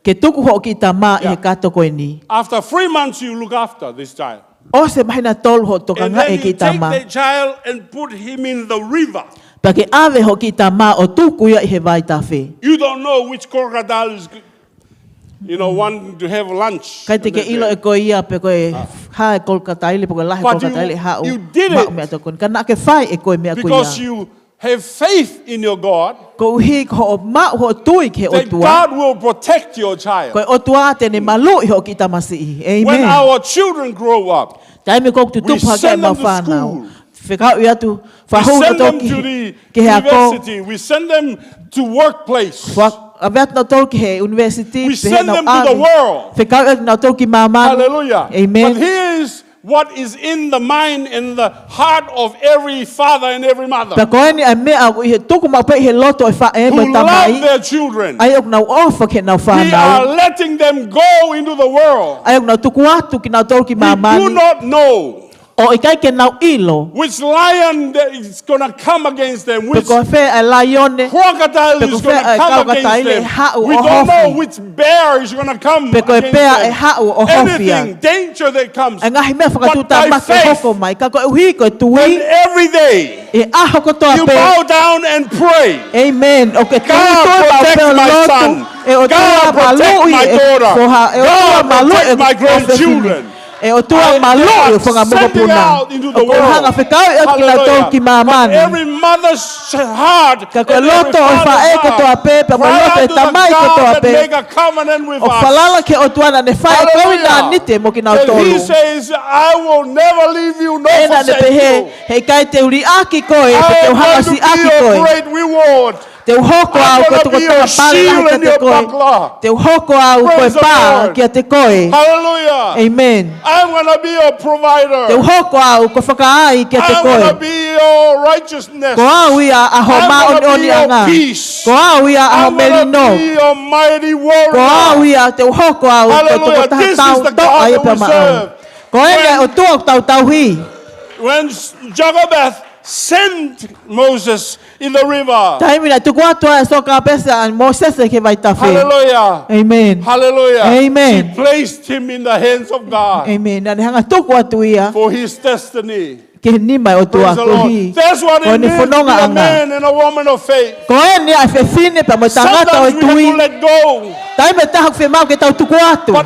Ke tuku hoʻo kiʻi tama ʻi Yeah. he kato ko eni. After three months, you look after this child. ʻOsi e māhina tolu hoʻo And tokangaʻi e then you kiʻi tama. take the child and put him in the river. Pea ke ʻave hoʻo kiʻi tama ʻo tuku ia ʻi he vaitafe. You don't know which crocodile is, you know, wanting to have lunch. ʻIkai te ke ʻilo ʻe koe ia pe ko e hā e kolokataile, pe ko e lahi e But you, kolokataile ʻe haʻu. You did Maʻu it. Meʻa tau koni. Ka naʻa ke fai ʻe koe meʻa ko ia. Because you have faith in your God. Koeʻuhi ko hoʻo maʻu hoʻo tui ki he That ʻOtua. God will protect your Ko child. e ʻOtua te ne maluʻi hoʻo kiʻi tamasiʻi. When Amen. Our children grow up. Taimi ʻoku tutupu hake Send ʻemau them to fānau. School. Fekauʻi atu, We fahū send them atu to ki, the ki he ako. University. We send them to workplace. Fua-, ʻave atu nautolu ki he university, We pe he send nau them to the ʻave. World. Fekauʻi atu nautolu ki māmani. Hallelujah. Amen. But here is what is in the mind and the heart of every father and every mother. Pea ko eni ʻa e meʻa ʻoku ʻi he tuku maʻu pē ʻi he loto ʻo e faʻē mo e Who tamai. Love their children. ʻA ia ʻoku nau ʻofa ki heʻenau fānau. We are letting them go into the world. ʻA ia ʻoku nau tuku atu kinautolu ki māmani. We do not know. ʻOku ʻikai ke nau ʻilo. Which lion that is gonna come against them? Which Pe ko fē ʻa e laione. Crocodile Pe is ko fē gonna ʻa e come against kolokataile them. ʻe haʻu We ʻo don't know hofi. Which bear is gonna come Pe ko e against pea ʻe them. Haʻu ʻo hofi ia. Anything, danger that comes. ʻA e ngaahi meʻa But by fakatuʻutāmaki ʻe faith, hoko mai. Ka koeʻuhi ko e tui. And every day, ʻI he ʻaho kotoa you pē. Bow down and pray. Amen. ʻOku ke God, tui pē protect pea my lotu. Son. ʻE ʻOtua, God, protect maluʻi my e daughter. foha, ʻe ʻOtua, God, maluʻi protect e my tuofefine. Grandchildren. ʻE ʻOtua, maluʻi hoʻo fanga mokopuna. ʻOku ou hanga ʻo fekauʻi ʻaki kinautolu ki māmani. Ka ko e loto ʻo e faʻē kotoa pē, pea mo e loto ʻo e tamai kotoa pē, ʻoku falala ki he ʻOtua naʻa ne fai e kovinānite mo kinautolu. He naʻa ne pehē, he ʻikai te u liʻaki koe, pea te u hanga ʻo siʻaki koe. Te u hoko au ko e tokotaha pale lahi kiate koe. Te u hoko au ko e pā kiate koe. ʻĒmeni. Te u hoko au ko e fakaai kiate koe. Ko au ia ʻa ho māʻoniʻoniʻanga. Ko au ia ʻa ho melino. Ko au ia, te u hoko au ko e tokotaha tautoʻa ia pea maʻau. Ko eni ʻa e ʻOtua ʻoku tau tauhi. When Jochebed sent Moses in the river. Taimi naʻe tuku atu ai ʻa Sōkapesi ʻa Mōsese ki he vaitafe. Hallelujah. ʻĒmeni. Hallelujah. ʻĒmeni. She placed him in the hands of God. ʻĒmeni. Naʻa ne hanga ʻo tuku atu ia ki he nima ʻo e ʻOtua. Praise the Lord. That's what it means to be a man and a woman of faith. Ko eni ʻa e fefine pea mo e tangata ʻo e tui. Taimi ʻe taha ʻoku fiemaʻu ke tau tuku atu. ʻI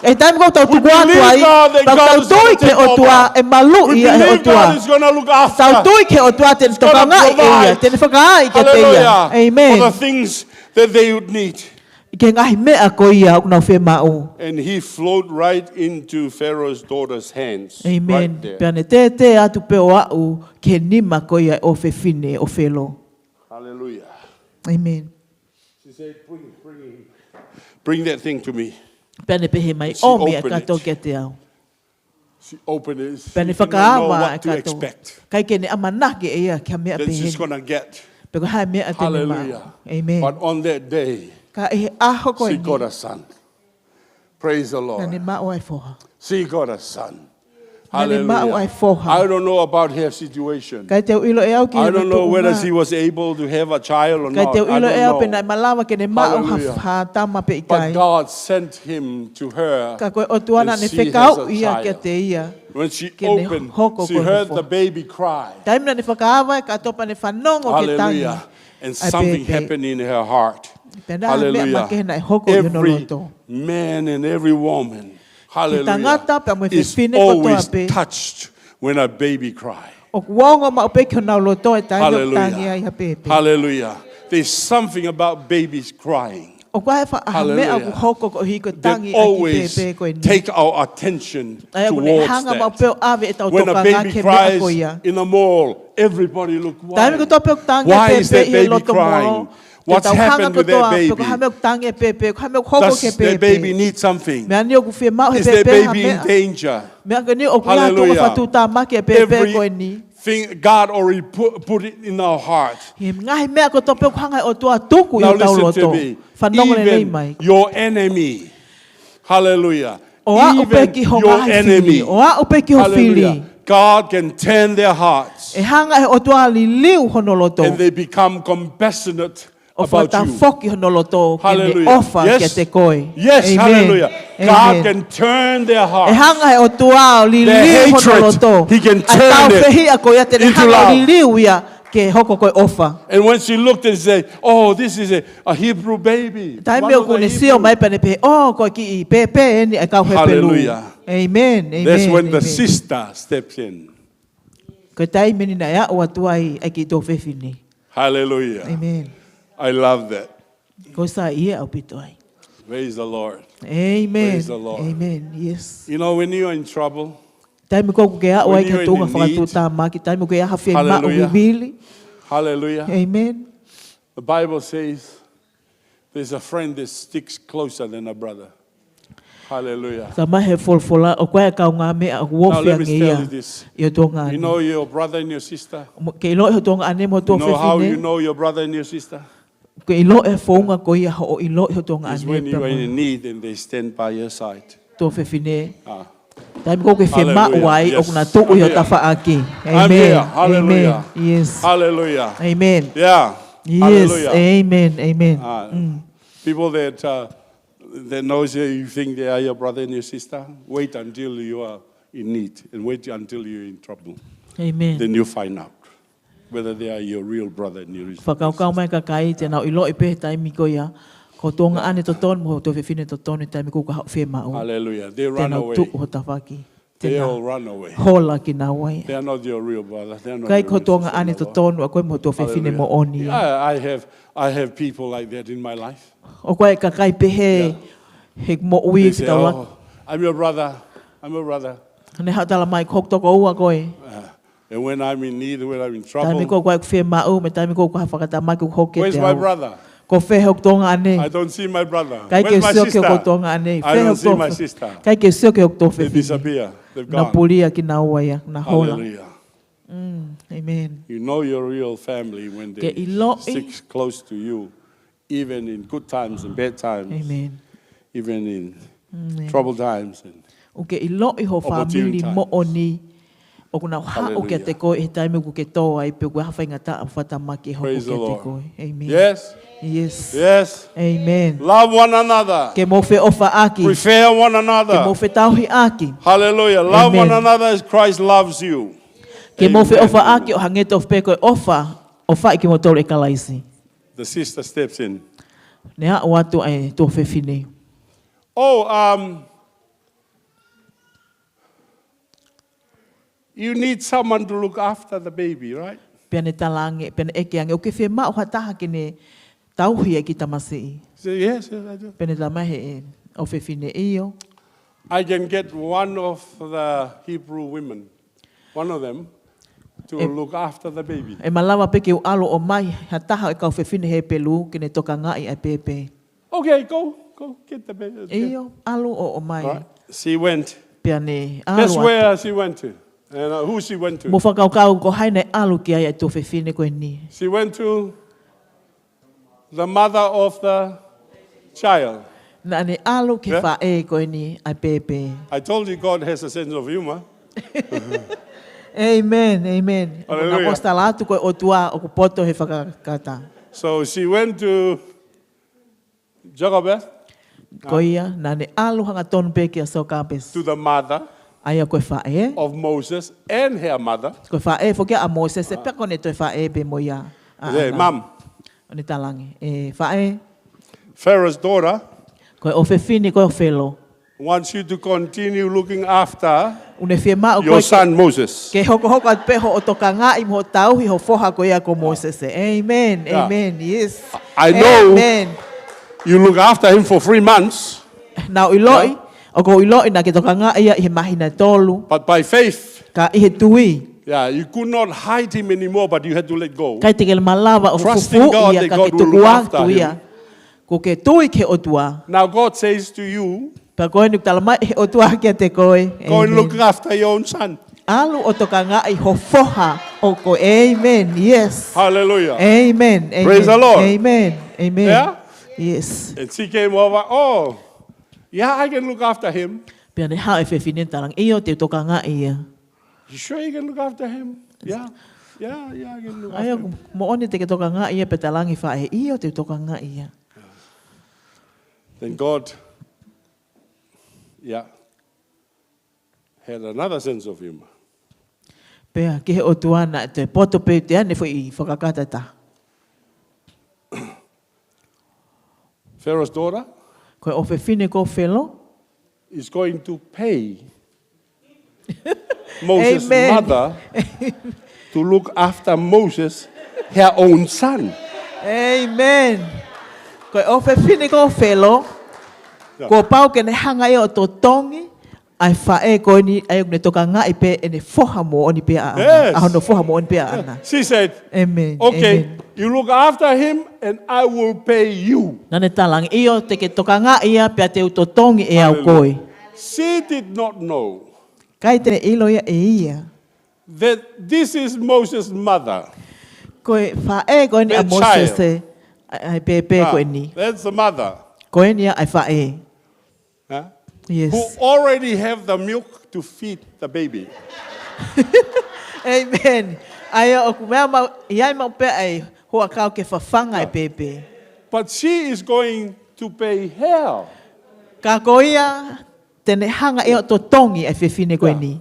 he taimi ʻoku tau tuku atu ai, pea ʻoku tau tui ki he ʻOtua, ʻe maluʻi ia ʻe he ʻOtua. Tau tui ki he ʻOtua te ne tokangaʻi ʻe ia, te ne fakaai kiate ia. ʻĒmeni. Ki he ngaahi meʻa ko ia ʻoku nau fiemaʻu. ʻĒmeni. Pea ne tētē atu pē ʻo aʻu ki he nima ko ia ʻo e ʻofefine ʻo Felo. ʻĒmeni. Pea ne pehē mai, ʻomi ʻa e kato kiate au. Pea ne fakaava ʻa e kato. ʻIkai ke ne ʻamanaki ʻe ia ki ha meʻa pehē ni. Pe ko e hā e meʻa te ne maʻu. ʻĒmeni. Ka ʻi he ʻaho ko eni, naʻa ne maʻu ʻa e foha. Naʻa ne maʻu ʻa e foha. ʻIkai te u ʻilo ʻe au ki heʻene tuʻunga. ʻIkai te u ʻilo ʻe au pe naʻe malava ke ne maʻu ha, ha tama pe ʻikai. Ka ko e ʻOtua naʻa ne fekauʻi ia kiate ia ke ne hoko ko e foha. Taimi naʻa ne fakaava ʻa e kato pea ne fanongo ki he tangi ʻa e pēpē. Pea naʻe ʻi ai ha meʻa makehe naʻe hoko ʻi hono loto. Ko e tangata pea mo e fefine kotoa pē ʻoku ongo maʻu pē ki honau loto ʻa e taimi ʻoku tangi ai ha pēpē. ʻOku ʻi ai ha meʻa ʻoku hoko koeʻuhi ko e tangi ʻa e kiʻi pēpē ko eni. ʻOku ne hanga maʻu pē ʻo ʻave ʻetau tokanga ki he meʻa ko ia. Taimi kotoa pē ʻoku tangi ʻa e pēpē ʻi he loto molo, te tau hanga kotoa pe ko e hā e meʻa ʻoku tangi ʻa e pēpē, ko e hā e meʻa ʻoku hoko ki he pēpē. Meʻa ni ʻoku fiemaʻu ʻe he pēpē ha meʻa. Meʻa ko eni ʻoku ʻi ai ha tuʻunga fakatuʻutāmaki ʻa e pēpē ko eni. He ngaahi meʻa kotoa pē ʻoku hanga ʻe he ʻOtua ʻo tuku ʻi hotau loto. Fanongo lelei mai. ʻO aʻu pē ki ho ngaahi fili, ʻo aʻu pē ki ho fili. ʻE hanga ʻe he ʻOtua ʻo liliu hono loto. ʻO fakatafoki hono loto ke ne ʻofa kiate koe. ʻĒmeni. ʻE hanga ʻe he ʻOtua ʻo liliu hono loto. ʻA e tāufehiʻa ko ia te ne hanga ʻo liliu ia ke hoko ko e ʻofa. Taimi ʻoku ne sio mai pea ne pehē, ʻō, ko e kiʻi pēpē eni ʻa e kau Hepelū. ʻĒmeni. Ko e taimi eni naʻe aʻu atu ai ʻa e kiʻi tuofefine. ʻĒmeni. Ko e saiʻia ʻaupito ai. ʻĒmeni. Taimi ʻoku ke aʻu ai ki ha tuʻunga fakatuʻutāmaki, taimi ʻoku ke ʻi ai ha fiemaʻu vivili. ʻĒmeni. Talamai ʻe he folofola, ʻoku ʻi ai e kaungāmeʻa ʻoku ofi ange ia ʻi ho tuongaʻane. Ke ʻiloʻi ho tuongaʻane mo ho tuofefine. Ke ʻiloʻi e founga ko ia hoʻo ʻiloʻi ho tuongaʻane pea mo ho tuofefine. Taimi ʻoku ke fiemaʻu ai, ʻoku na tuʻu ʻi ho tafaʻaki. ʻĒmeni. People that, uh, that knows you, you think they are your brother and your sister, wait until you are in need and wait until you're in trouble. Then you find out whether they are your real brother and your real sister. Fakakaukau mai e kakai te nau ʻiloʻi pē he taimi ko ia Ko ho tuongaʻane totonu mo ho tuofefine totonu he taimi ʻoku ke haʻu ʻo fiemaʻu. Hallelujah. They run away. Te nau tuʻu ho tafaʻaki. Te nau hola kinaua ia. They are not your real brother. They are not your real sister. ʻIkai ko ho tuongaʻane totonu ʻa koe mo ho tuofefine moʻoni ia. Hallelujah. Yeah, I have, I have people like that in my life. ʻOku ʻi ai e kakai pehē he moʻui ʻoku tau laka. They say, "Oh, I'm your brother. I'm your brother." Ne haʻu ʻo talamai, "Ko hoku tokoua koe." Uh, and when I'm in need, when I'm in trouble, taimi ko ē ʻoku ʻi ai ʻeku fiemaʻu, mo e taimi ko ē ʻoku ʻi ai ha fakatamaki ʻoku hoko kiate au. "Where's my brother?" "Ko fē hoku tuongaʻane?" "I don't see my brother. Where's my sister?" "ʻIkai ke u sio ki hoku tuongaʻane." "I don't see my sister." "Fē hoku tuofefine?" "ʻIkai ke u sio ki hoku tuofefine?" They disappear. They've gone. Nau pulia kinaua ia. Nau hola. Hallelujah. Mm, amen. You know your real family when they stick close to you, even in good times and bad times, amen, even in troubled times and opportune times. Amen. ʻOku ke ʻiloʻi ho fāmili moʻoni ʻoku nau haʻu kiate koe he taimi ʻoku ke tō ai pe ʻoku ʻi ai ha faingataʻa mo e fakatamaki ʻe hoko kiate koe. Hallelujah. Praise the Lord. Amen. Yes? Yes. Yes. Amen. Love one another. Ke mou feʻofaʻaki. Prefer one another. Ke mou fetauhiʻaki. Hallelujah. Amen. Love one another as Christ loves you. Ke mou feʻofaʻaki ʻo hangē tofu pē ko e ʻofa ʻoku fai ʻe kimoutolu ʻe Kalaisi. Amen. The sister steps in. Ne haʻu atu ʻa e tuofefine. Oh, um, you need someone to look after the baby, right? Pea ne talaange, pea ne ʻeke ange, ʻoku ke fiemaʻu ha taha ke ne tauhi ʻa e kiʻi tamasiʻi? Say, "Yes, yes, I do." Pea ne talamai ʻe he ʻofefine, "ʻIo." I can get one of the Hebrew women, one of them, to look after the baby. ʻE, ʻe malava pē ke u ʻalu ʻo ʻomai ha taha ʻo e kau fefine Hepelū ke ne tokangaʻi ʻa e pēpē. "Okay, go, go, get the baby." "ʻIo, ʻalu ʻo ʻomai." All right. She went. Pea ne ʻalu atu. Guess where she went to? And, uh, who she went to? Mou fakakaukau ko hai naʻe ʻalu ki ai ʻa e tuofefine ko eni? She went to the mother of the child. Naʻa ne ʻalu ki he faʻē ko eni ʻa e pēpē. Yeah? I told you God has a sense of humor. Amen, amen. Hallelujah. Naʻa ku ʻosi tala atu ko e ʻOtua ʻoku poto he fakakata. So she went to Jochebed. Ko ia, naʻa ne ʻalu hangatonu pē kia Jochebed. To the mother, ʻa ia ko e faʻē, of Moses and her mother. Ko e faʻē foki ʻa Mōsese, pea ko ʻene toe faʻē pē mo ia. Say, "Mum." ʻO ne talaange, "ʻE faʻē." Pharaoh's daughter. Ko e ʻofefine ko ē ʻo Felo. Wants you to continue looking after your son Moses. ʻOku ne fiemaʻu koe ke hokohoko atu pē hoʻo tokangaʻi mo hoʻo tauhi ho foha ko ia ko Mōsese. Amen. Yeah. Amen. Yes. Amen. I know you look after him for three months. Naʻa ku ʻiloʻi, yeah, ʻoku ou ʻiloʻi naʻa ke tokangaʻi ia ʻi he māhina ʻe tolu. But by faith, ka ʻi he tui. Yeah, you could not hide him anymore, but you had to let go. ʻIkai te ke malava ʻo fufuuʻi ia, ka ke tuku atu ia. Trusting God that God will look after him. Kuo ke tui ki he ʻOtua. Now God says to you, pea ko eni ʻoku talamai ʻe he ʻOtua kiate koe. Amen. Go and look after your own son. ʻAlu ʻo tokangaʻi ho foha ʻoʻou. Amen. Yes. Hallelujah. Amen. Amen. Praise the Lord. Amen. Amen. Yeah? Yes. And she came over, "Oh, yeah, I can look after him." Pea ne haʻu e fefine ʻo talaange, "ʻIo, te u tokangaʻi ia." "You sure you can look after him?" "Yeah. Yeah, yeah, I can look after him." "ʻA ia, moʻoni te ke tokangaʻi ia?" Pea talaange ʻe he faʻē, "ʻIo, te u tokangaʻi ia." Then God, yeah, had another sense of humor. Pea ko e ʻOtua naʻe toe poto pē ʻene foʻi fakakata ʻe taha. Pharaoh's daughter, ko e ʻofefine ko ē ʻo Felo, is going to pay Moses' mother to look after Moses, her own son. Amen. Ko e ʻofefine ko ē ʻo Felo, yeah, kuo pau ke ne hanga ia ʻo totongi ʻa e faʻē ko eni, ʻa ia ʻoku ne tokangaʻi pē ʻene foha moʻoni pē ʻaʻana. Yes. ʻA hono foha moʻoni pē ʻaʻana. She said, amen, "Okay, amen, you look after him and I will pay you." Naʻa ne talaange, "ʻIo, te ke tokangaʻi ia pea te u totongi ʻe au koe." Hallelujah. She did not know, ʻikai te ne ʻilo ia ʻe ia, that this is Moses' mother. Ko e faʻē ko eni ʻa Mōsese, that child, ʻa e pēpē ko eni. Ah, that's the mother. Ko eni ia ʻa e faʻē. Huh? Yes. Who already have the milk to feed the baby. Amen. ʻA ia ʻoku meʻa maʻu, ʻi ai maʻu pē ʻa e huʻakau ke fafanga e pēpē. Yeah. But she is going to pay her. Ka ko ia, te ne hanga ia ʻo totongi ʻa e fefine ko eni. Yeah.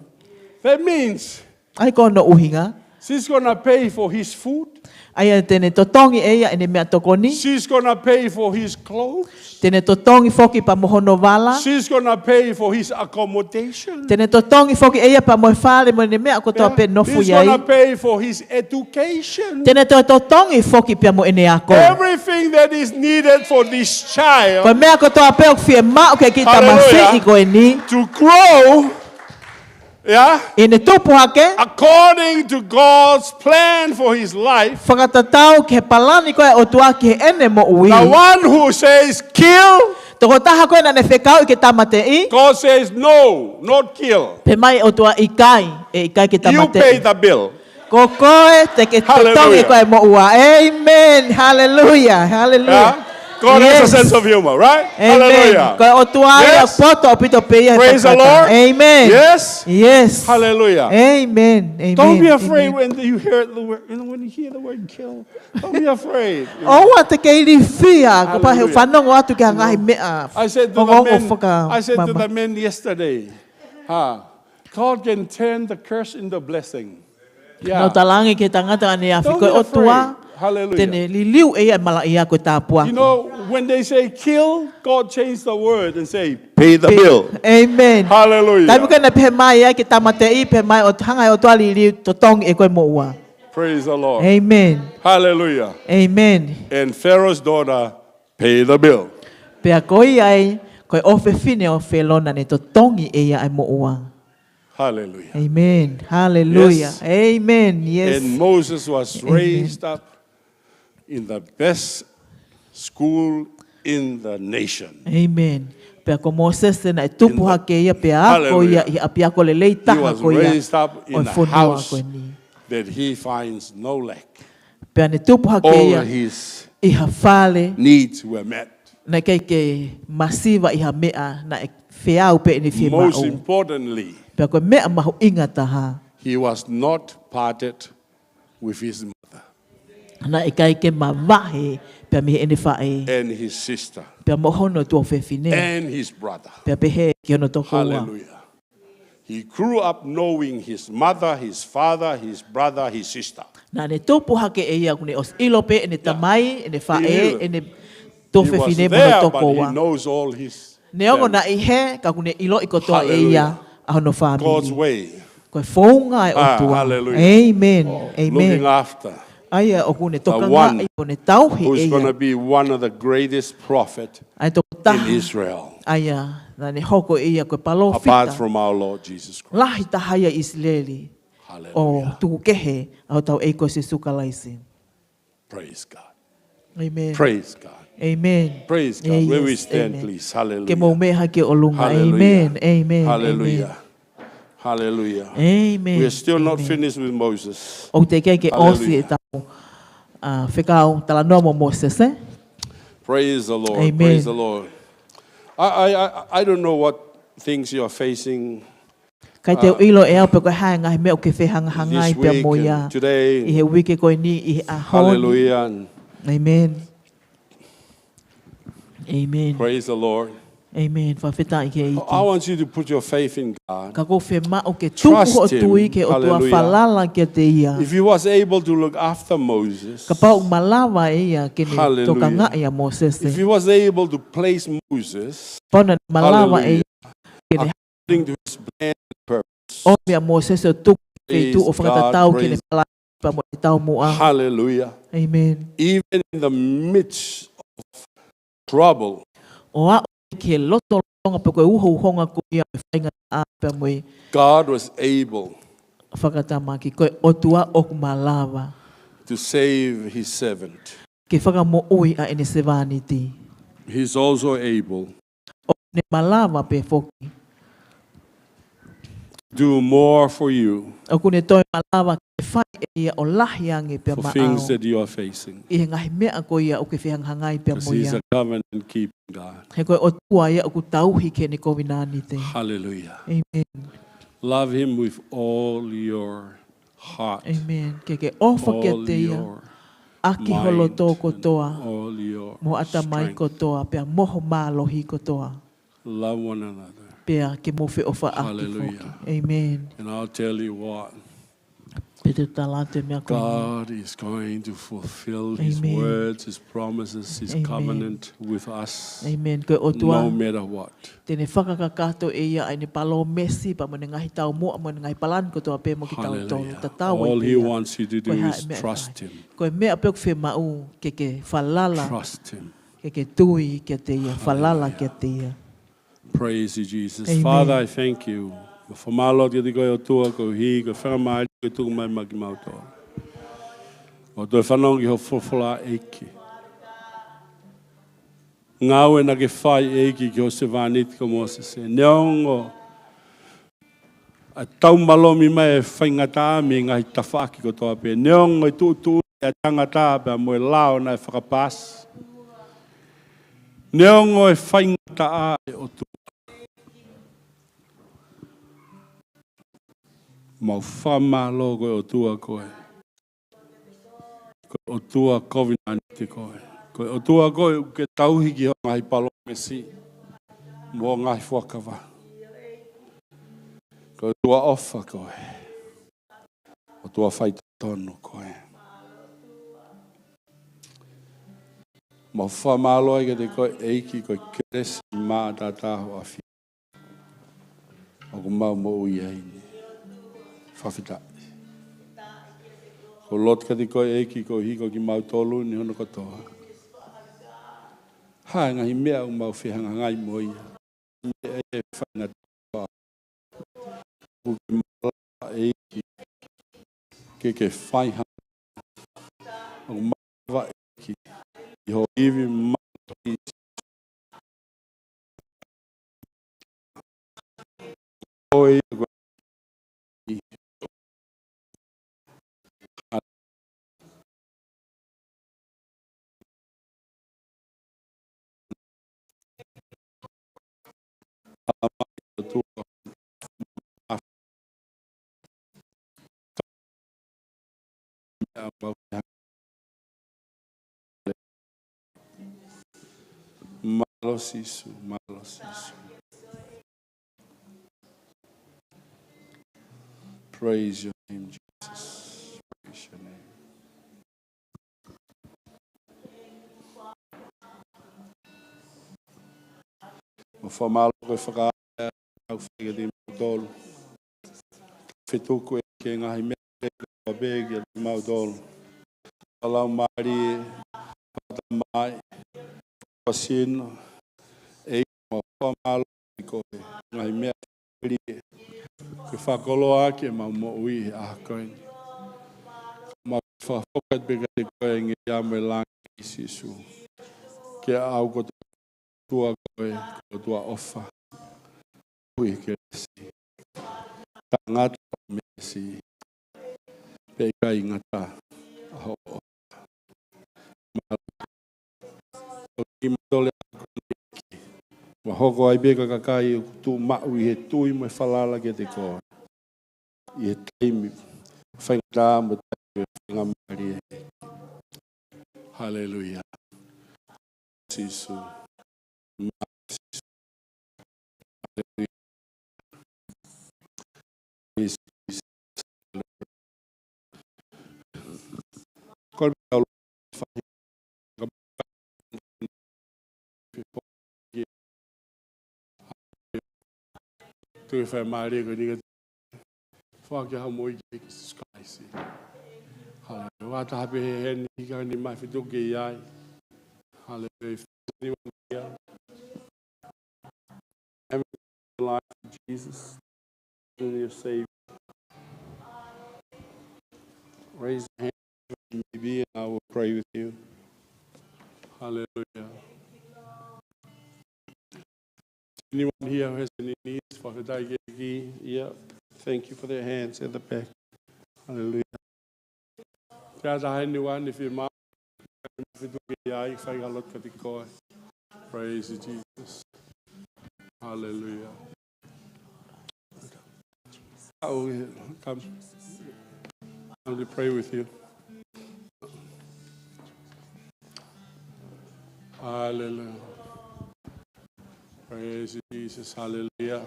That means, ʻa ia ko hono ʻuhinga, She's going to pay for his food. ʻA ia te ne totongi ʻe ia ʻene meʻatokoni. She's going to pay for his clothes. Te ne totongi foki pea mo hono vala. She's going to pay for his accommodation. Te ne totongi foki ʻe ia pea mo e fale mo ʻene meʻa kotoa pē nofo ai. He's going to pay for his education. Te ne toe totongi foki pea mo ʻene ako. Everything that is needed for this child. Ko e meʻa kotoa pē ʻoku fiemaʻu ki he kiʻi tamasiʻi ko eni. To grow Yeah? ʻI heʻene tupu hake. According to God's plan for his life, Fakatatau ki he palani ko ē ʻa e ʻOtua ki heʻene moʻui. The one who says, "Kill," Tokotaha ko ē naʻa ne fekauʻi ke tāmateʻi. God says, "No, not kill. Pehē mai ʻOtua ʻikai, ʻe ʻikai ke tāmateʻi. You pay the bill." Ko koe te ke totongi ko ē moʻua. Amen. Hallelujah. Hallelujah. Yeah? God has a sense of humor, right? Amen. Hallelujah. Ko e ʻOtua ia ʻoku poto ʻaupito pē ia he fakakata. Praise the Lord. Amen. Yes. Yes. Hallelujah. Amen. Amen. Don't be afraid when you hear the word, you know, when you hear the word kill. Don't be afraid. ʻOua te ke ilifia, kapau he fanongo atu ki he ngaahi meʻa. I said to the men, I said to the men yesterday, ha, God can turn the curse into blessing. Yeah. Naʻá ku talaange ki he tangata ʻaneafi ko e ʻOtua te ne liliu ʻe ia e malaʻia ko e tāpuaki. You know, when they say kill, God changed the word and say, "Pay the bill." Amen. Hallelujah. Taimi ko ē naʻe pehē mai ai ke tāmateʻi, pehē mai ʻo hanga ʻe he ʻOtua ʻo liliu, totongi ʻe koe moʻua. Praise the Lord. Amen. Hallelujah. Amen. And Pharaoh's daughter pay the bill. Pea ko ia ai, ko e ʻofefine ʻo Felo naʻá ne totongi ʻe ia ʻa e moʻua. Hallelujah. Amen. Hallelujah. Yes. Amen. Yes. And Moses was raised up in the best school in the nation. Amen. Pea ko Mōsese naʻe tupu hake ia pea ako ia ʻi he ʻapiako lelei taha ko ia ʻo e fonua ko eni. Hallelujah. He was raised up in a house that he finds no lack. Pea ne tupu hake ia ʻi ha fale naʻe ʻikai ke masiva ʻi ha meʻa, naʻe feau pē ʻene fiemaʻu. All his needs were met. Most importantly, pea ko e meʻa mahuʻinga taha, he was not parted with his mother. Naʻe ʻikai ke mavahe pea mei heʻene faʻē. And his sister. Pea mo hono tuofefine. And his brother. Pea pehē ki hono tokoua. Hallelujah. He grew up knowing his mother, his father, his brother, his sister. Naʻá ne tupu hake ʻe ia ʻoku ne ʻosi ʻilo pē ʻene tamai, ʻene faʻē, ʻene tuofefine mo hono tokoua. He knew. He was there, but he knows all his family. Neongo naʻe ʻi hē, ka ʻoku ne ʻiloʻi kotoa ʻe ia ʻa hono fāmili. Hallelujah. God's way. Ko e founga ʻa e ʻOtua. Ah, hallelujah. Amen. Amen. Looking after. ʻA ia ʻoku ne tokangaʻi, ʻoku ne tauhi ʻe ia. The one who's gonna be one of the greatest prophet in Israel. ʻA e tokotaha. ʻA ia, naʻá ne hoko ʻe ia ko e palōfita. Apart from our Lord Jesus Christ. Lahi taha ia ʻi ʻIsileli. Hallelujah. ʻO tuku kehe ʻa hotau ʻEiki ko Sīsū Kalaisi. Praise God. Amen. Praise God. Amen. Praise God. Where we stand, please. Hallelujah. Ke mou meʻa hake ki ʻolunga. Hallelujah. Amen. Amen. Hallelujah. Amen. Hallelujah. Amen. We are still not finished with Moses. ʻOku teʻeki ke ʻosi ʻetau, ah, fekau talanoa mo Mōsese. Praise the Lord. Amen. Praise the Lord. I, I, I, I don't know what things you are facing, ʻikai te u ʻilo ʻe au pe ko e hā e ngaahi meʻa ʻoku ke fehangahangai pea mo ia ʻi he uike ko eni, ʻi he ʻaho ni. Hallelujah. Amen. Amen. Praise the Lord. Amen. Fakafetaʻi ki he ʻEiki. I want you to put your faith in God. Ka ʻoku ou fiemaʻu ke tuku hoʻo tui ki he ʻOtua. Trust him. Hallelujah. Falala kiate ia. If he was able to look after Moses, kapau ʻoku malava ʻe ia ke ne tokangaʻi ʻa Mōsese. If he was able to place Moses, kapau naʻá ne malava ʻe ia ke ne according to his plan and purpose. ʻOmi ʻa Mōsese ʻo tuku ki he feituʻu ʻo fakatatau ki heʻene palani pea mo e taumuʻa. Hallelujah. Amen. Even in the midst of trouble, ʻo aʻu ki he lotolotonga pe ko e uhouhonga ko ia ʻo e faingataʻa pea mo e fakatamaki, God was able ko e ʻOtua ʻoku malava to save his servant. Ke fakamoʻui ʻa ʻene sevāniti. He's also able ʻOku ne malava pē foki to do more for you ʻOku ne toe malava ke fai ʻe ia ʻo lahi ange pea maʻau. For things that you are facing. ʻI he ngaahi meʻa ko ia ʻoku ke fehangahangai pea mo ia. 'Cause he's a covenant keeping God. He ko e ʻOtua ia ʻoku tauhi ki heʻene kovinānite. Hallelujah. Amen. Love him with all your heart, amen. Ke ke ʻofa kiate ia ʻaki ho loto kotoa, all your mind, and all your strength. Mo ho ʻatamai kotoa, pea mo ho mālohi kotoa. Love one another. Pea ke mou feʻofaʻaki foki. Hallelujah. Amen. And I'll tell you what, Pea te u tala atu e meʻa ko eni. God is going to fulfill his words, his promises, his covenant with us, no matter what. Te ne fakakakato ʻe ia ʻa ʻene palōmesi, pea mo ʻene ngaahi taumuʻa, mo ʻene ngaahi palani kotoa pē mo kitautolu. Hallelujah. Tatau ai pē ia. All he wants you to do is trust him. Ko e meʻa pē ʻoku fiemaʻu ke ke falala. Trust him. Ke ke tui kiate ia, falala kiate ia. Praise you, Jesus. Amen. Father, I thank you. Fakamālō atu kiate koe ʻOtua koeʻuhi ko e faingamālie kuo tuku mai maʻa kimautolu. ʻO toe fanongo ki hoʻo folofola ʻEiki. Ngāue naʻa ke fai ʻEiki ki ho sevāniti ko Mōsese. Neongo ʻa e tau malomi mai e faingataʻa mei he ngaahi tafaʻaki kotoa pē. Neongo e tuʻutuʻuni ʻa e tangata pea mo e lao naʻe fakapaasi. Neongo e faingataʻa ʻe ʻOtua. Mau fakamālō ko e ʻOtua koe. Ko e ʻOtua kovinānite koe. Ko e ʻOtua koe ʻoku ke tauhi ki hoʻo ngaahi palōmesi mo hoʻo ngaahi fuakava. Ko e ʻOtua ʻofa koe. ʻOtua faitotonu koe. Mau fakamālō ai kiate koe ʻEiki ko e kelesi maʻataʻatā hoʻo ʻafio. ʻOku mau moʻui ai ni. Fakafetaʻi. ʻOku lotu kiate koe ʻEiki koeʻuhi ko kimautolu ni hono kotoa. Ha ngaahi meʻa ʻoku mau fehangahangai mo ia. Meʻa ʻe faingataʻa. ʻOku ke malava ʻEiki. Ke ke fai ha. ʻOku malava ʻEiki. ʻI ho ivi māʻoniʻoni. Ko e Mālō Sīsū, mālō Sīsū. Praise your name, Jesus. Praise your name. Mau fakamālō ko e fakaʻaufuli kiate kimautolu. Fetuku ʻEiki e ngaahi meʻa ʻoku ke fai kiate kimautolu. Fakalaumālie, fakatamai, fakasino, ʻEiki mau fakamālō ʻEiki ko e ngaahi meʻa mālie kuo ke fakakoloa ʻaki ʻemau moʻui he ʻaho ko eni. Mau fakafoki atu pē kiate koe ʻEiki ʻa e langi Sīsū. Ke ʻau ko e ʻOtua koe, ko e ʻOtua ʻofa. Ui kelesi. Taʻengata meesi. Pea ʻikai ngata ʻa hoʻo ʻofa. Mālō. ʻOku kimautolu ʻa e ʻaho ko eni ʻEiki. Mau hoko ai pē ko e kakai ʻoku tuʻu maʻu ʻi he tui mo e falala kiate koe. ʻI he taimi faingataʻa mo e taimi faingamālie. Haleluia. Sīsū. Haleluia. Praise Jesus. Haleluia. Kole pē ke u fai. Tuku e faingamālie ko eni ke fakahā mo e ʻEiki ko Sīsū Kalaisi. Haleluia. Ua taha pē he heni, hiki hake mai fetuku ki ai. Haleluia. Anyone here? Am I alive for Jesus? Your Savior. Raise your hand if you may be, and I will pray with you. Hallelujah. Anyone here who has any needs? Fakafetaʻi ki he ʻEiki. Yeah. Thank you for their hands at the back. Hallelujah. Ke ʻatā heni ua ni fima. Fitu ke ai, fai ha lotu kiate koe. Praise you, Jesus. Hallelujah. Oh, yeah. Come. I'm going to pray with you. Hallelujah. Praise you, Jesus. Hallelujah.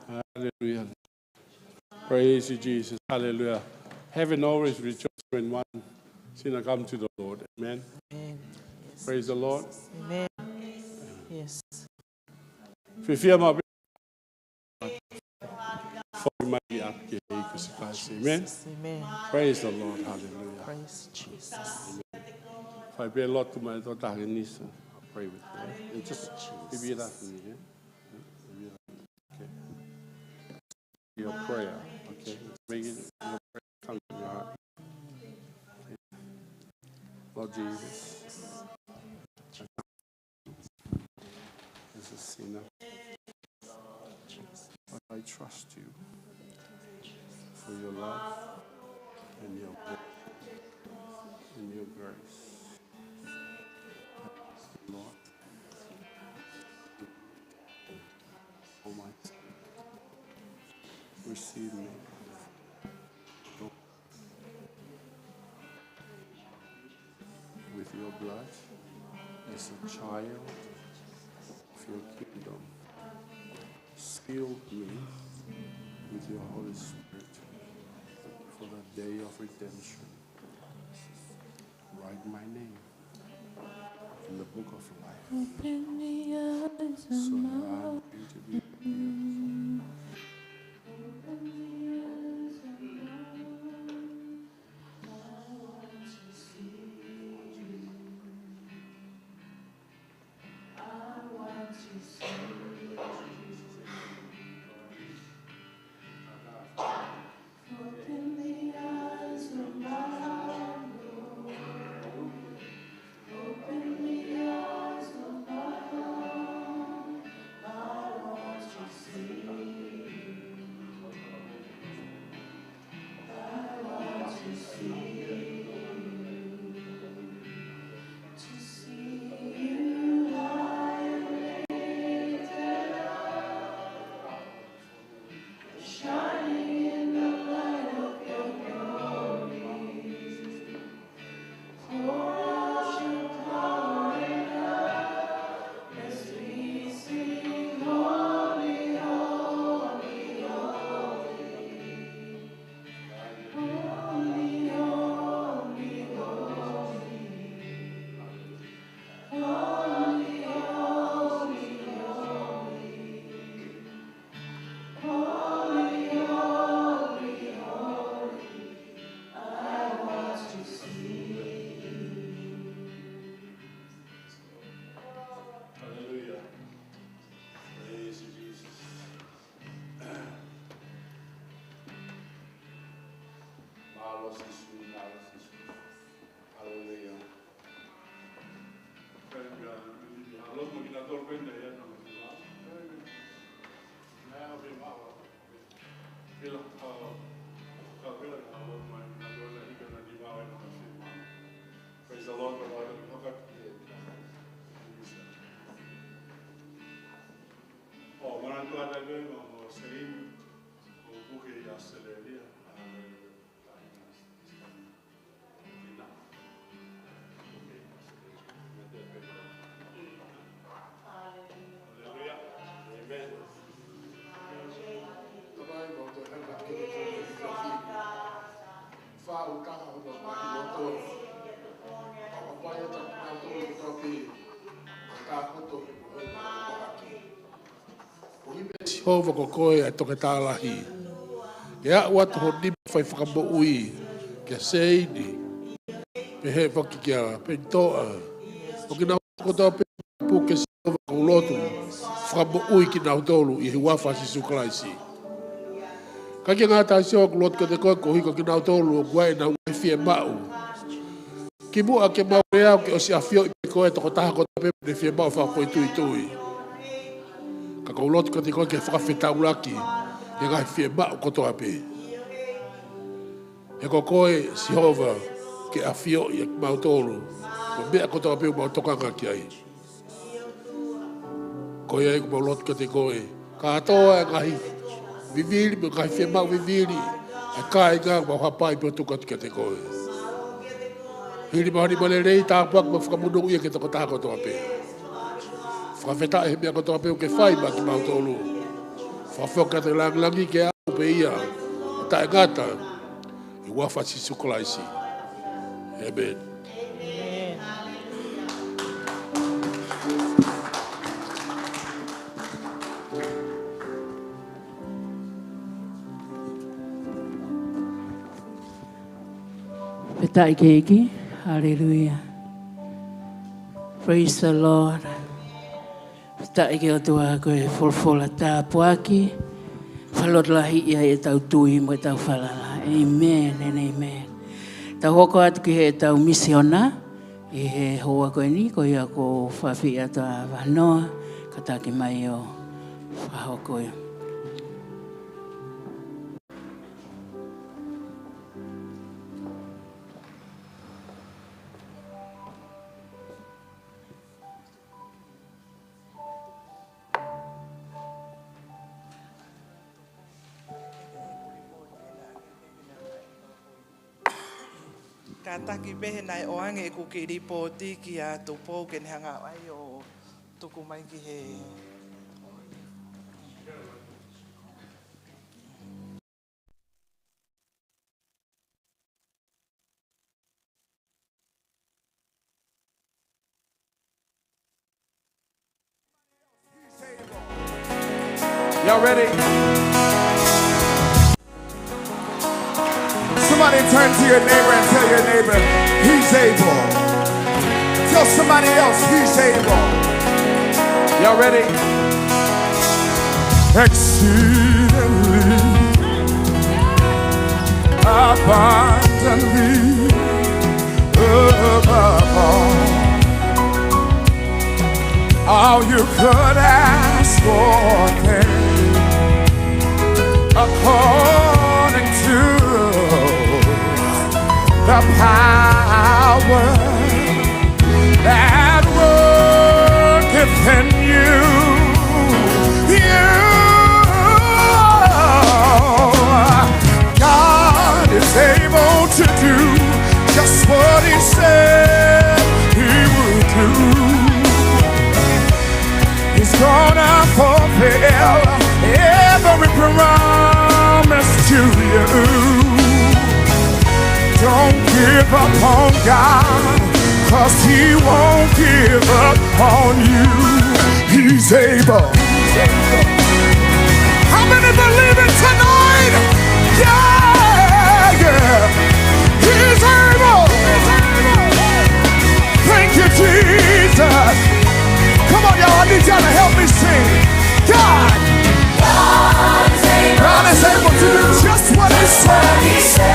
Hallelujah. Praise you, Jesus. Hallelujah. Heaven always rejoices when one sinner come to the Lord. Amen. Amen. Yes, praise the Lord. Jesus. Amen. Yes. Fiefia maʻu pē. Foki mai ki he ʻEiki ko Sīsū Kalaisi. Amen. Jesus. Amen. Praise the Lord. Hallelujah. Praise Jesus. Amen. Fai pē lotu mai tō taha ke nisa. Pray with you. And just repeat after me, yeah? Repeat after me. Okay. Your prayer, okay? Make it your prayer come from your heart. Lord Jesus, as a sinner, but I trust you for your love and your grace and your grace. Lord, Almighty, receive me with your blood as a child of your kingdom. Seal me with your Holy Spirit for the day of redemption. Write my name in the book of life. Open the eyes of so that I am going to be revealed. Hallelujah. Praise you, Jesus. Mālō Sīsū, mālō Sīsū. Hallelujah. Thank you. Mālō mo kinautolu pē ia na mo kinautolu. Thank you. Nā pē mālō. Pila, uh, ka pila, uh, mai, na dua na hika na di mau e na ma si ma. Praise the Lord, the Lord, the Lord. Oh, mana tua tai pē, mo, mo Selin, mo Puke i Australia. Hallelujah. Hallelujah. Amen. Tamai, mau toe hanga ki he kau fai. Fāʻūtaha hono ʻamanaki loto. Ka ʻoku ʻikai ʻa taku mau tō i tō pē. Ka koto ki mo e ʻamanaki. Ko Sihova ko koe ʻa e toketā lahi. ʻE aʻu atu ho nima fai fakamoʻui kia Seini. Pehē foki kia Penitoʻa. Ko kinautolu kotoa pē ʻoku puke Sihova, ʻoku ou lotu fakamoʻui kinautolu ʻi he huafa ʻo Sīsū Kalaisi. Kae kehe, Sihova, ʻoku ou lotu kiate koe koeʻuhi ko kinautolu ʻoku ʻi ai ʻenau ngaahi fiemaʻu. Kimuʻa ke mau lea, ke ʻosi ʻafioʻi pē koe ʻa e tokotaha kotoa pē mo ʻene fiemaʻu fakafoʻituitui. Ka ʻoku ou lotu kiate koe ke fakafetaulaki ʻi he ngaahi fiemaʻu kotoa pē. He ko koe, Sihova, ke ʻafioʻi ʻa kimautolu mo e meʻa kotoa pē ʻoku mau tokanga ki ai. Ko ia ai ʻoku mau lotu kiate koe. Kātoa e ngaahi vivili, mo e ngaahi fiemaʻu vivili ʻa e kāinga, ʻoku mau hapai pē ʻo tuku atu kiate koe. Hili mai ho nima lelei, tāpuaki mo fakamonūʻia ki he tokotaha kotoa pē. Fakafetaʻi he meʻa kotoa pē ʻoku ke fai maʻa kimautolu. Fakafoki atu e lāngilangi ke aʻu pē ia. taʻengata, ʻi he huafa ʻo Sīsū Kalaisi. ʻĒmeni. Fakafetaʻi ki he ʻEiki. Haleluia. Praise the Lord. Fakafetaʻi ki he ʻOtua ko e folofola tāpuaki, fakalotolahiʻi ai ʻetau tui mo ʻetau falala. ʻĒmeni, ʻēmeni. Tau hoko atu ki heʻetau misiona ʻi he houa ko eni, ko ia ʻoku fakaafeʻi atu ʻa Vanoa, kātaki mai ʻo fakahoko ia. Kātaki pē he naʻe ʻoange ʻeku kiʻi lipooti kia Tupou ke ne hanga ʻo ʻai ʻo tuku mai ki he Y'all ready? Somebody turn to your neighbor and tell your neighbor, "He's able." Tell somebody else, "He's able." Y'all ready? Exceedingly, abundantly, above all, all you could ask or think, according to the power that worketh in you. You, God is able to do just what he said he would do. He's gonna fulfill every promise to you. Don't give up on God, 'cause he won't give up on you. He's able. How many believe it tonight? Yeah, yeah. He's able. Thank you, Jesus. Come on, y'all. I need y'all to help me sing. God. God is able to do just what he said.